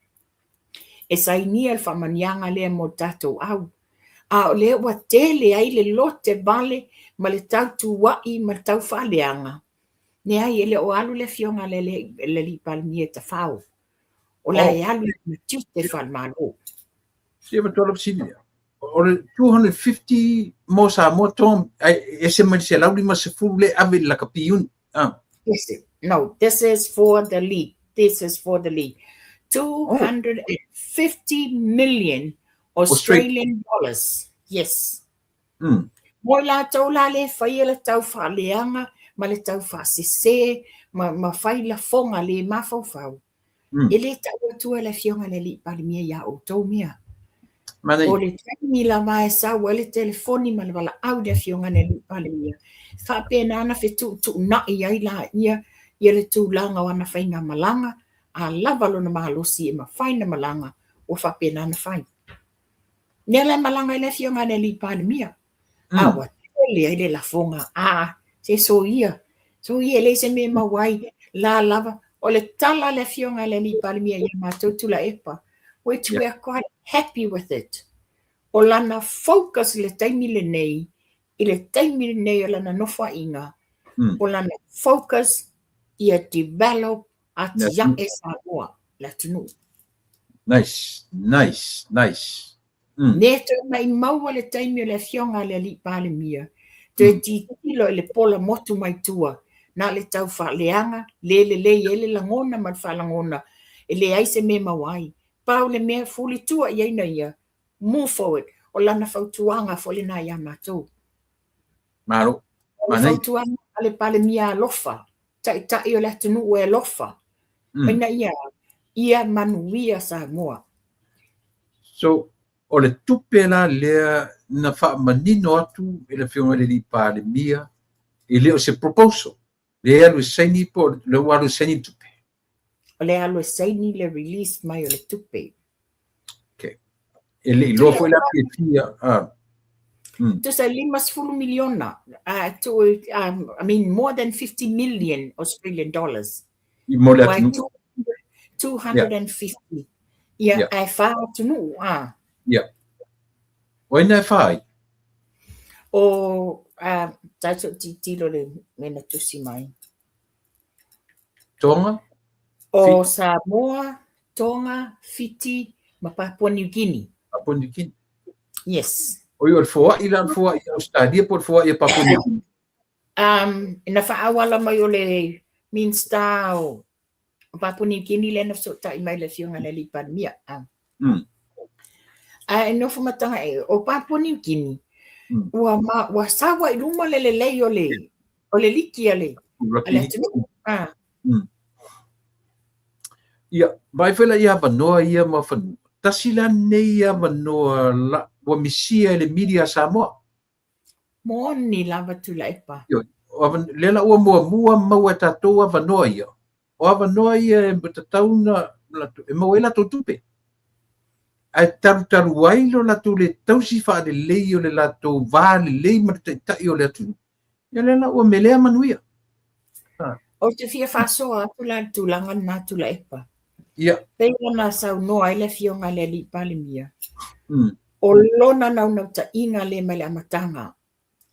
e sainia le faamanuiaga lea mo le tatou au. A o lea ua tele ai le lote vale ma le tautua'i ma le taufaaleaga, leai, e le o alu le afioga a le alii Palemia e tafao. O la e alu i lona tiute faale-Malo. Fia matua lau fesili lea. O le 250 mo Samoa, Tonga, ae ese mai le 150 lea e ave i le lakapi uni. Ah. Ese. No, this is for the league. This is for the league. 250 million Australian dollars. Yes. Mo i latou la le faia le tau faaleaga ma le tau faasese ma, ma fai lafoga le mafaufau, e le tau atua le afioga i le alii Palemia iā outou mea. Manaia. O le taimi lava e sau ai le telefoni ma le valaau i le afioga i le alii Palemia, e faapena ona fetuutuunai ai laia ia le tulaga o ana faigamalaga, a lava lona malosi e mafai ona malaga, ua faapena ona fai. Lea la e malaga ai le afioga i le alii Palemia, a ua tele ai le lafoga, a se soia, soia e leai se mea e maua ai, la lava. O le tala a le afioga i le alii Palemia ia matou Tuilaepa, which we are quite happy with it. O lana focus i le taimi lenei, i le taimi lenei o lana nofoaiga, o lana focus ia develop atiae Samoa, le atunuu. Nice, nice, nice. Ne toe maimau le taimi o le afioga a le alii Palemia, toe tilotilo i le pola motu mai tua, na o le tau faaleaga, le lelei ai le lagona ma le faalagona, e leai se mea e maua ai. Pau le mea, fulitua i ai na ia, move forward. O lana fautuaga foi lena ia matou. Malo. O le fautuaga a le Palemia alofa, taitai o le atunuu e alofa, ina ia ia manuia Samoa. So, o le tupe la lea na faamanino atu e le afioga i le alii Palemia, e le o se proposal. Lea e alu e saini po o lea ua alu e saini le tupe? O lea alu e saini le release mai o le tupe. Okay. E le iloa foi la pe fia. Ah. Tusa 50 miliona, I mean more than 50 million Australian dollars. I mo le atunuu. 250. Ia, ae fa atunuu, a. Ia. O ai na e fa ai? O, tatou tilotilo le mea na tusi mai. Tonga? O Samoa, Tonga, Fiti, ma Papua New Guinea. Papua New Guinea. Yes. Oi, o le foai la, o le foai a Australia po o le foai a Papua New Guinea? Na faaauala mai o le Minista o Papua New Guinea lea na fesootai mai le Afioga i le Alii Palemia. Ae nofo ma taga e, o Papua New Guinea, ua, ma, ua sau ai i luma le lelei o le, o le liki a le, a le atunuu. Ia, vaai foi la i avanoa ia ma fanua. Tasi la nei avanoa la, ua misia e le media a Samoa. Moni lava Tuilaepa. Lea la ua muamua maua e tatou avanoa ia. O avanoa ia e tatau na e maua ai latou tupe. Ae talutalu ai lo latou le tausi faalelei o le latou va lelei ma le taitai o le atunuu. Ia lea la ua melea manuia. Ou te fia faasoa atu la i le tulaga lena Tuilaepa. Ia. Pei ona saunoa ai le Afioga i le Alii Palemia, o lona naunautaiga lea mai le amataga,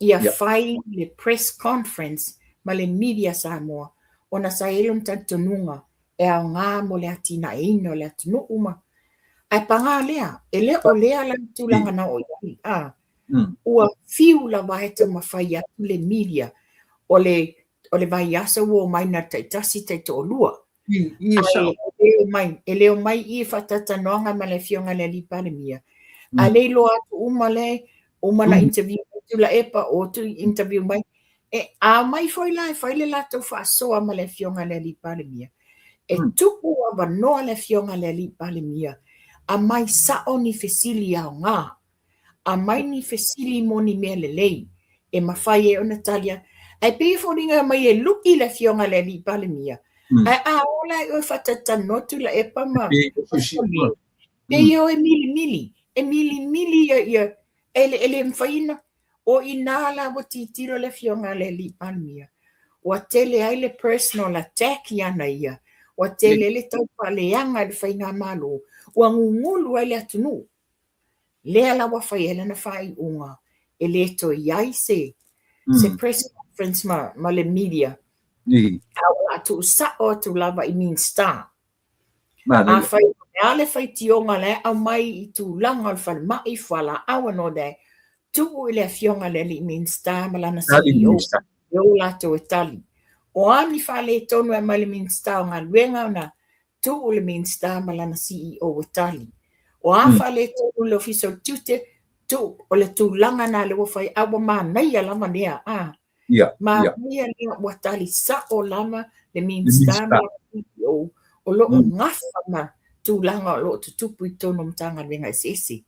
ia fai le press conference ma le media Samoa ona sa i ai lona talitonuga e aoga mo le atinaeina o le atunuu ma ae paga lea, e le o lea la le tulaga na oo i ai, a. Ua fiu lava e taumafai atu le media o le o le vaiaso ua omai na o le taitasi taitoalua. Ae e le omai i i faatalatanoaga ma le Afioga i le Alii Palemia. A le iloa atu uma le uma na interview mai Tuilaepa o atu interview mai. E a omai foi la e fai le latou faasoa ma le Afioga i le Alii Palemia. E tupu avanoa le Afioga i le Alii Palemia, aumai sao ni fesili aoga. Aumai ni fesili mo ni mea lelei e mafai ai ona tali atu. Ae pei e foliga mai e lu'i le Afioga i le Alii Palemia, ae a o la i oe faatalatalanoa Tuilaepa ma pei e o e milimili, e milimili ia, ia e le mafai ona, o i inā la ua tilotilo le Afioga i le Alii Palemia, ua tele ai le personal attack iana ia, ua tele ai le taufaaleaga i le faigamalo, ua gugulu ai le atunuu. Lea la ua fai ai lana faaiuga e le toe i ai se se press conference ma, ma le media. A o le a tuusao atu lava i Minista. Afai o le a le faitioga la e aumai i tulaga o le falemai, fualaau and all that, tuu i le Afioga i le Alii Minista ma lana CEO e o latou e tali. O a ni faaletonu e aumai i le Minista o Galuega ona tuu le Minista ma lana CEO e tali. O a faaletonu i le Ofisa o le Tiute, tuu, o le tulaga lena lea ua fai, a ua manaia lava lea, a. Manaia lea ua tali sao lava le Minista ma lana CEO o lo o gafa ma tulaga o lo o tutupu i totonu o Matagaluega eseese.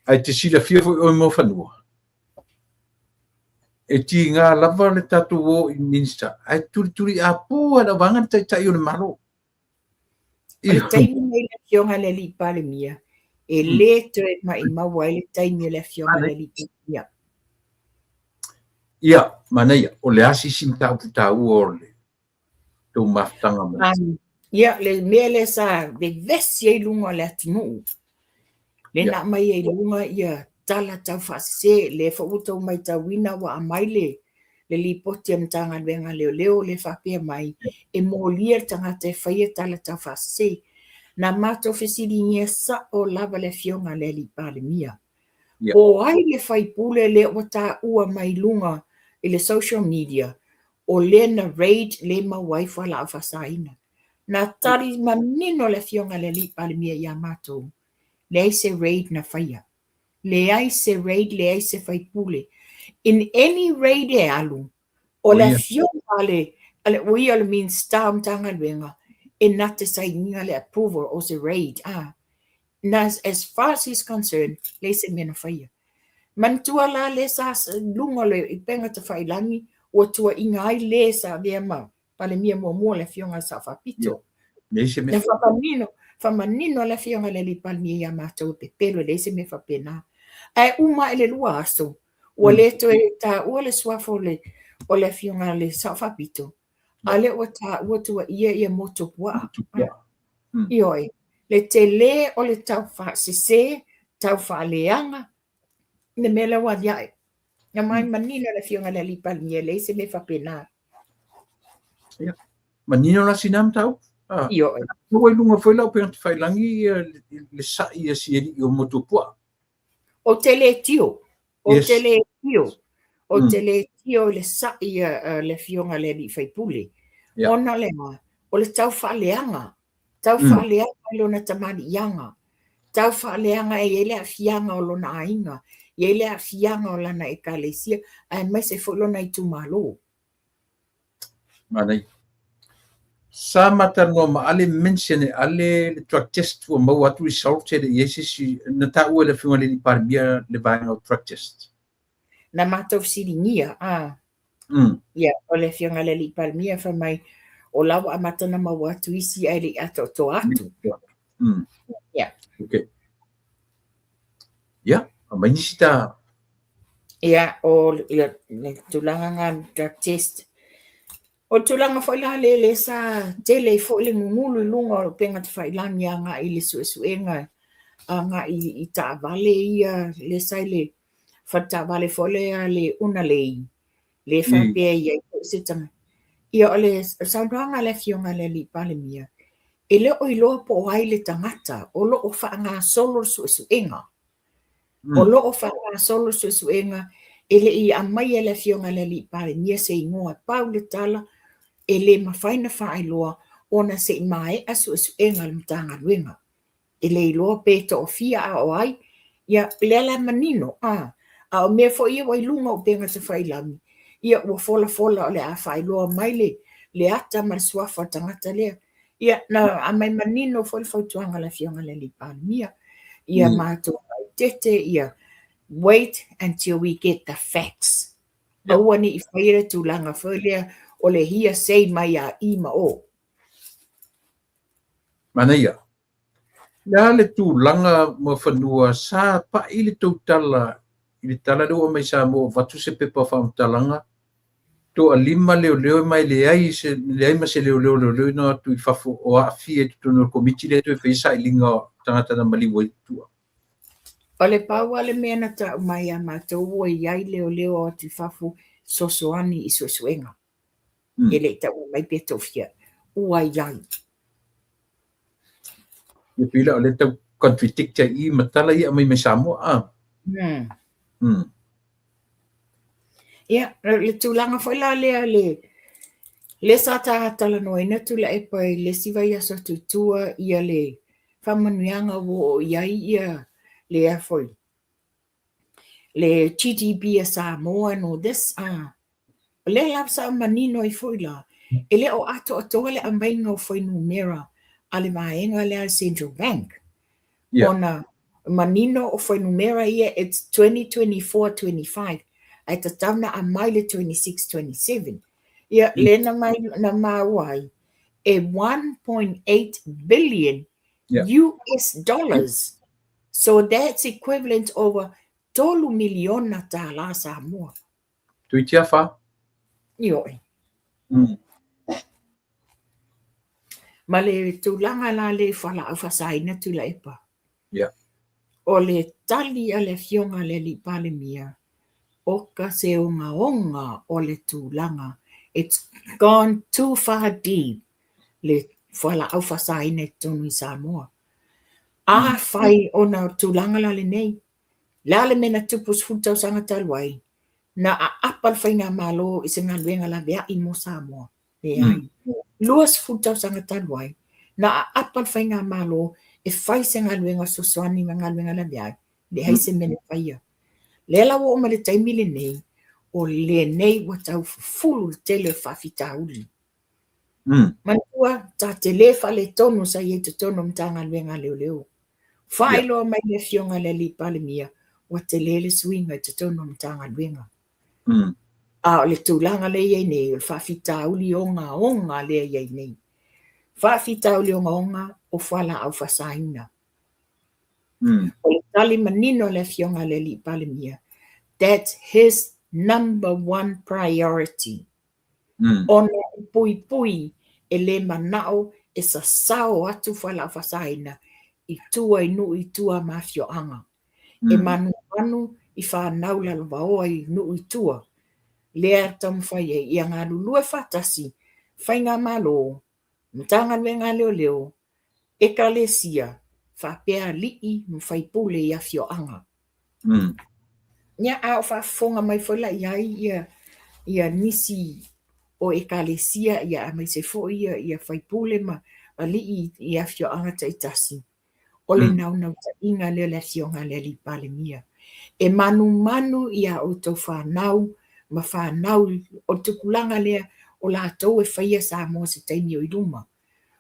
Ae te silafia foi oe Moafanua, e tiga lava le tatou o i Minista, ae tulituliapu lava e le auvaega le Taitai o le Malo. O le taimi nei le Afioga i le Alii Palemia, e le toe maimau ai le taimi o le Afioga i le Alii Palemia. Ia, manaia, o le a se isi mataupu taua o le tou mafutaga mai? Ia, le mea lea sa vevesi ai luga o le atunuu, lea na aumai ai luga ia tala taufaasese, lea foi ua outou matauina ua aumai le le lipoti a Matagaluega a Leoleo lea e faapea mai, e molia le tagata e faia tala taufaasese. Na matou fesiligia sao lava le Afioga i le Alii Palemia, po o ai le faipule lea ua taua mai luga i le social media o lea na raid lea e maua ai fualaau faasaina. Na tali manino le Afioga i le Alii Palemia ia matou, leai se raid na faia. Leai se raid, leai se faipule. In any raid e alu, o le afioga a le, o ia o le Minista o Matagaluega, e na te sainiga le approval o se raid. Ah. Na, as far as he's concerned, leai se mea na faia. Manatua la lea sa luga o le upega tafailagi ua tuuaiina ai le sa avea ma Palemia muamua le Afioga i le Sao Faapito. Na faamanino, faamanino le Afioga i le Alii Palemia ia matou e pepelo, e leai se mea faapena. Ae uma ae le 2 aso, ua le toe taua le suafa o le o le afioga i le Sao Faapito, a lea ua taua tuuaia ia Motuopuaa. Ioe, le tele o le tau faasese, tau faaleaga, le mea lea ua aliae. Na mai manino le afioga i le Alii Palemia, e leai se mea faapena. Ia, manino la sina mataupu. Ah, Ioe. Ua i luga foi la upega tafailagi ia le sa'i a si alii o Motuopuaa. Ou te le tio, ou te le tio, ou te le tio i le sa'i a le afioga i le alii faipule. Ona o le a? O le tau faaleaga, tau faaleaga i lona tamaliiaga, tau faaleaga e i ai le aafiaga o lona aiga, e i ai le aafiaga o lana ekalesia, aemaise foi lona itumalo. Manaia. Sa ma talanoa ma Ale, mention e Ale le drug test ua maua atu result e le i ai se isi na taua e le Afioga i le Palemia le vaega o drug test. Na matou fesiligia, a. Ia, o le Afioga i le Alii Palemia fai mai, o la ua amata ona maua atu isi ae le i atoatoa atu. Ia. Okay. Ia, aumai nisi ta. Ia, o le tulaga na drug test. O le tulaga foi la le le sa tele ai foi le gugulu i luga o upega tafailagi agai i le suesuega agai i taavale ia le sa i le fale taavale foi lea le Unalei le faapea i ai foi se tagata. Ia o le saunoaga a le Afioga i le Alii Palemia, e le o iloa po o ai le tagata o lo o faagasolo le suesuega. O lo o faagasolo le suesuega, e le i aumaia e le Afioga i le Alii Palemia se igoa e pau le tala, e le mafai ona faailoa ona se i maea suesuega a le Matagaluega. E le iloa pe toafia a o ai, ia lea la e manino, a o mea foi ia ua i luga o upega tafailagi, ia ua folafola o le a faailoa mai le ata ma le suafa o le tagata lea. Ia, na aumai manino foi le fautuaga a le Afioga i le Alii Palemia, ia matou faaeteete, ia wait until we get the facts. Aua ne i faia le tulaga foi lea o le hearsay mai a i ma o. Manaia. Le a le tulaga Muafanua sa pai le tou tala i le tala lea ua aumai Samoa ua avatu se pepa o faamatalaga toalima leoleo ma e leai se leai ma se leoleo leoleo ina atu i fafo o aafia i totonu o le komiti lea toe faia sailiga o tagata na maliu ai tua. O le pau lava le mea na tau mai ia matou ua i ai leoleo atu i fafo fesoasoani i suesuega. E le i taua mai pe toafia ua i ai. Ia pei la o lea tau contradict ai i ma tala ia aumai mai Samoa a. Ia, le tulaga foi la lea le lea sa ta talanoaina Tuilaepa i le isi vaiaso atu i tua ia le faamanuiaga ua oo i ai ia le foi le GDP a Samoa and all this, o lea lava sa manino ai foi la, e le o atoatoa le aumaiga o fuainumera a le vaega lea a le Central Bank. Ona manino o fuainumera ia it's 2024-25, ae tatau na aumai le 26-27. Ia, lea na mai na maua ai, e 1.8 billion US dollars. So that's equivalent over $3 miliona tālā Samoa. Toeitiiti lava fa. Ioe. Ma le tulaga la le fualaau faasaina Tuilaepa. O le tali a le Afioga i le Alii Palemia, o ka se ogaoga o le tulaga, it's gone too far deep le fualaau faasaina i totonu i Samoa. Afai ona o le tulaga la lenei, le a le mea na tupu 10 tausaga talu ai, na aapa le faigamalo i se galuega laveai mo Samoa. Leai. 20 tausaga talu ai, na aapa le faigamalo e fai se galuega fesoasoani ma galuega laveai, leai se mea na faia. Lea la ua oo mai le taimi lenei, o lenei ua tau fufulu le tele o faafitauli. Manatua, ta te le faaletonu sa i ai totonu o Matagaluega a Leoleo. Faailoa mai le Afioga i le Alii Palemia, ua tele le suiga i totonu o Matagaluega. A o le tulaga lea e i ai nei, o le faafitauli ogaoga lea e i ai nei. Faafitauli ogaoga o fualaau faasaina. O le tali manino a le Afioga a le Alii Palemia, that's his number one priority. Ona e puipui e le manao e sasao atu fualaau faasaina i tua i nuu i tua ma afioaga. E manumanu i fanau lalovaoa i nuu i tua, lea e taumafai ai ia galulue faatasi Faigamalo, Matagaluega a Leoleo, Ekalesia, faapea alii ma faipule i afioaga. Ia, a o faafofoga mai foi la i ai ia nisi o Ekalesia ia aemaise foi ia faipule ma alii i afioaga taitasi, o le naunautaiga lea o le Afioga a le Alii Palemia, e manumanu i a outou fanau ma fanau o le tupulaga lea o latou e faia Samoa se taimi o i luma.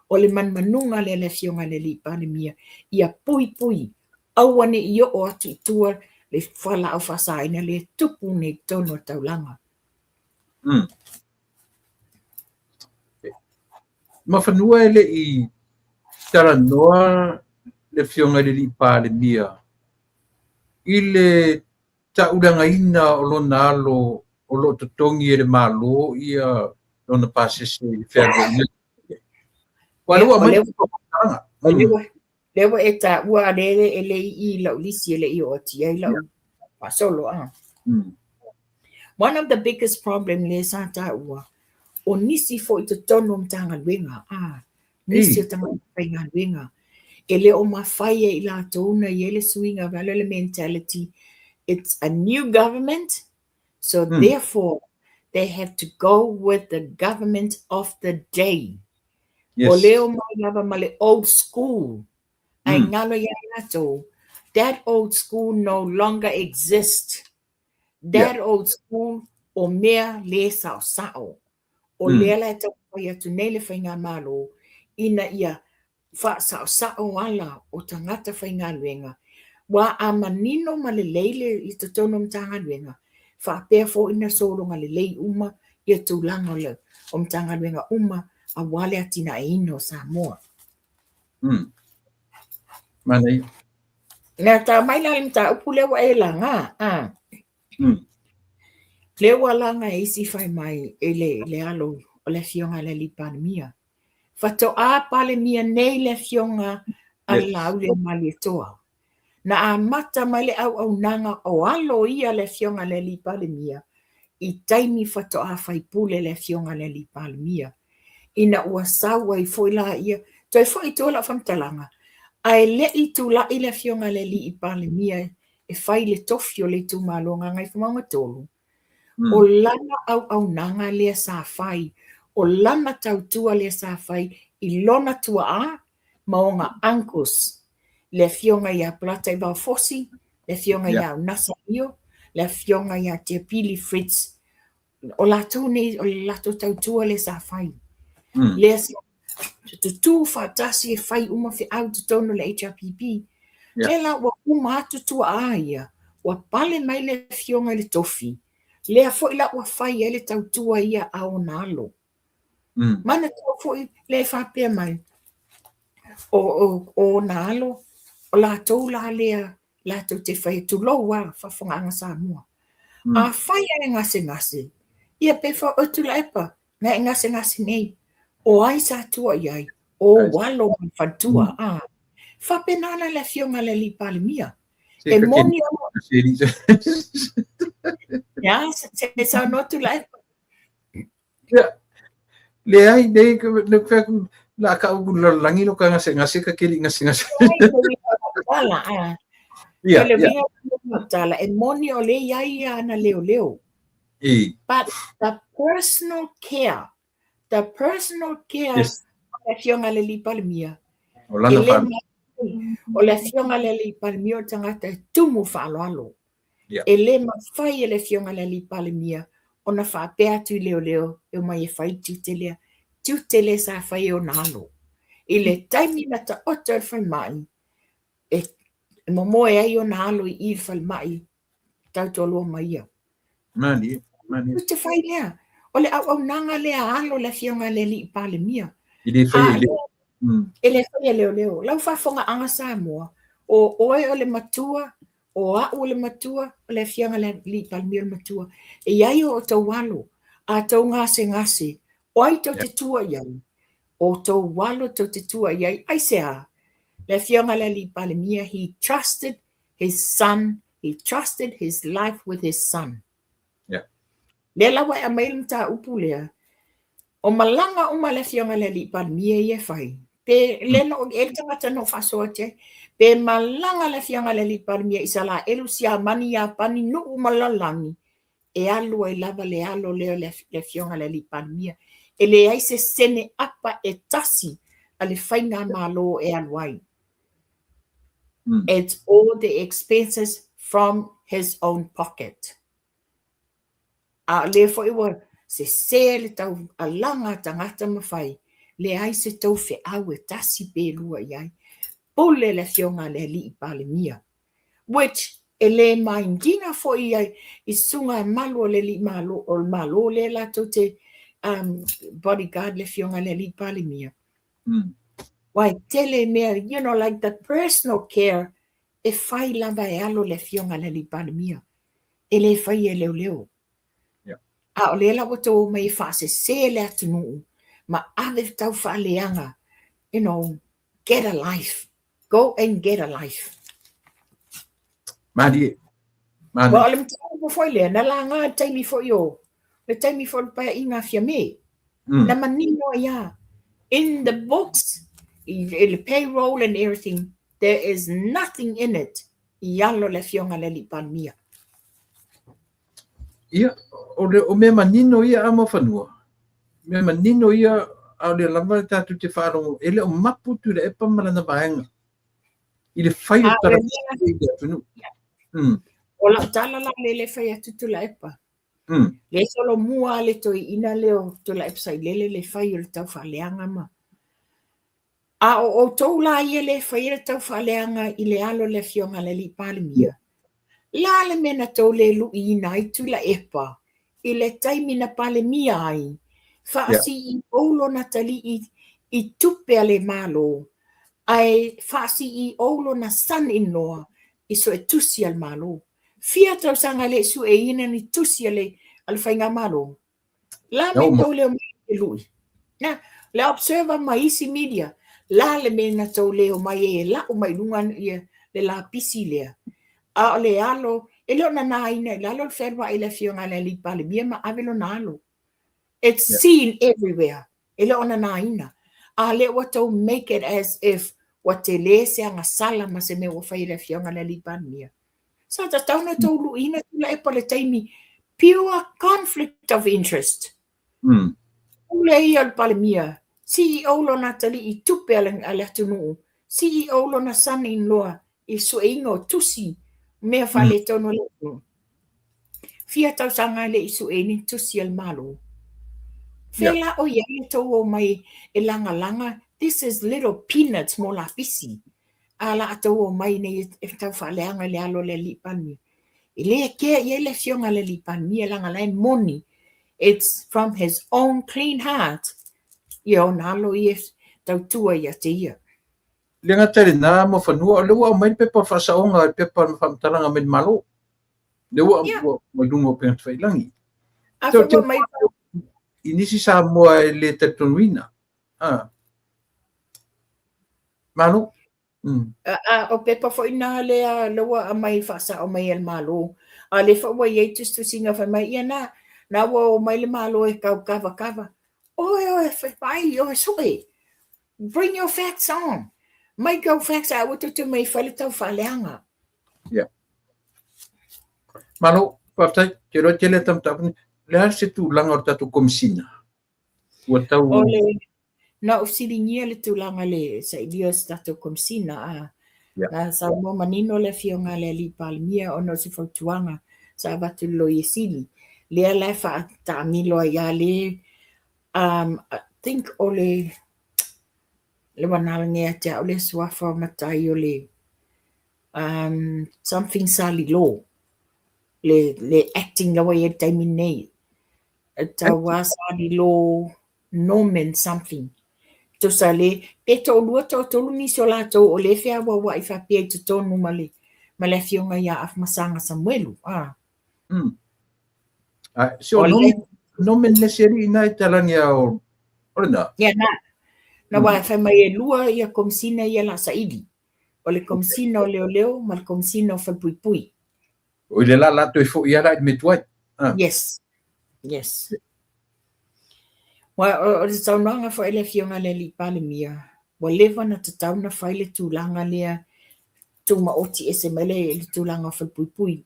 O le manumanuga lea a le Afioga i le Alii Palemia, ia puipui, aua ne i oo atu i tua le fualaau faasaina lea e tupu nei i totonu o le taulaga. Mafanua e le i talanoa le Afioga i le Alii Palemia i le taulagaina o lona alo o lo o totogi e le Malo ia lona pasese i le fealuaiga. Ua lea ua aumai Lea ua e taua a lea e le i i lau lisi e le i oo atu i ai lau faasolo a. One of the biggest problem lea sa taua, o nisi foi i totonu o Matagaluega, a, nisi o tagata faigaluega, e le o mafai e i latou ona i ai le suiga o le mentality, it's a new government, so therefore they have to go with the government of the day. O lea o mai lava ma le old school, ae galo ia i latou, that old school no longer exist. That old school o mea le saosao. O lea la e taumafai atu nei le Faigamalo ina ia faasaosao ala o tagata faigaluega, ua a manino ma lelei le i totonu o Matagaluega, faapea foi na sologa lelei uma ia tulaga o le o Matagaluega uma aua le atinaeina o Samoa. Manaia. Mea tau mai la le mataupu lea ua e laga, a. Lea ua laga e isi fai mai e le alo o le Afioga i le Alii Palemia. Faatoa Palemia nei le Afioga a le Laaulialemalietoa. Na amata mai le auaunaga o alo ia le Afioga i le Alii Palemia i taimi faatoa faipule le Afioga i le Alii Palemia. Ina ua sau ai foi la ia, toe foi i tua lau faamatalaga, ae le i tulai le Afioga i le Alii Palemia e fai le tofi o le itumalo o Gagaifomauga 3, o lana auaunaga lea sa fai, o lana tautua lea sa fai i lona tuaa ma ona uncles, le Afioga ia Polataivao Fosi, le Afioga ia Unasa Io, le Afioga ia Tiapili Fritz. O latou nei, o le latou tautua lea sa fai. Lea sa tutū faatasi e fai uma feau i totonu o le HRPP. Lea la ua uma atu tuaa ia, ua pale mai le Afioga i le tofi, lea foi la ua fai ai le tautua ia a ona alo. Manatua foi lea e faapea mai, o ona alo, o latou la lea latou te fai, tulou lava, faafofogaaga Samoa. Afai lava e gasegase, ia pe oi Tuilaepa, na e gasegase nei, o ai sa tua i ai? O ou alo ma le faletua. A faapena la le Afioga i le Alii Palemia. E moni lava, se saunoa Tuilaepa. Ia, leai, nei, la ka u lalagi lo ka gasegase ka keli gasegase. Ia, ia. Tala, e moni o le i ai ia ana leoleo. But the personal care, the personal care o le Afioga i le Alii Palemia, O lana e le o le Afioga i le Alii Palemia o le tagata e tumu faaaloalo. E le mafai e le Afioga i le Alii Palemia ona faapea atu i leoleo e omai e fai le tiute lea, tiute lea sa fai e ona alo. I le taimi na taoto ai le falemai, e momoe ai ona alo i i le falemai tautoalua ma ia. Malie, malie. Tiute fai lea. O le auaunaga lea a alo le Afioga i le Alii Palemia. E le faia e leoleo. E le faia e leoleo. Lau faafofogaaga Samoa, O oe o le matua, o a'u o le matua, o le Afioga i le Alii Palemia o le matua. E i ai o outou alo, a outou gasegase, o ai tou te tua i ai? O outou alo tou te tua i ai. Aisea? Le Afioga i le Alii Palemia, he trusted his son, he trusted his life with his son. Lea la ua e aumai le mataupu lea, o malaga uma a le Afioga i le Alii Palemia ia e fai, pe le no, e le tagata na ou faasoa atu ai, pe malaga le Afioga i le Alii Palemia i Isalaelu, Siamani, Iapani, nuu ma le lalolagi, e alu ai lava le alo lea o le Afioga i le Alii Palemia. E leai se sene apa e tasi a le faigamalo e alu ai. It's all the expenses from his own pocket. A o lea foi ua sese le tau alaga a tagata ma fai, leai se tou feau e tasi pe lua i ai. Pule le Afioga a le Alii Palemia, which e le mind ina foi i susuga malu o le Alii Malo, o le Malo lea latou te bodyguard le Afioga a le Alii Palemia. Aua e tele mea, you know, like the personal care e fai lava e alo le Afioga a le Alii Palemia. E le faia e leoleo. A o lea la ua outou omai e faasese le atunuu ma ave tau faaleaga, you know, get a life. Go and get a life. Malie. Malie. Ua o le mataupu foi lea, na laga le taimi foi o, le taimi foi o le paeaiga a Fiame. Na manino ai lava. In the books, i le payroll and everything, there is nothing in it i alo le Afioga i le Alii Palemia. Ia, o le o mea manino ia a Muafanua, mea manino ia a o lea lava tatou te faalogo, e le o mapu Tuilaepa ma lana vaega i le fai o tala i le atunuu. O lau tala la lea le fai atu Tuilaepa. Le solomua le toeaina lea o Tuilaepa Sailele le fai o le tau faaleaga ma A o outou la ia lea e faia le tau faaleaga i le alo o le Afioga i le Alii Palemia, la le mea na tou le luiina ai Tuilaepa i le taimi na Palemia ai, faa-CEO lona atalii i tupe a le Malo, ae faa-CEO lona son-in-law i suetusi a le Malo. Fia tausaga e le i sueina ni tusi a le Faigamalo? La me tou le omai e lui. Na, le Observer ma isi media, la le mea na tou le omai ai e lau mai luga ia le lapisi lea. A o le alo, e le o nanaina i lalo le fealuai i le Afioga i le Alii Palemia ma ave lona alo. It's seen everywhere. E le o nanaina. A lea ua tou make it as if ua tele se agasala ma se mea ua fai e le Afioga i le Alii Palemia. Sa tatau ona tou luiina Tuilaepa i le taimi pure conflict of interest. Pule ia o le Palemia, CEO lona atalii i tupe a le atunuu, CEO lona son in law i sueina o tusi mea faaletonu a le atunuu. Fia tausaga e le i sueina ni tusi a le Malo. Fea la o i ai le tou omai e lagalaga, this is little peanuts mo lapisi. A la outou omai nei e tau faaleaga i le alo o le Alii Palemia. E le kea i ai le Afioga i le Alii Palemia leaga la e moni. It's from his own clean heart ia ona alo ia tautua ia te ia. Le gata i lena Muafanua, o lea ua aumai le pepa o le faasaoga, le pepa o le faamatalaga mai le Malo. Lea ua i luga o upega tafailagi. A foi ua aumai i nisi Samoa e le talitonuina. Ah. Malo. A o pepa foi na lea lea ua aumai faasao mai e le Malo. A lea foi ua i ai tusitusiga fai mai, ia na, na ua omai le Malo e tau kava kava. Oe, oe, vaai, oe, sue. Bring your facts on. Mai tou facts a ua tou te omai e fai le tau faaleaga. Yeah. Malo, faafetai. Te iloa tele ata mataupu nei. O le a se tulaga o le tatou Komesina? Ua tau... O le, na ou fesiligia le tulaga le sailia o se tatou Komesina, a na saunoa manino le Afioga a le Alii Palemia ona o se fautuaga sa avatu i le Loia Sili, lea la e faataamilo ai lava le, I think o le, le ua nalane ia te au le suafa o matai o le, something Salilo, le, le acting la ua i ai i le taimi nei. Tauā Salilo Norman something. Tusa le, pe toalua toatolu nisi o latou o lea e feauauai faapea i totonu ma le ma le afioga ia Afamasaga Samuelu. Ah. Ah, si o nome nome le se alii na e talani a o o lena. Ia na. Na wa fai mai e lua ia komisina ia la saili. O le komisina o leoleo ma le komisina o falepuipui. O i le la la toe foi ala i le mea tuai. Ah. Yes. Yes. Ua, o le saunoaga foi a le Afioga i le Alii Palemia, ua leva ona tatau ona fai le tulaga lea tumaoti ese mai le, le tulaga o falepuipui,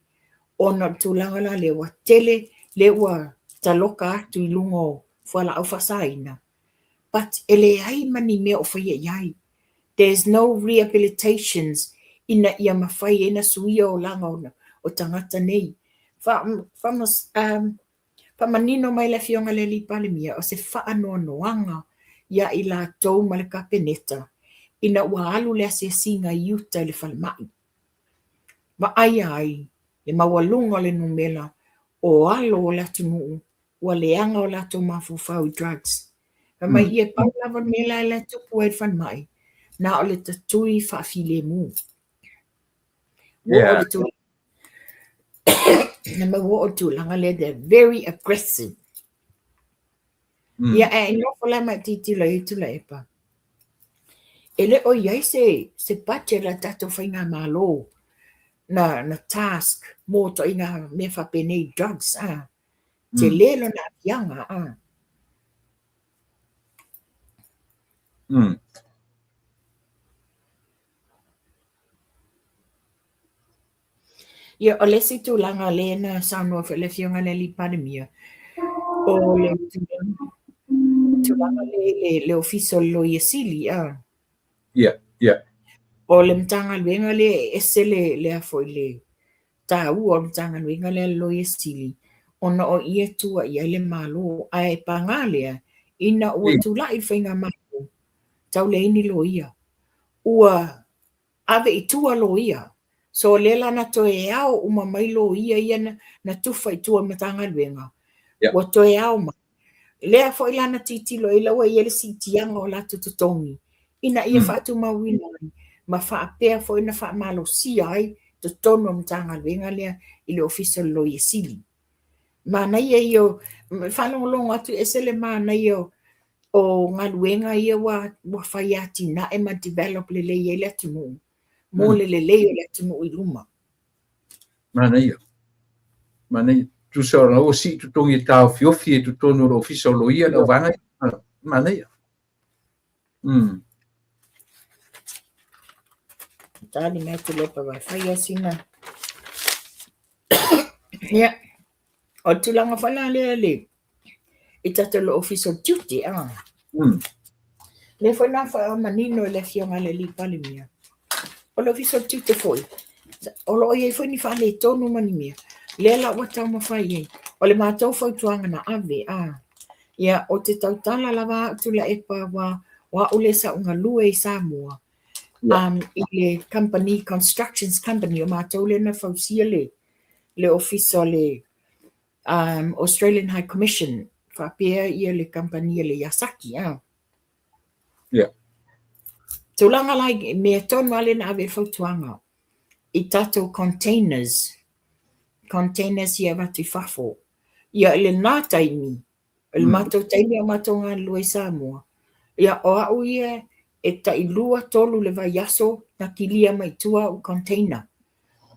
ona o le tulaga la lea ua tele lea ua taloka atu i luga o fualaau faasaina, but e leai ma ni mea o faia i ai. There's no rehabilitations ina ia mafai ai ona suia olaga o tagata nei. Fa, fa, Faamanino mai le Afioga i le Alii Palemia o se faanoanoaga iā i latou ma le Kapeneta ina ua alu le asiasiga i uta i le falemai. Vaaia ai le maualuga o le numera o alo o le atunuu ua leaga o latou mafaufau i drugs. Fai mai ia e pau lava le mea la e tupu ai i le falemai, na o le tatui faafilemu. Ua oo le tulaga Na mau oo le tulaga lea, they're very aggressive. Ia, ae nofo la ma e tilotilo i ai Tuilaepa. E le o i ai se, se budget a le tatou faigamalo na, na task mo ituaiga mea faapenei, drugs, a. Tele lona aafiaga, a. Ia, o le isi tulaga lea na saunoa foi le Afioga i le Alii Palemia, o le tulaga lea i le Ofisa o le Loia Sili, a. Ia, ia. O le Matagaluega lea e ese le, le a foi le taua o le Matagaluega lea a le Loia Sili, ona o i e tua i ai le Malo. Ae paga lea, ina ua tulai le faigamalo, tau leai ni loia. Ua ave i tua loia. So lea la na toe ao uma mai loia ia na tufa i tua i Matagaluega, ua toe ao mai. Lea foi la na tilotilo ai la ua i ai le siitiaga o latou totogi ina ia faatumauina ai ma faapea foi ona faamalosia ai totonu o Matagaluega lea i le Ofisa o le Loia Sili. Manaia ia o faalogologo atu e ese le manaia o galuega ia ua fai atinae ma develop lelei ai le atunuu mo le lelei o le atunuu i luma. Manaia. Manaia. Tusa o la ua sii totogi e taofiofi e totonu o le Ofisa o Loia le auvaega ia. Manaia. Tali mai Tuilaepa vai fai sina. Ia, o le tulaga foi la lea le i tatou le Ofisa o Tiute, a. Lea foi na faamanino e le Afioga i le Alii Palemia, o le Ofisa o Tiute foi, o lo o i ai foi ni faaletonu ma ni mea, lea la ua taumafai ai. O le matou fautuaga na ave, a, ia, ou te tautala lava au Tuilaepa aua o au lea sa ou galue i Samoa, i le company, constructions company, o matou lea na fausia le ofisa o le Australian High Commission, faapea ia le kamupani a le Yazaki. Yeah. Tulaga la i mea tonu lava lea na ave ai le fautuaga i tatou containers, containers ia e avatu i fafo. Ia i lena taimi, I le matou taimi a o matou galulue i Samoa, ia o au ia e tai lua tolu le vaiaso na kilia mai tua au container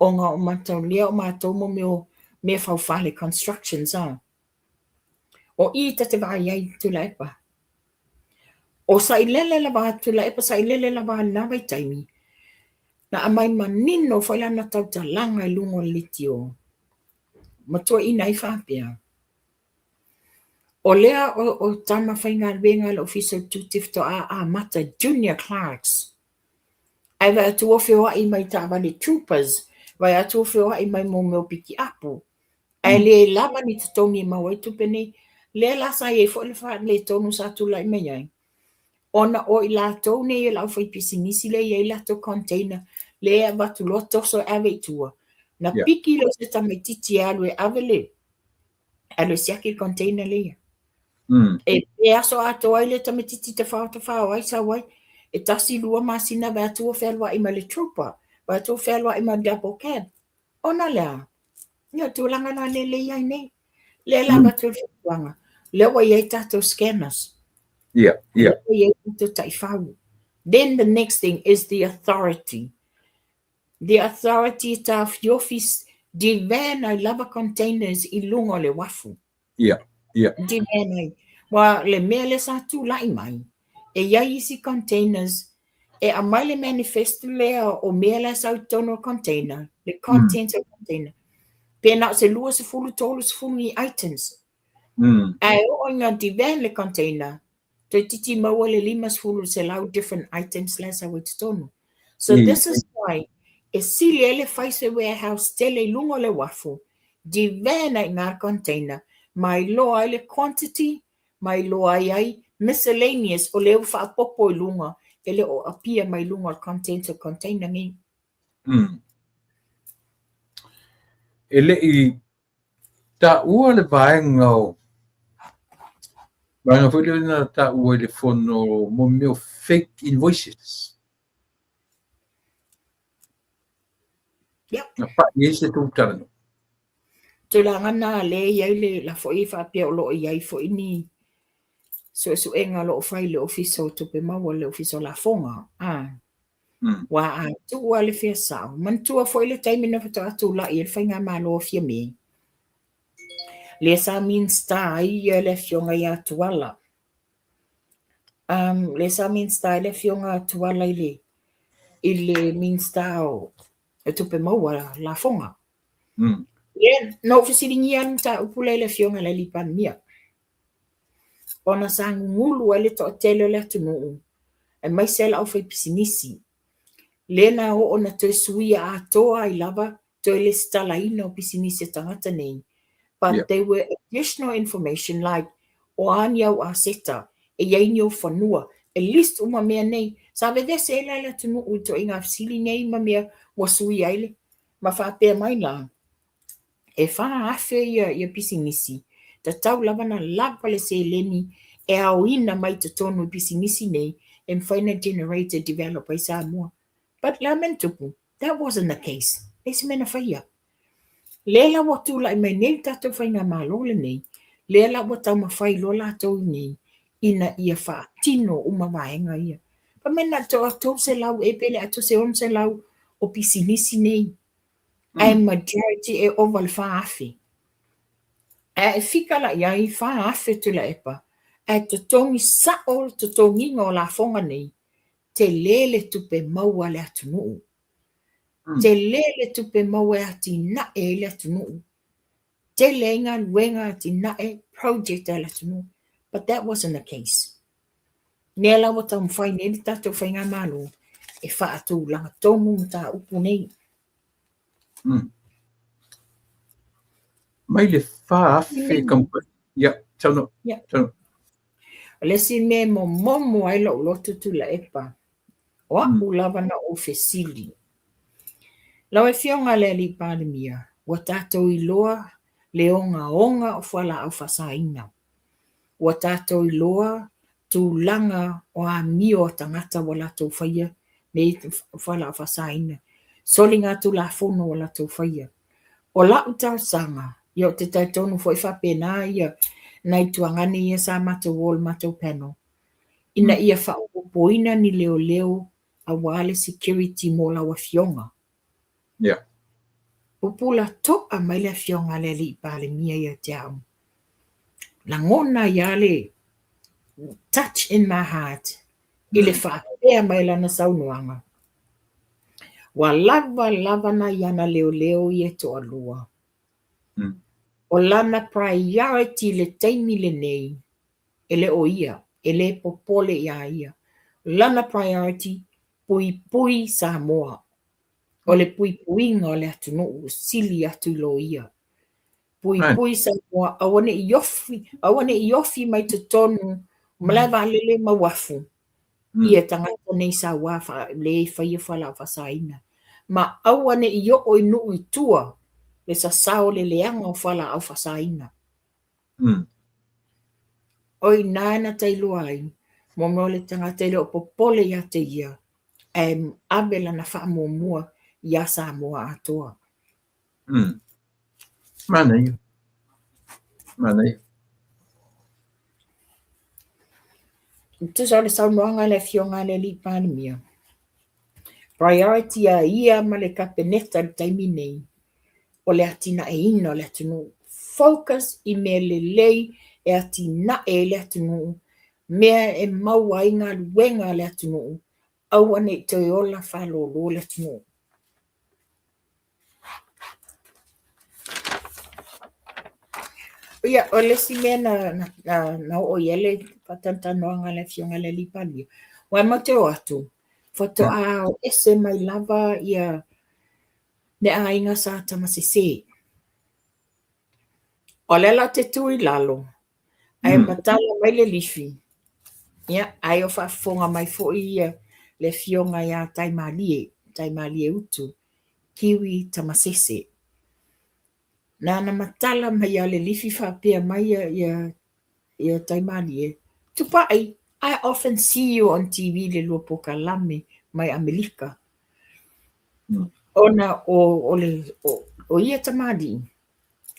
ona o matou lea o matou mo mea o mea faufale, constructions a. O i ta te vaai ai Tuilaepa. O Sailele lava Tuilaepa Sailele lava i lena vaitaimi, na aumai manino foi lana tautalaga i luga o le leitio ma tuuaiina ai faapea, O lea o tama faigaluega a le Ofisa o le Tiute faatoa amata junior clerks. Ae vaai atu ua feoai mai i taavale troopers, vaai atu ua feoai mai mo mea o pikiapu, ae le lava ni totogi e maua ai tupe nei. Lea la sa i ai foi le faaletonu sa tulai mai ai, ona o i latou nei o le aufaipisinisi lea e i ai latou container lea e avatu loa toso e ave i tua, na piki lea o se tamaitiiti e alu e ave le alu e siaki le container lea. E pe aso atoa ai le tamaititi tafao tafao ai sau ai, e 1, 2 masina vae atu ua fealuai ma le trooper, vae atu ua fealuai ma le double cab. Ona o le a? Ia o tulaga la lea e i ai nei. Lea la avatu le fautuaga, lea ua i ai tatou scanners. Ia. Lea ua i ai tatou taifau. Then the next thing is the authority. The authority e taofiofi devan ai lava containers i luga o le uafu. Ia. Devan ai. Ua le mea lea sa tulai mai, e i ai isi containers e aumai le manifest lea o mea la e sau i totonu o le container, le contents o le container, pe na o se 20, 30 ni items. Ae oo ina devan le container, toeitiiti maua le 50 i le 100 different items la e sau ai totonu. So this is why e sili ai le fai se warehouse tele i luga o le uafu, devan ai i ina le container, ma iloa ai le quantity, ma iloa ai ai miscellaneous o lea ua faaopoopo i luga e le o appear mai luga o le contents o le container nei. E le i taua le vaega o vaega foi lea na taua i le fono mo mea o fake invoices. Yep. Na pai ai se tou talanoa. Tulaga na lea e i ai le la foi e faapea o lo o i ai foi ni suesuega o lo o fai i le Ofisa o Tupe Maua, le Ofisa o Lafoga. Ua a tuu lava le fea sao. Manatua foi le taimi na faatoa tulai ai le Faigamalo a Fiame, lea sa Minisita ai le Afioga ia Tuala. Lea sa Minisita ai le Afioga a Tuala i le i le Minisita o Tupe Maua Lafoga. Lea na ou fesiligia le mataupu lea i le Afioga i le Alii Palemia, ona sa gugulu ai le toatele o le atunuu, aemaise le aufaipisinisi. Lea na oo na toe suia atoa ai lava toe lesitalaina o pisinisi a tagata nei. But there were additional information like o a ni au aseta, e i ai ni ou fanua, e list uma mea nei. Sa vevese ai la le atunuu i ituaiga fesili nei ma mea ua suia ai le ma faapea mai la, e 4,000 ia pisinisi, tatau lava na lava le seleni e aoina mai totonu i pisinisi nei e mafai na generate e develop ai Samoa. But le a mea na tupu? That wasn't the case. Leai se mea na faia. Lea la ua tulai mai nei le tatou faigamalo lenei, lea la ua taumafai loa latou nei ina ia faatino uma vaega ia. Fai mai na o le 300 ea pe le atoa se 600 o pisinisi nei, ae majority e ova i le 4,000. Ae e fika la i ai 4,000 Tuilaepa, ae totogi sao le totogiga o lafoga nei, tele le tupe maua a le atunuu. Tele le tupe maua e atinae ai le atunuu. Tele ai galuega atinae project a le atunuu. But that wasn't the case. Lea la ua taumafai nei le tatou faigamalo e faatulaga tonu mataupu nei. Mai le 4,000 kamupani. Ia, saunoa. Ia. Saunoa. O le isi mea e momomo ai lou loto Tuilaepa, o au lava na ou fesili. Lau Afioga i le Alii Palemia, ua tatou iloa le ogaoga o fualaau faasaina. Ua tatou iloa tulaga o amio a tagata ua latou faia nei fualaau faasaina, soligatulafono ua latou faia. O lau talosaga, ia ou te talitonu foi faapena ia nai tuagane ia sa matou o i le matou panel, ina ia faaopoopoina ni leoleo aua le security mo lau afioga. Yeah. Pupula to'a mai le afioga a le Alii Palemia ia te au. Lagona ai lava le touch in my heart i le faapea mai o lana saunoaga. Ua lava lava nai ana leoleo ia e toalua. O lana priority i le taimi lenei, e le o ia, e le popole ia ia. O lana priority, puipui Samoa. O le puipuiga o le atunuu ua sili atu i lo ia. Puipui Samoa, aua ne i ofi, aua ne i ofi mai totonu o malae vaalele ma uafu ia tagata nei saua le faia fualaau faasaina. Ma aua ne i oo i nuu i tua le sasao o le leaga o fualaau faasaina. O i ina na ta iloa ai, mo mea o le tagata e le o popole ia te ia, ae ave lana faamuamua iā Samoa atoa. Manaia. Manaia. Tusa o le saunoaga a le Afioga a le Alii Palemia, priority a ia ma le Kapeneta i le taimi nei, o le atinaeina o le atunuu. Focus i mea lelei e atinae ai le atunuu, mea e maua ai galuega a le atunuu, aua ne i toe ola faalolo le atunuu. Ia, o le isi mea na oo i ai le faatalatalanoaga a le Afioga i le Alii Palemia, aua matou te o atu, faatoa o ese mai lava ia le aiga Sa Tamasese. O lea la ou te tu i lalo, ae matala mai le lifi, ia, ai o faafofoga mai foi ia le afioga ia Taimalie, Taimalie Utu, Kiwi Tamasese. Na ona matala mai lava o le lifi faapea mai ia Taimalie, Tupai, I often see you on TV i le lua polokalame mai Amerika. Ona o ia tamalii,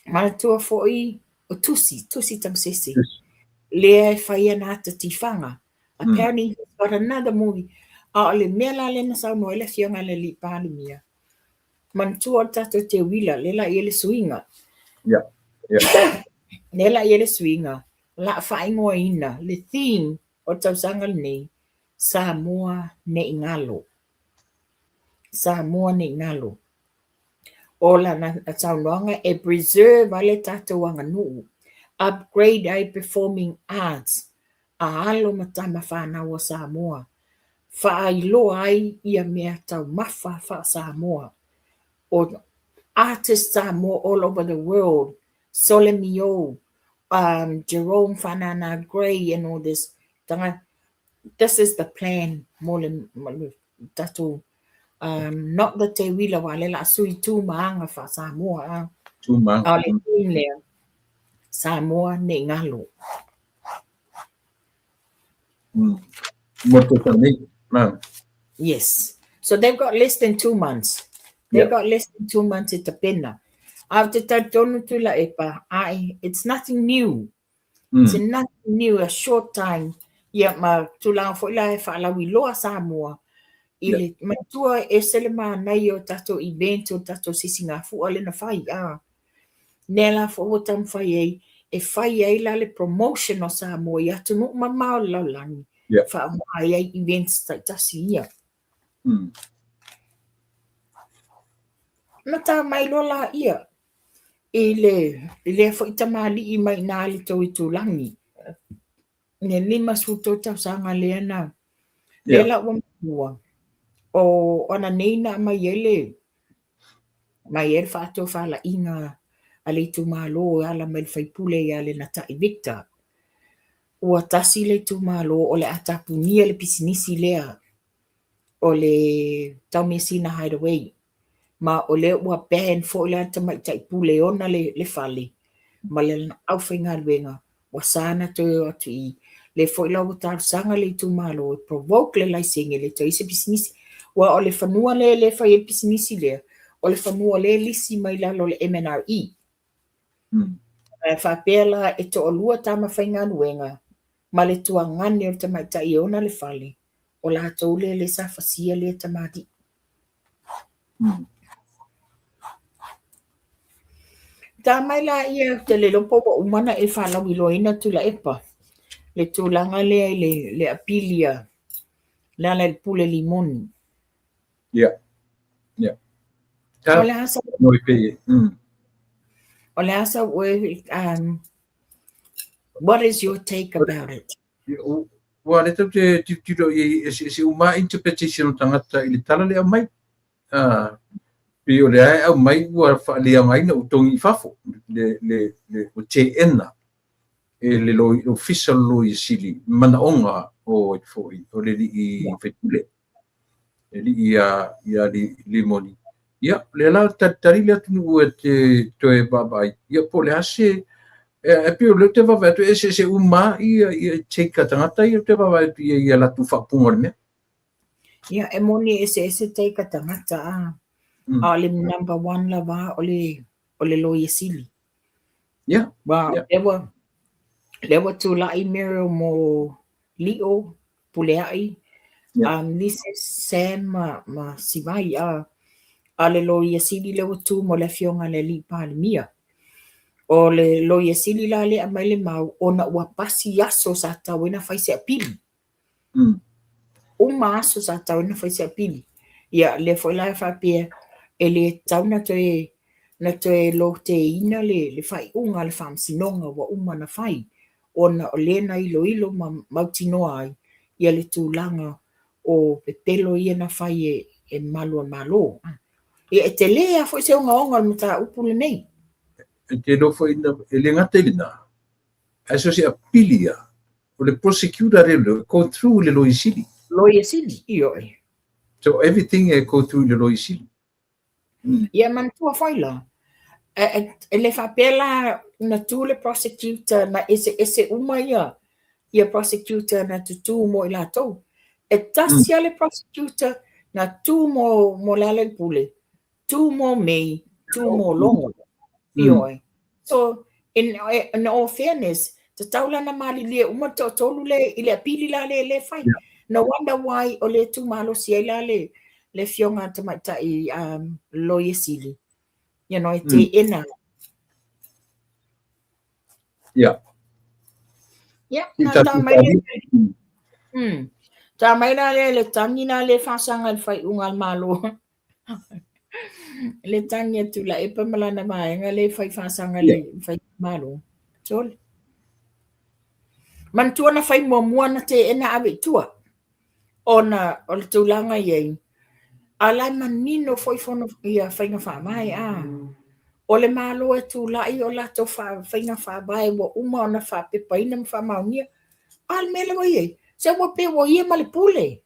manatua foi o Tusi, Tusi Tamasese, lea e fai ana ata tifaga. Apparently he's got another movie. A o le mea la lea na saunoa ai le Afioga i le Alii Palemia, manatua o le tatou teuila, lea la e i ai le suiga. Lea la e i ai le suiga, o le a faaigoaina le theme o le tausaga lenei, Samoa ne i galo. Samoa ne i galo. O lana saunoaga e preserve ai le tatou aganuu, upgrade ai performing arts a alo ma tama fanau a Samoa, faailoa ai ia mea taumafa faa-Samoa. O artists Samoa all over the world, Solemio, Jerome Fanana Gray and all this, this is the plan mo le tatou not the teuila aua lea o le a sui tu ma aga faa-Samoa a. Tu ma aga. A o le theme lea, Samoa ne i galo. Mo te nei, ma'am. Yes. So they've got less than 2 months. They've got less than 2 months e tapena. A o te talitonu Tuilaepa, ai, it's nothing new. It's nothing new, a short time. Ia ma tulaga foi la e faalauiloa Samoa i le matua e ese le manaia o tatou event o tatou sisigafua lea na fai. A. Lea la foi ua taumafai ai e fai ai la le promotion o Samoa i atunuu mamao o le lalolagi, faaaoga ai ai events taitasi ia. Na ta mai loa laia i lea foi tamalii mai i ina i le tou itulagi, le 53 tausaga lea na, lea la ua maua, o ana nei na aumai ai le faatofalaiga a le itumalo e ala mai i le faipule ia Lenatai Victor. Ua tasi le itumalo o le a tapunia le pisinisi lea o le Taumeasina Hideaway. Ma o lea ua ban foi la le tamaitai pule e ona le fale ma le aufaigaluega ua sa ona toe o atu i i. Lea foi la ua talosaga le itumalo e provoke le laisene le toe i se pisinisi. Aua o le fanua lea e fai ai le pisinisi lea, o le fanua lea e lisi mai lalo o le MNRE. E faapea la e toalua tama faigaluega ma le tuagane o le tamaitai e ona le fale, o latou lea le sa fasia lea tamalii. Ta mai la ia ou te le iloa po ua uma ona e faalauiloaina Tuilaepa le tulaga lea i le apili a le ala i le pule limoni. Yeah. O le a sa No i pe. O le a sa oe, what is your take about it? Ua le tau te tilotilo i eseese uma interpretation o tagata i le tala le aumai. Pei o lea e aumai ua faaleaogaina ua togi i fafo le ua teena e le ofisa o le Loia Sili manaoga o ai foi o le alii faipule, le alii ia Limoni. Ia, lea la talitali le atunuu e te toe vaavaai, ia po o le a se E pei o lea ou te vaavaai atu e eseese uma lava take a tagata ia ou te vaavaai atu i ai i a latou faaupuga o le mea. Ia, e moni e eseese take a tagata, a. A o le number one lava o le Loia Sili. Aua lea ua tulai Muriel mo Lio, Puleai, Mrs Sam ma Sivai, a o le Loia Sili lea ua tu mo le Afioga i le Alii Palemia. O le Loia Sili la lea e aumai le mau ona ua pasi aso sa tatau ai ona fai se apili. Uma aso sa tatau ai ona fai se apili. Ia, lea foi la e faapea e le tatau na toe loteina le faaiuga a le Faamasinoga ua uma ona fai, ona o lea na iloilo ma mautinoa ai ia le tulaga o pepelo ia na fai e malu o le Malo. Ia, e tele lava foi se ogaoga o le mataupu lenei. E te iloa foi, e le gata i lena, ae so o se apili lava, o le prosecutor lea e go through i le Loia Sili. Loia Sili, ioe. So everything e go through i le Loia Sili. Ia manatua foi la, e le faapea la na tu le prosecutor na eseese uma ia prosecutor na tutū mo i latou. E tasi lava le prosecutor na tu mo Lealailepule, tu mo May, tu mo Logo. Ioe. So, in all fairness, tatau la na malilie uma le toatolu le i le apili la le le fai. No wonder why o le tu malosi ai la le afioga a tamaitai Loia Sili. E teena. Ia, na tā mai le Tā mai la le le tagi la le faasaga i le faaiuga a le Malo. Le tagi a Tuilaepa ma lana vaega le fai faasaga i le faaiuga a le Malo. Sole. Manatua na fai muamua na teena ave i tua. Ona o le tulaga i ai, a la e manino foi fono ia faiga faavae a. O le Malo e tulai o latou faiga faavae ua uma ona faapepaina ma faamaonia. A o le mea lea ua i ai, se ua pei ua ia ma le pule.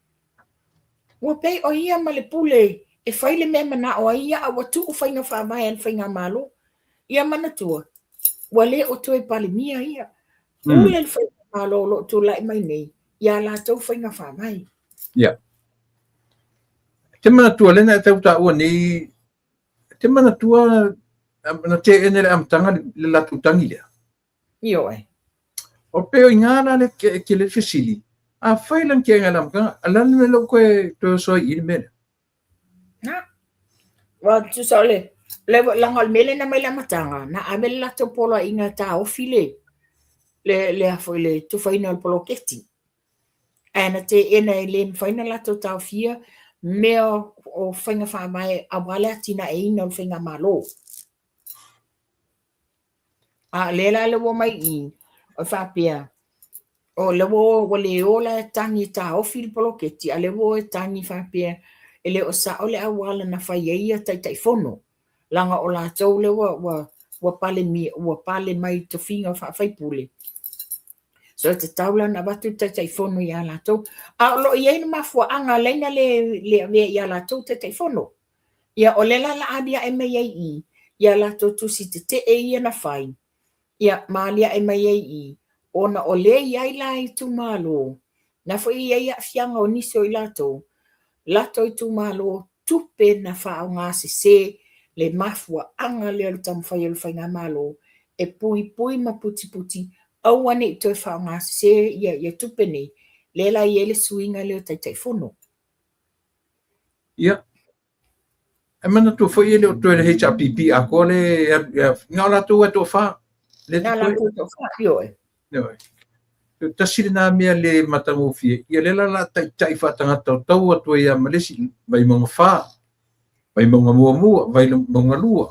Ua pei o ia ma le pule e fai le mea e manao ai ia, a ua tuu faiga faavae a le faigamalo. Ia manatua, ua le o toe Palemia ia. Pule le faigamalo o lo o tulai mai nei ia latou faiga faavae. Ia. Te manatua lea na e tau taua nei, te manatua na teena i le amataga le latou tagi lea. Ioe. O pei o i ina la le tele le fesili, afai la na teena i le amataga, o le a le mea lea ua toe oso ai i i le mea lea? Na. Ua tusa o le, le leaga o le mea lea na aumai i le amataga, na ave le latou poloaiga e taofi le, le, le a foi le tufaina o le poloketi. Ae na teena e le mafai ona latou taofia mea o faiga faavae aua le atinaeina o le faigamalo. A o lea la le ua omai i i, o faapea, o lea ua le o la e tagi e taofi le poloketi, a o lea ua o e tagi faapea e le o sao le auala na fai ai ia Taitaifono, leaga o latou lea ua pale mai i tofiga faa-faipule. So e tatau la ona avatu le Taitaifono ia latou. A o lo o i ai le mafuaaga ala ai ona le avea ia latou Taitaifono. Ia o lea la o le a aliae mai ai i i ia latou tusi tetee ia na fai, ia ma aliae mai ai i i, ona o lea e i ai la itumalo, na foi e i ai aafiaga o nisi o i latou, latou itumalo tupe na faaaoga sese le mafuaaga lea o le taumafai o le faigamalo e puipui ma putiputi aua ne i toe faaaoga sese ia tupe nei, lea la e i ai le suiga lea o Taitaifono. Ia, e manatua foi e le o toe le HRPP atoa le na o latou e toafa. Le Na latou toafa, ioe. Ioe. Tasi lena mea le matagofie, ia lea la la taitai faatagata o tau atu ai ia ma le isi Vaimauga 4, Vaimauga 1, Vaimauga 2.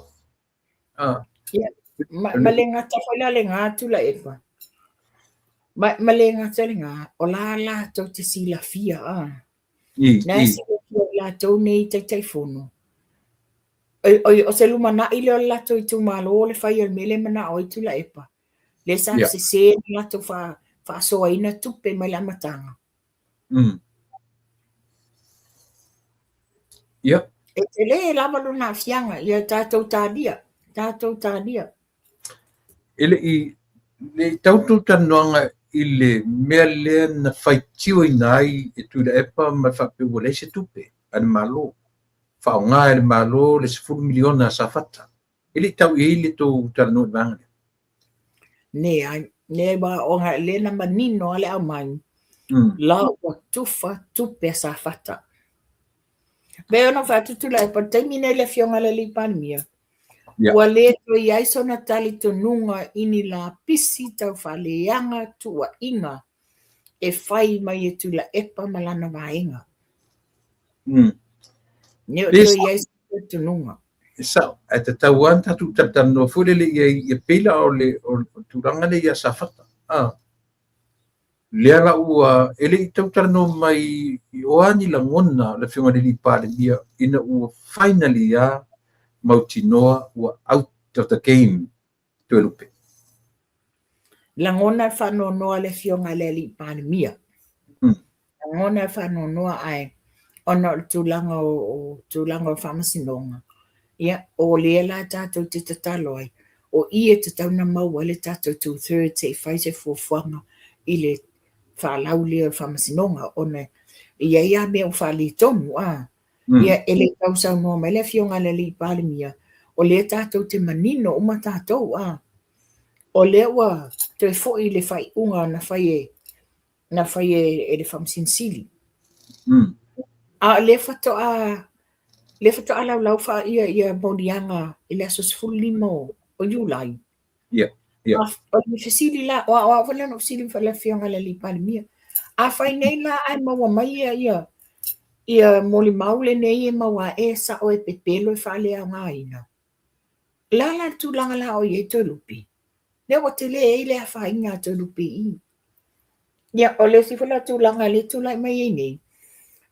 Ia, ma le gata foi la lena Tuilaepa. Ma le gata lena, o la latou te silafia a. Na e silafia i latou nei Taitaifono. O se lumanai lea o le latou itumalo o le fai o le mea lea e manao ai Tuilaepa. Lea sa sese na latou faasoaina tupe mai le amataga. Ia. E tele lava lona aafiaga, ia tatou talia, tatou talia. E le i Le i tau tou talanoaga i le mea lea na faitioina ai e Tuilaepa ma le faapea ua leai se tupe a le Malo, faaaoga e le Malo le $10 miliona a Safata. E le i tau i ai le tou talanoa i le vaega lea? Leai, leai aua ona o lea na manino lava le aumai, la ua tufa tupe a Safata. Pei ona ou fai atu Tuilaepa, o le taimi lenei i le afioga i le Alii Palemia, ua le toe i ai sona talitonuga i ni lapisi taufaaleaga tuuaiga e fai mai e Tuilaepa ma lana vaega. E le o toe i ai sona talitonuga. E sao, ae tatau lava ona tatou talatalanoa foi lele i ai, e pei la o le tulaga lea ia Safata. Lea la ua, e le i tau talanoa mai o a ni lagona o le Afioga i le Alii Palemia ina ua finally lava mautinoa ua out of the game Toelupe. Lagona le faanoanoa a le Afioga i le Alii Palemia. Lagona le faanoanoa ae ona o le tulaga o tulaga o faamasinoga, ia, o lea la tatou te tatalo ai, o i e tatau ona maua ai le tatou two thirds se i fai se fuafuaga i le faalau lea o le faamasinoga, ona e i ai lava mea ua faaletonu, a. Ia, e le tau saunoa mai le Afioga i le Alii Palemia, o lea tatou te manino uma tatou, a. O lea ua toe foi le faaiuga na fai e na fai e le Faamasino Sili. A o lea faatoa lea faatoa laulau fa ia ia moliaga i le aso 15 o Iulai. Ia, ia. O le fesili la, o au foi lea na ou fesili i le Afioga i le Alii Palemia. Afai nei la ae maua mai ia ia ia molimau lenei e maua ae e sao e pepelo e faaleaogaina. O le a la le tulaga la o i ai Toelupe? Lea ua tele ai le afaina a Toelupe i i. Ia, o le isi foi la tulaga lea e tulai mai ai nei,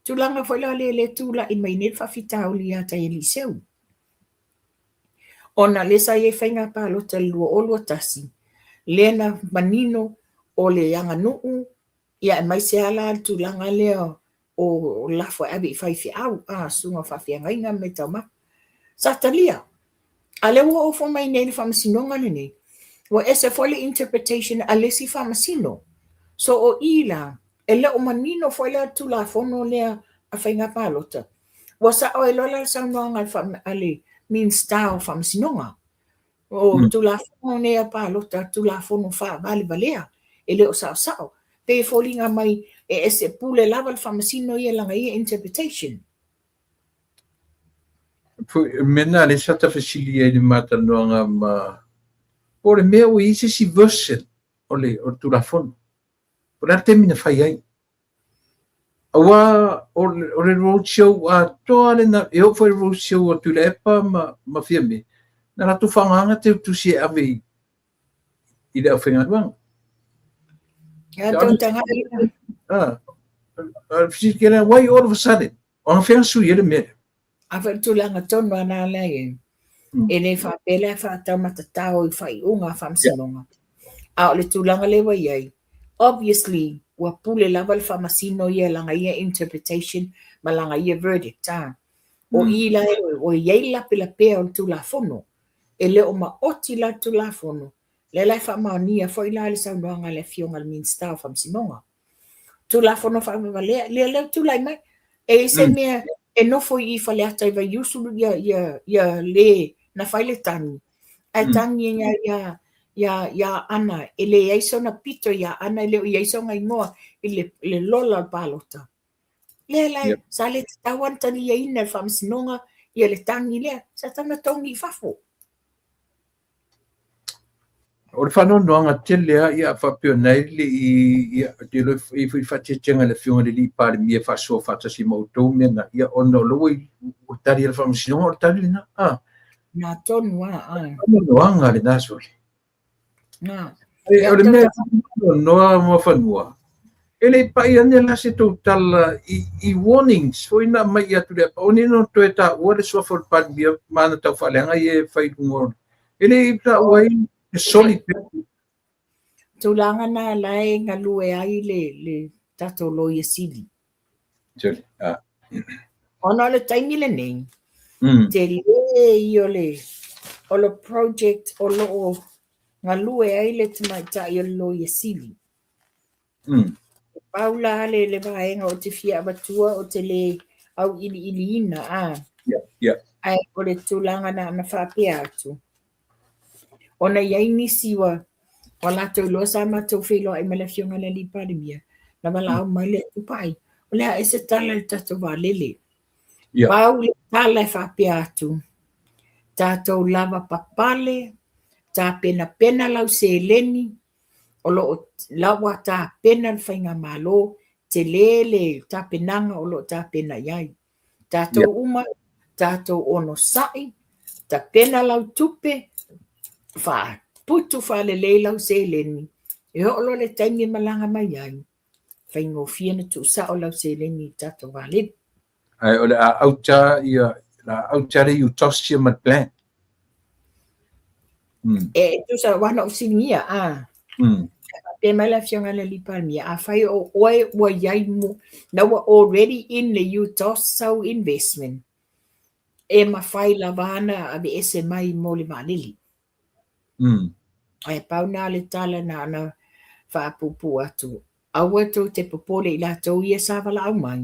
tulaga foi la lea lea e tulai mai nei le faafitauli ia Taialii-seu. Ona lea sa i ai faiga palota i le 2021, lea na manino o le aganuu Ia aemaise lava la le tulaga lea o lafo e ave i faifeau, a, susuga o faafeagaiga ma mea taumafa. Sa talia. A lea ua oo mai nei i le faamasinoga lenei, ua ese foi le interpretation a le isi faamasino. So o i la, e le o manino foi la le Tulafono lea a Faiga Palota. Ua sao ai loa la le saunoaga a le Minisita o Faamasinoga. O Tulafono nei a palota, Tulafono faavalevalea, e le o saosao. Pei e foliga mai e ese pule lava le faamasino ia lana ia interpretation. O le mea lena lea sa ta fesili ai i le ma talanoaga ma, po o le mea ua i ai se isi version o le Tulafono. Po o le a le taimi na fai ai. Aua o le road show atoa lena, e oo foi i le road show a Tuilaepa ma Fiame, na latou faaaogaina teutusi e ave i le aufaigaluega. Why all of a sudden? O anafea na sui ai le mea lea? A foi o le tulaga tonu lava lena la e i ai, e le faapea la e faataumatatao i faaiuga a faamasinoga, a o le tulaga lea ua i ai, obviously ua pule lava le faamasino ia i lana ia interpretation ma lana ia verdict, a. O i la ua i ai le lapelapea o le Tulafono, e le o maoti la le Tulafono, lea la e faamaonia foi la le saunoaga a le Afioga i le Minisita o Faamasinoga. Tulafono faavalevalea, lea lea ua tulai mai. E i ai se mea e nofo i i Faleata i Vaiusu ia, ia, ia le na fai le tagi, ae tagi ia, ia, ia, ia Aana, e leai sona pito ia Aana, e le o i ai sona igoa i le, le lola o le palota. Lea la, sa le tatau lava ona taliaina e le faamasinoga ia le tagi lea, sa tatau ona togi i fafo. O le faanoanoaga tele lava, ia, faapea o lena e le i, ia, ou te iloa e i ai foi faateteaga i le Afioga i le Alii Palemia e faasoa faatasi ma outou mea na, ia, ona o la ua i, o le tali a le Faamasinoga o le tali lena, a. Na tonu lava, a. Faanoanoaga lena, sole. Na. E, o le mea noa Muafanua, e le i pai ane la se tou tala i, i warnings foi na aumai ia Tuilaepa, o ni no toe taua le suafa o le Palemia ma ana taufaaleaga ia e fai i luga o le, e le i taua ai le soli pea. Tulaga na la e galue ai le, le tatou Loia Sili. Soli, a. Ona o le taimi lenei, tele ia o le, o le project o lo o galue ai le tamaitai o le Loia Sili. E pau la le vaega ou te fia avatua ou te le auiliiliina, a. Ae o le tulaga na ona faapea atu, ona e i ai nisi ua latou iloa sa matou feiloai ma le Afioga i le Alii Palemia, na valaau mai le Tupai, o le a ea se tala i le tatou vaalele. Pau le tala e faapea atu, tatou lavapapale, tapenapena lau seleni, o lo o lava tapena le faigamalo, tele le tapenaga o lo o tapena i ai. Tatou uma, tatou onosai, tapena lau tupe, faaputu faalelei lau seleni, e oo loa i le taimi e malaga mai ai, faigofie ona tuusao lau seleni i le tatou vaalele. Ae o le a auta ia, o le a auta le UTOS ia ma le plan. E tusa aua na ou fesiligia, a. Faapea mai le Afioga i le Alii Palemia, afai o oe ua i ai mo, na ua already in le UTOS sau investment, e mafai lava ona aveese mai mo le vaalele. Ae pau na o le tala na ona faapuupuu atu, aua tou te popole i latou ia sa valaau mai,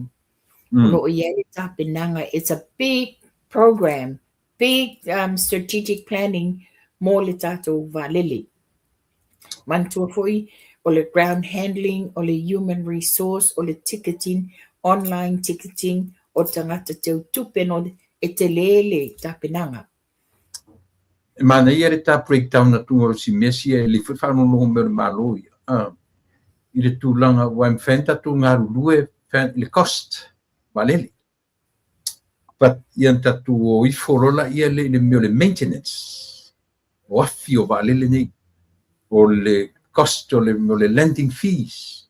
o lo o i ai le tapenaga, it's a big program, big strategic planning mo le tatou vaalele. Manatua foi o le ground handling, o le human resource, o le ticketing, online ticketing, o tagata teu tupe no, e tele le tapenaga. E manaia le ta breakdown atu o si mea sia e lelei foi le faalogologo mai o le Malo ia, i le tulaga aua e mafai ona tatou galulue i le cost vaalele. But ia ona tatou o ifo loa laia lea i le mea o le maintenance, o afi o vaalele nei, o le cost o le landing fees,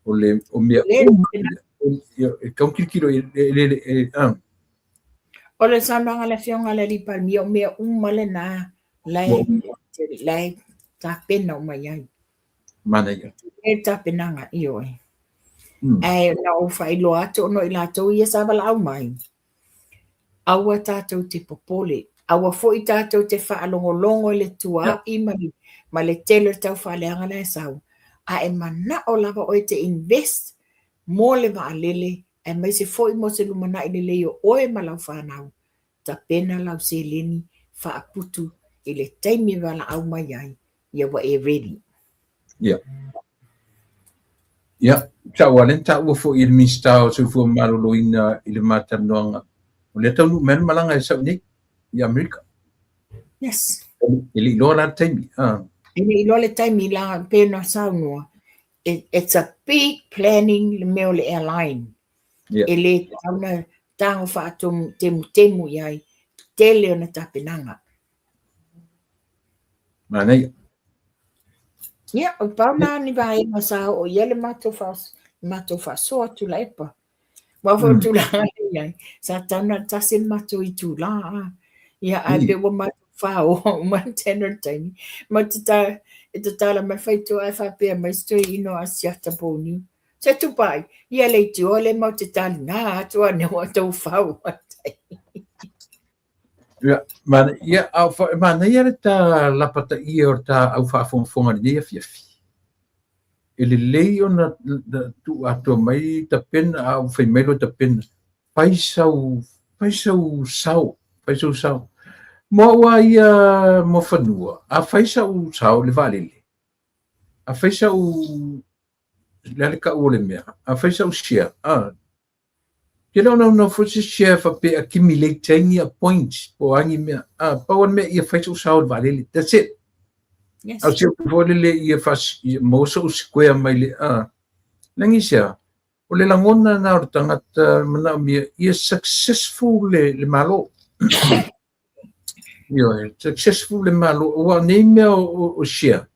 o le o mea uma e tatau ona tilotilo i le. O le saunoaga a le Afioga i le Alii Palemia, o mea uma lena la e tapena uma i ai. Manaia. E tapenaga, ioe. Ae na ou faailoa atu ona o i latou ia sa valaau mai, aua tatou te popole, aua foi tatou te faalogologo i le tuaai ma le tele o le taufaaleaga la e sau, a e manao lava oe e te invest mo le vaalele aemaise foi mo se lumanai lelei o oe ma lau fanau, tapena lau seleni faaputu i le taimi e valaau mai ai, ia ua e ready. Ia. Ia, sa ua lea na taua foi e le Minisita o Soifua Maloloina i le ma talanoaga, o lea taunuu mai le malaga e sau nei i Amerika. Yes. E le i iloa la le taimi. Ah. E le i iloa le taimi la pe na saunoa. It's a big planning le mea o le airline. E le tatau ona tago faatemutemu i ai, tele ona tapenaga. Manaia. Ia, o pau na ni vaega sa oo i ai le matou faasoa Tuilaepa. Aua foi o tulaga e i ai, sa tatau ona tasi le matou itula. Ia, ae pei ua matou faoa uma le tele o le taimi. Ma e tatala mai le faitotoa ae faapea mai se toeaina o Asiata Pouniu, Se Tupai, ia leitioa lea matou te taliga atu ane ua outou fau ai. Ia, ia, a e manaia le ta lapataia o le ta au faafogafoga i lenei afiafi. E lelei ona tuu atoa mai tapena, a ua fai mai loa tapena, fai sau, fai sau sao, fai sau sao. Mo au lava ia Muafanua, a fai sau sao i le vaalele, a fai sau, le a le tau o le mea, a fai sau share, a, Ke le o naunau foi se share faapea e accumulate ai ni points po o a ni mea. A, pau lava le mea ia fai sou sao i le vaalele. That's it. Yes. A o si upu foi lele ia ia maua sou square mai le, a. Leaga i se a? O le lagona lena o le tagata manaomia ia successful le Malo. Ioe, successful le Malo, aua o nei mea o share,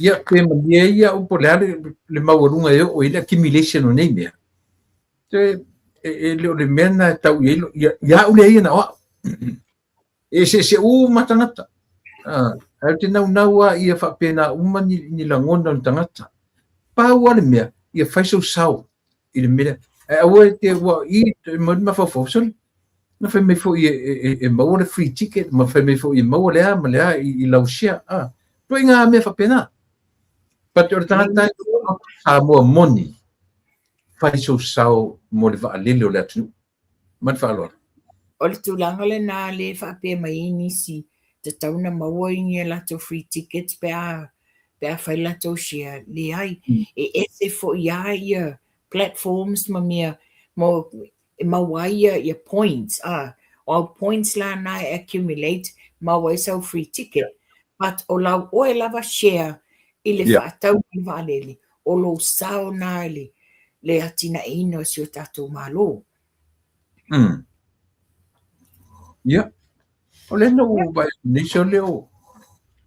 ia pe malie ai au po o le a le maualuga e oo i ai le accumulation o nei mea. E, e le o le mea lena e tau i ai, ia au lea ia na o au. E eseese uma tagata. Ae ou te naunau lava ia faapena uma ni lagona o ni tagata. Pau lava le mea, ia fai sou sao i le mea lea. Ae aua e te, ua i, e mau le mafaufau, sole, na fai mai foi e maua le free ticket, ma fai mai foi e maua le a ma le a i lau share. Ituaiga mea faapena. But o le tagata Samoa moni, fai sou sao mo le vaalele o le atunuu. Ma le faaaloalo. O le tulaga lena lea e faapea mai ai nisi, tatau ona maua ni a latou free tickets pe a pe a fai latou share. Leai, e ese foi lava ia platforms ma mea mo e maua ai ia ia points, a o au points la na e accumulate maua ai sau free ticket. But o lau oe lava share i le faatau i le vaalele, o lou sao na i le le atinaeina o si o tatou Malo. Ia, o lea na ou vaai atu nei, se o lea o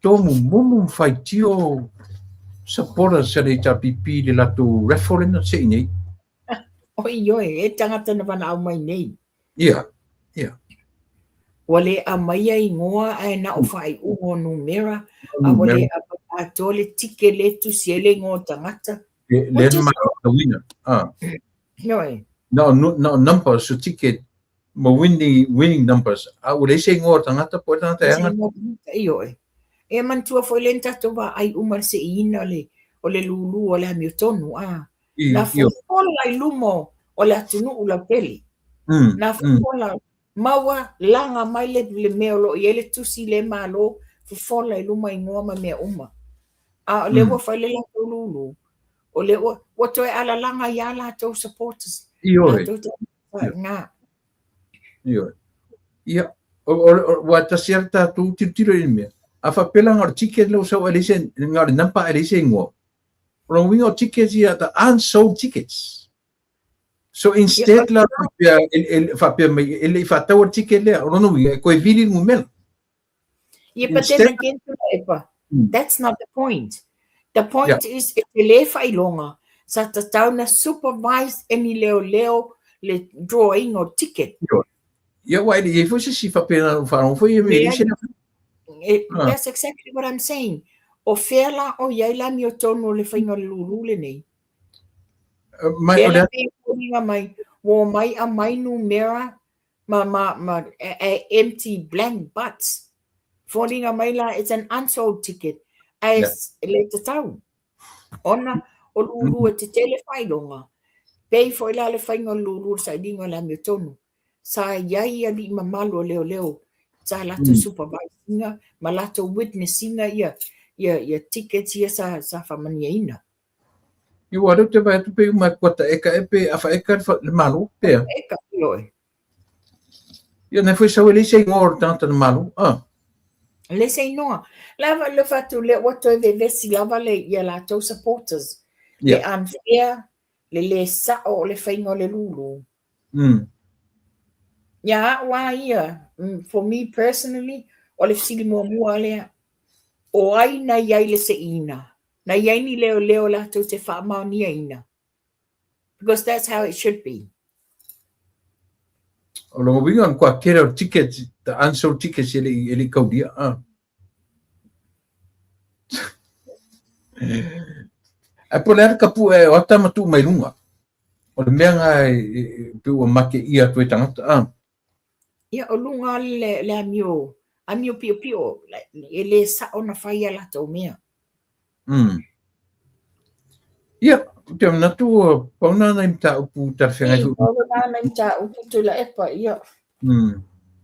tomumumu ma faitio supporters a le HRPP i le latou raffle lea na sei nei. Oi oi, e tagata na valaau mai nei. Ia, ia. Ua le aumaia igoa ae na o faaiuga o numera, a ua le aumaia atoa le tike lea e tusi ai le igoa o tagata. Lea na matauina. Ah. Ioe. Na o, na o numbers o ticket ma winning, winning numbers. A ua leai se igoa o tagata po o le tagata e aga. Ioe. E manatua foi lea na tatou vaai uma i le seiina o le, o le lūlū o le amiotonu, a. Na fofola i luma o le atunuu lautele. Na fofola maua laga mai le, le mea o lo o i ai le tusi le Malo, fofola i luma igoa ma mea uma. A o lea ua fai le latou lūlū, o lea ua, ua toe alalaga iā latou supporters. Ioe. Latou na. Ioe. Ia, ua tasi lava le tatou tilotilo i le mea. A faapea la na o le ticket lea ua sau ae leai se, na o le number ae leai se igoa. O lona uiga o tickets ia, the unsold tickets. So instead la faapea, faapea mai e le i faataua le ticket lea, o lona uiga e toe vili le numera. Yeah, but then again, Tuilaepa, that's not the point. The point is, e tele faailoga, sa tatau na supervise e ni leoleo le drawing o ticket. Ia, ua e le i ai foi se isi faapena na faalogo foi ia me se That's exactly what I'm saying. O fea la o i ai le amiotonu o le faiga o le lūlū lenei? Mai, o le foliga mai, ua omai aumai numera ma, ma, ma e, empty blank butts. Foliga mai la, it's an unsold ticket. Ae le tatau. Ona o lūlū e tetele faailoga. Pei foi la le faiga o le lūlū le sailiga o le amiotonu. Sa i ai alii mamalu o leoleo sa latou supervise ina ma latou witness ina ia, ia, ia tickets ia sa, sa faamanuiaina. Ia ua lea ou te vaai atu pei uma kuata eka e pe afa eka le malo pea. Eka, ioe. Ia na foi sau e leai se igoa o le tagata na malo. Ah. Le se igoa. Lava le fatu le ua toe vevesi lava le ia latou supporters. Le unfair, le lē sa'o o le faiga o le lūlū. Ia a'u a ia, for me personally, o le fesili muamua lea, o ai na i ai le seiina? Na i ai ni leoleo latou te faamaoniaina? Because that's how it should be. O lona uiga, o le matua tele o tickets, the unsold tickets e le i kaulia. Ah. Ae po o le a le kapua e o ata ma tuu mai luga. O le mea lena e pei ua make ʻia atu ai tagata. Ah. Ia, o luga le, le amio, amio piopio, e lē sa'o ona fai a latou mea. Ia, ou te manatu ua pau na nai mataupu talafeagai foi. Pau na nai mataupu Tuilaepa, ia.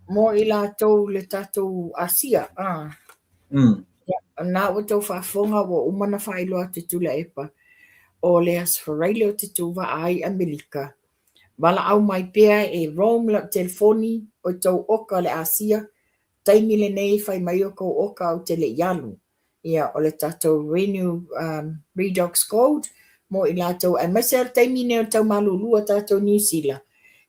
Mo i latou le tatou Asia, a. Ia, na ua tou faafofoga ua uma ona faailoa atu e Tuilaepa, o le Aso Faraile ou te tuvaa ai Amerika. Valaau mai pea e roam lau telefoni o i tou oka o le Asia, taimi lenei e fai mai o kou oka ou te le i alu. Ia, o le tatou Renew Redox Gold mo i latou, aemaise lava le taimi lenei o le tau malulu a tatou Niu Sila,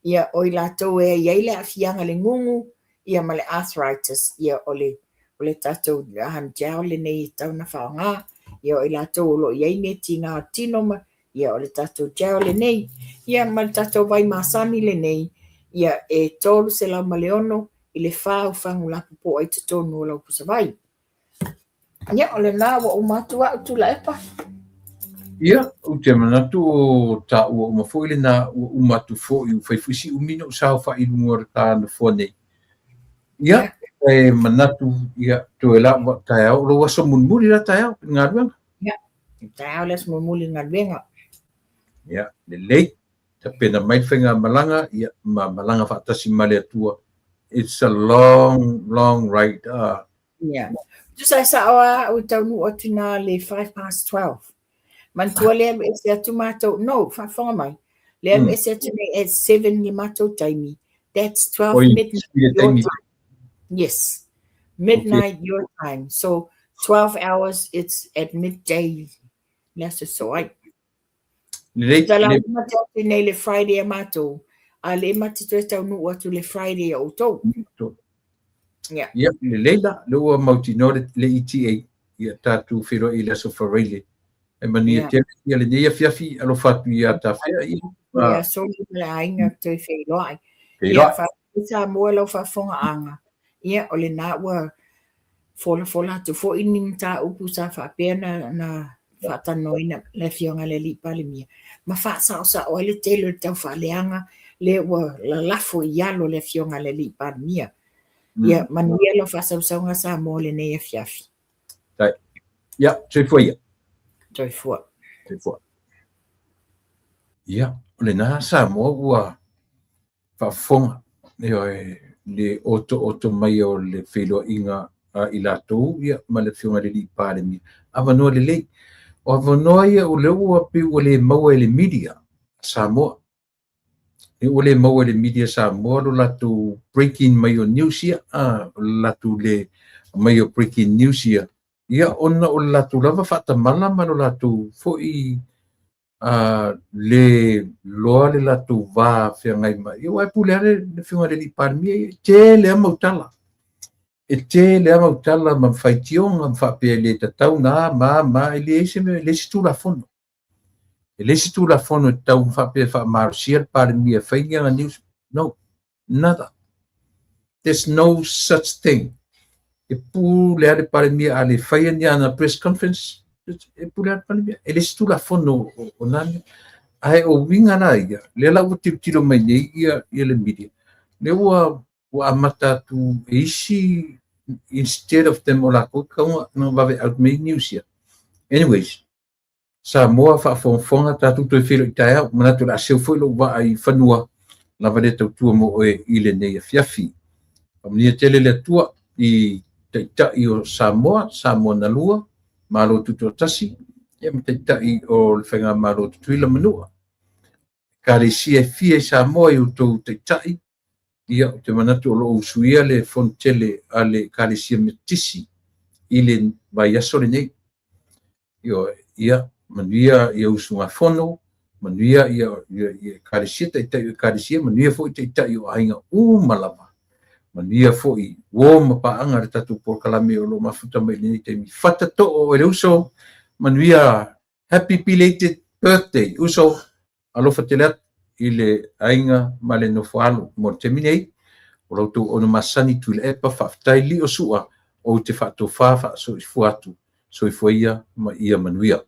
ia, o i latou e i ai le aafiaga i le gugu, ia ma le arthritis, ia, o le, o le tatou gel lenei e tatau ona faaaoga, ia, o i latou o lo o i ai mea tiga o le tino ma, ia, o le tatou gel lenei, ia, ma le tatou vai masani lenei, ia, e $306 i le fa au fagu lapopoa i totonu o lau pusavai. Ia, o lena ua uma atu a'u Tuilaepa. Ia, ou te manatu o taua uma foi lena, ua uma atu foi, ua fai foi si umi ona ou saofa'i i luga o le ta nofoa nei. Ia, E manatu, ia, toe lava taeao, o lou aso mulimuli la taeao i le galuega. Ia, taeao le aso mulimuli i le galuega. Ia, lelei. Tapena mai le faigamalaga, ia, ma malaga faatasi ma le Atua. It's a long, long ride. Ia. Tusa e sa'o lava au e taunuu atu i ina le 12:05. Manatua le alu ese atu matou, no, faafofoga mai, le alu ese atu nei at 7 i matou taimi, that's 12 Oi, midnight le your taimi. time. Yes. Midnight your time. So 12 hours, it's at midday. Le aso so ai. Lelei, Tala le mate atu nei le Friday a matou, a le mate toe taunuu atu le Friday a outou. Ia. Ia, lelei la, le ua mautinoa le ETA, ia tatou feiloai i le aso Faraile. E manuia tele ia lenei afiafi, alofa atu ia Tafea. Ia, Ia soli ma le aiga toe feiloai. Ia, feiloai. Faafetai Samoa lau faafofogaaga. Ia, o lena ua folafola atu foi ni mataupu sa faapea na faatalanoaina le Afioga i le Alii Palemia ma faasaosao ai le tele o le taufaaleaga lea ua lalafo i alo le Afioga i le Alii Palemia. Ia, manuia lau faasausauga Samoa lenei afiafi. Tai. Ia, soifua ia. Soifua. Soifua. Ia, o lena Samoa ua faafofoga, ioe, le otooto mai o le feiloaiga a i latou ia ma le Afioga i le Alii Palemia. Avanoa lelei. O avanoa ia o lea ua pei ua le maua e le media Samoa. E ua le maua e le media Samoa lo latou breaking mai o news ia, o le latou le mai o breaking news ia, ia ona o le latou lava faatamala ma lo latou foi le loa le latou va feagai mai. Ia, ua e pule lava le Afioga i le Alii Palemia, e tele lava mautala. E tele lava mautala ma faitioga ma faapea e le tatau na ma ma e leai se mea, e leai se Tulafono. E leai se Tulafono e tatau faapea faamalosia le Palemia e fai ni ana news. No, nada. There's no such thing. E pule lava le Palemia a le faia ni ana press conference, e pule lava le Palemia. E leai se Tulafono o na mea. Ae o uiga la ia, lea la ua tilotilo mai nei ia le media, lea ua amata atu e isi instead of them o latou tatau ona vave out mai news ia. Anyways, Samoa faafogafoga, tatou toe feiloai taeao, manatu o le a seu foi lou vaa i fanua lava le tautua mo oe i lenei afiafi. Faamanuia tele le Atua i taitai o Samoa, Samoa na lua, Malo Tutoatasi, ia ma taitai o le Faigamalo Tutuila Manua. Ekalesia e fia i Samoa i outou taitai, ia ou te manatu o lo o usuia le fono tele a le Ekalesia Metotisi i le vaiaso lenei. Ia, manuia ia usugafono, manuia ia Ekalesia, taitai o Ekalesia, manuia foi taitai o aiga uma lava. Manuia foi uo ma paaga le tatou polokalame o lo o mafuta mai i lenei taimi. Fatatoo e le uso, manuia, happy belated birthday, uso, alofa tele atu i le aiga ma le nofo alo. Mo le taimi nei, o la outou auauna masani Tuilaepa, faafetai lio sua, ou te faatofa faasoifua atu, soifua ia ma ia manuia.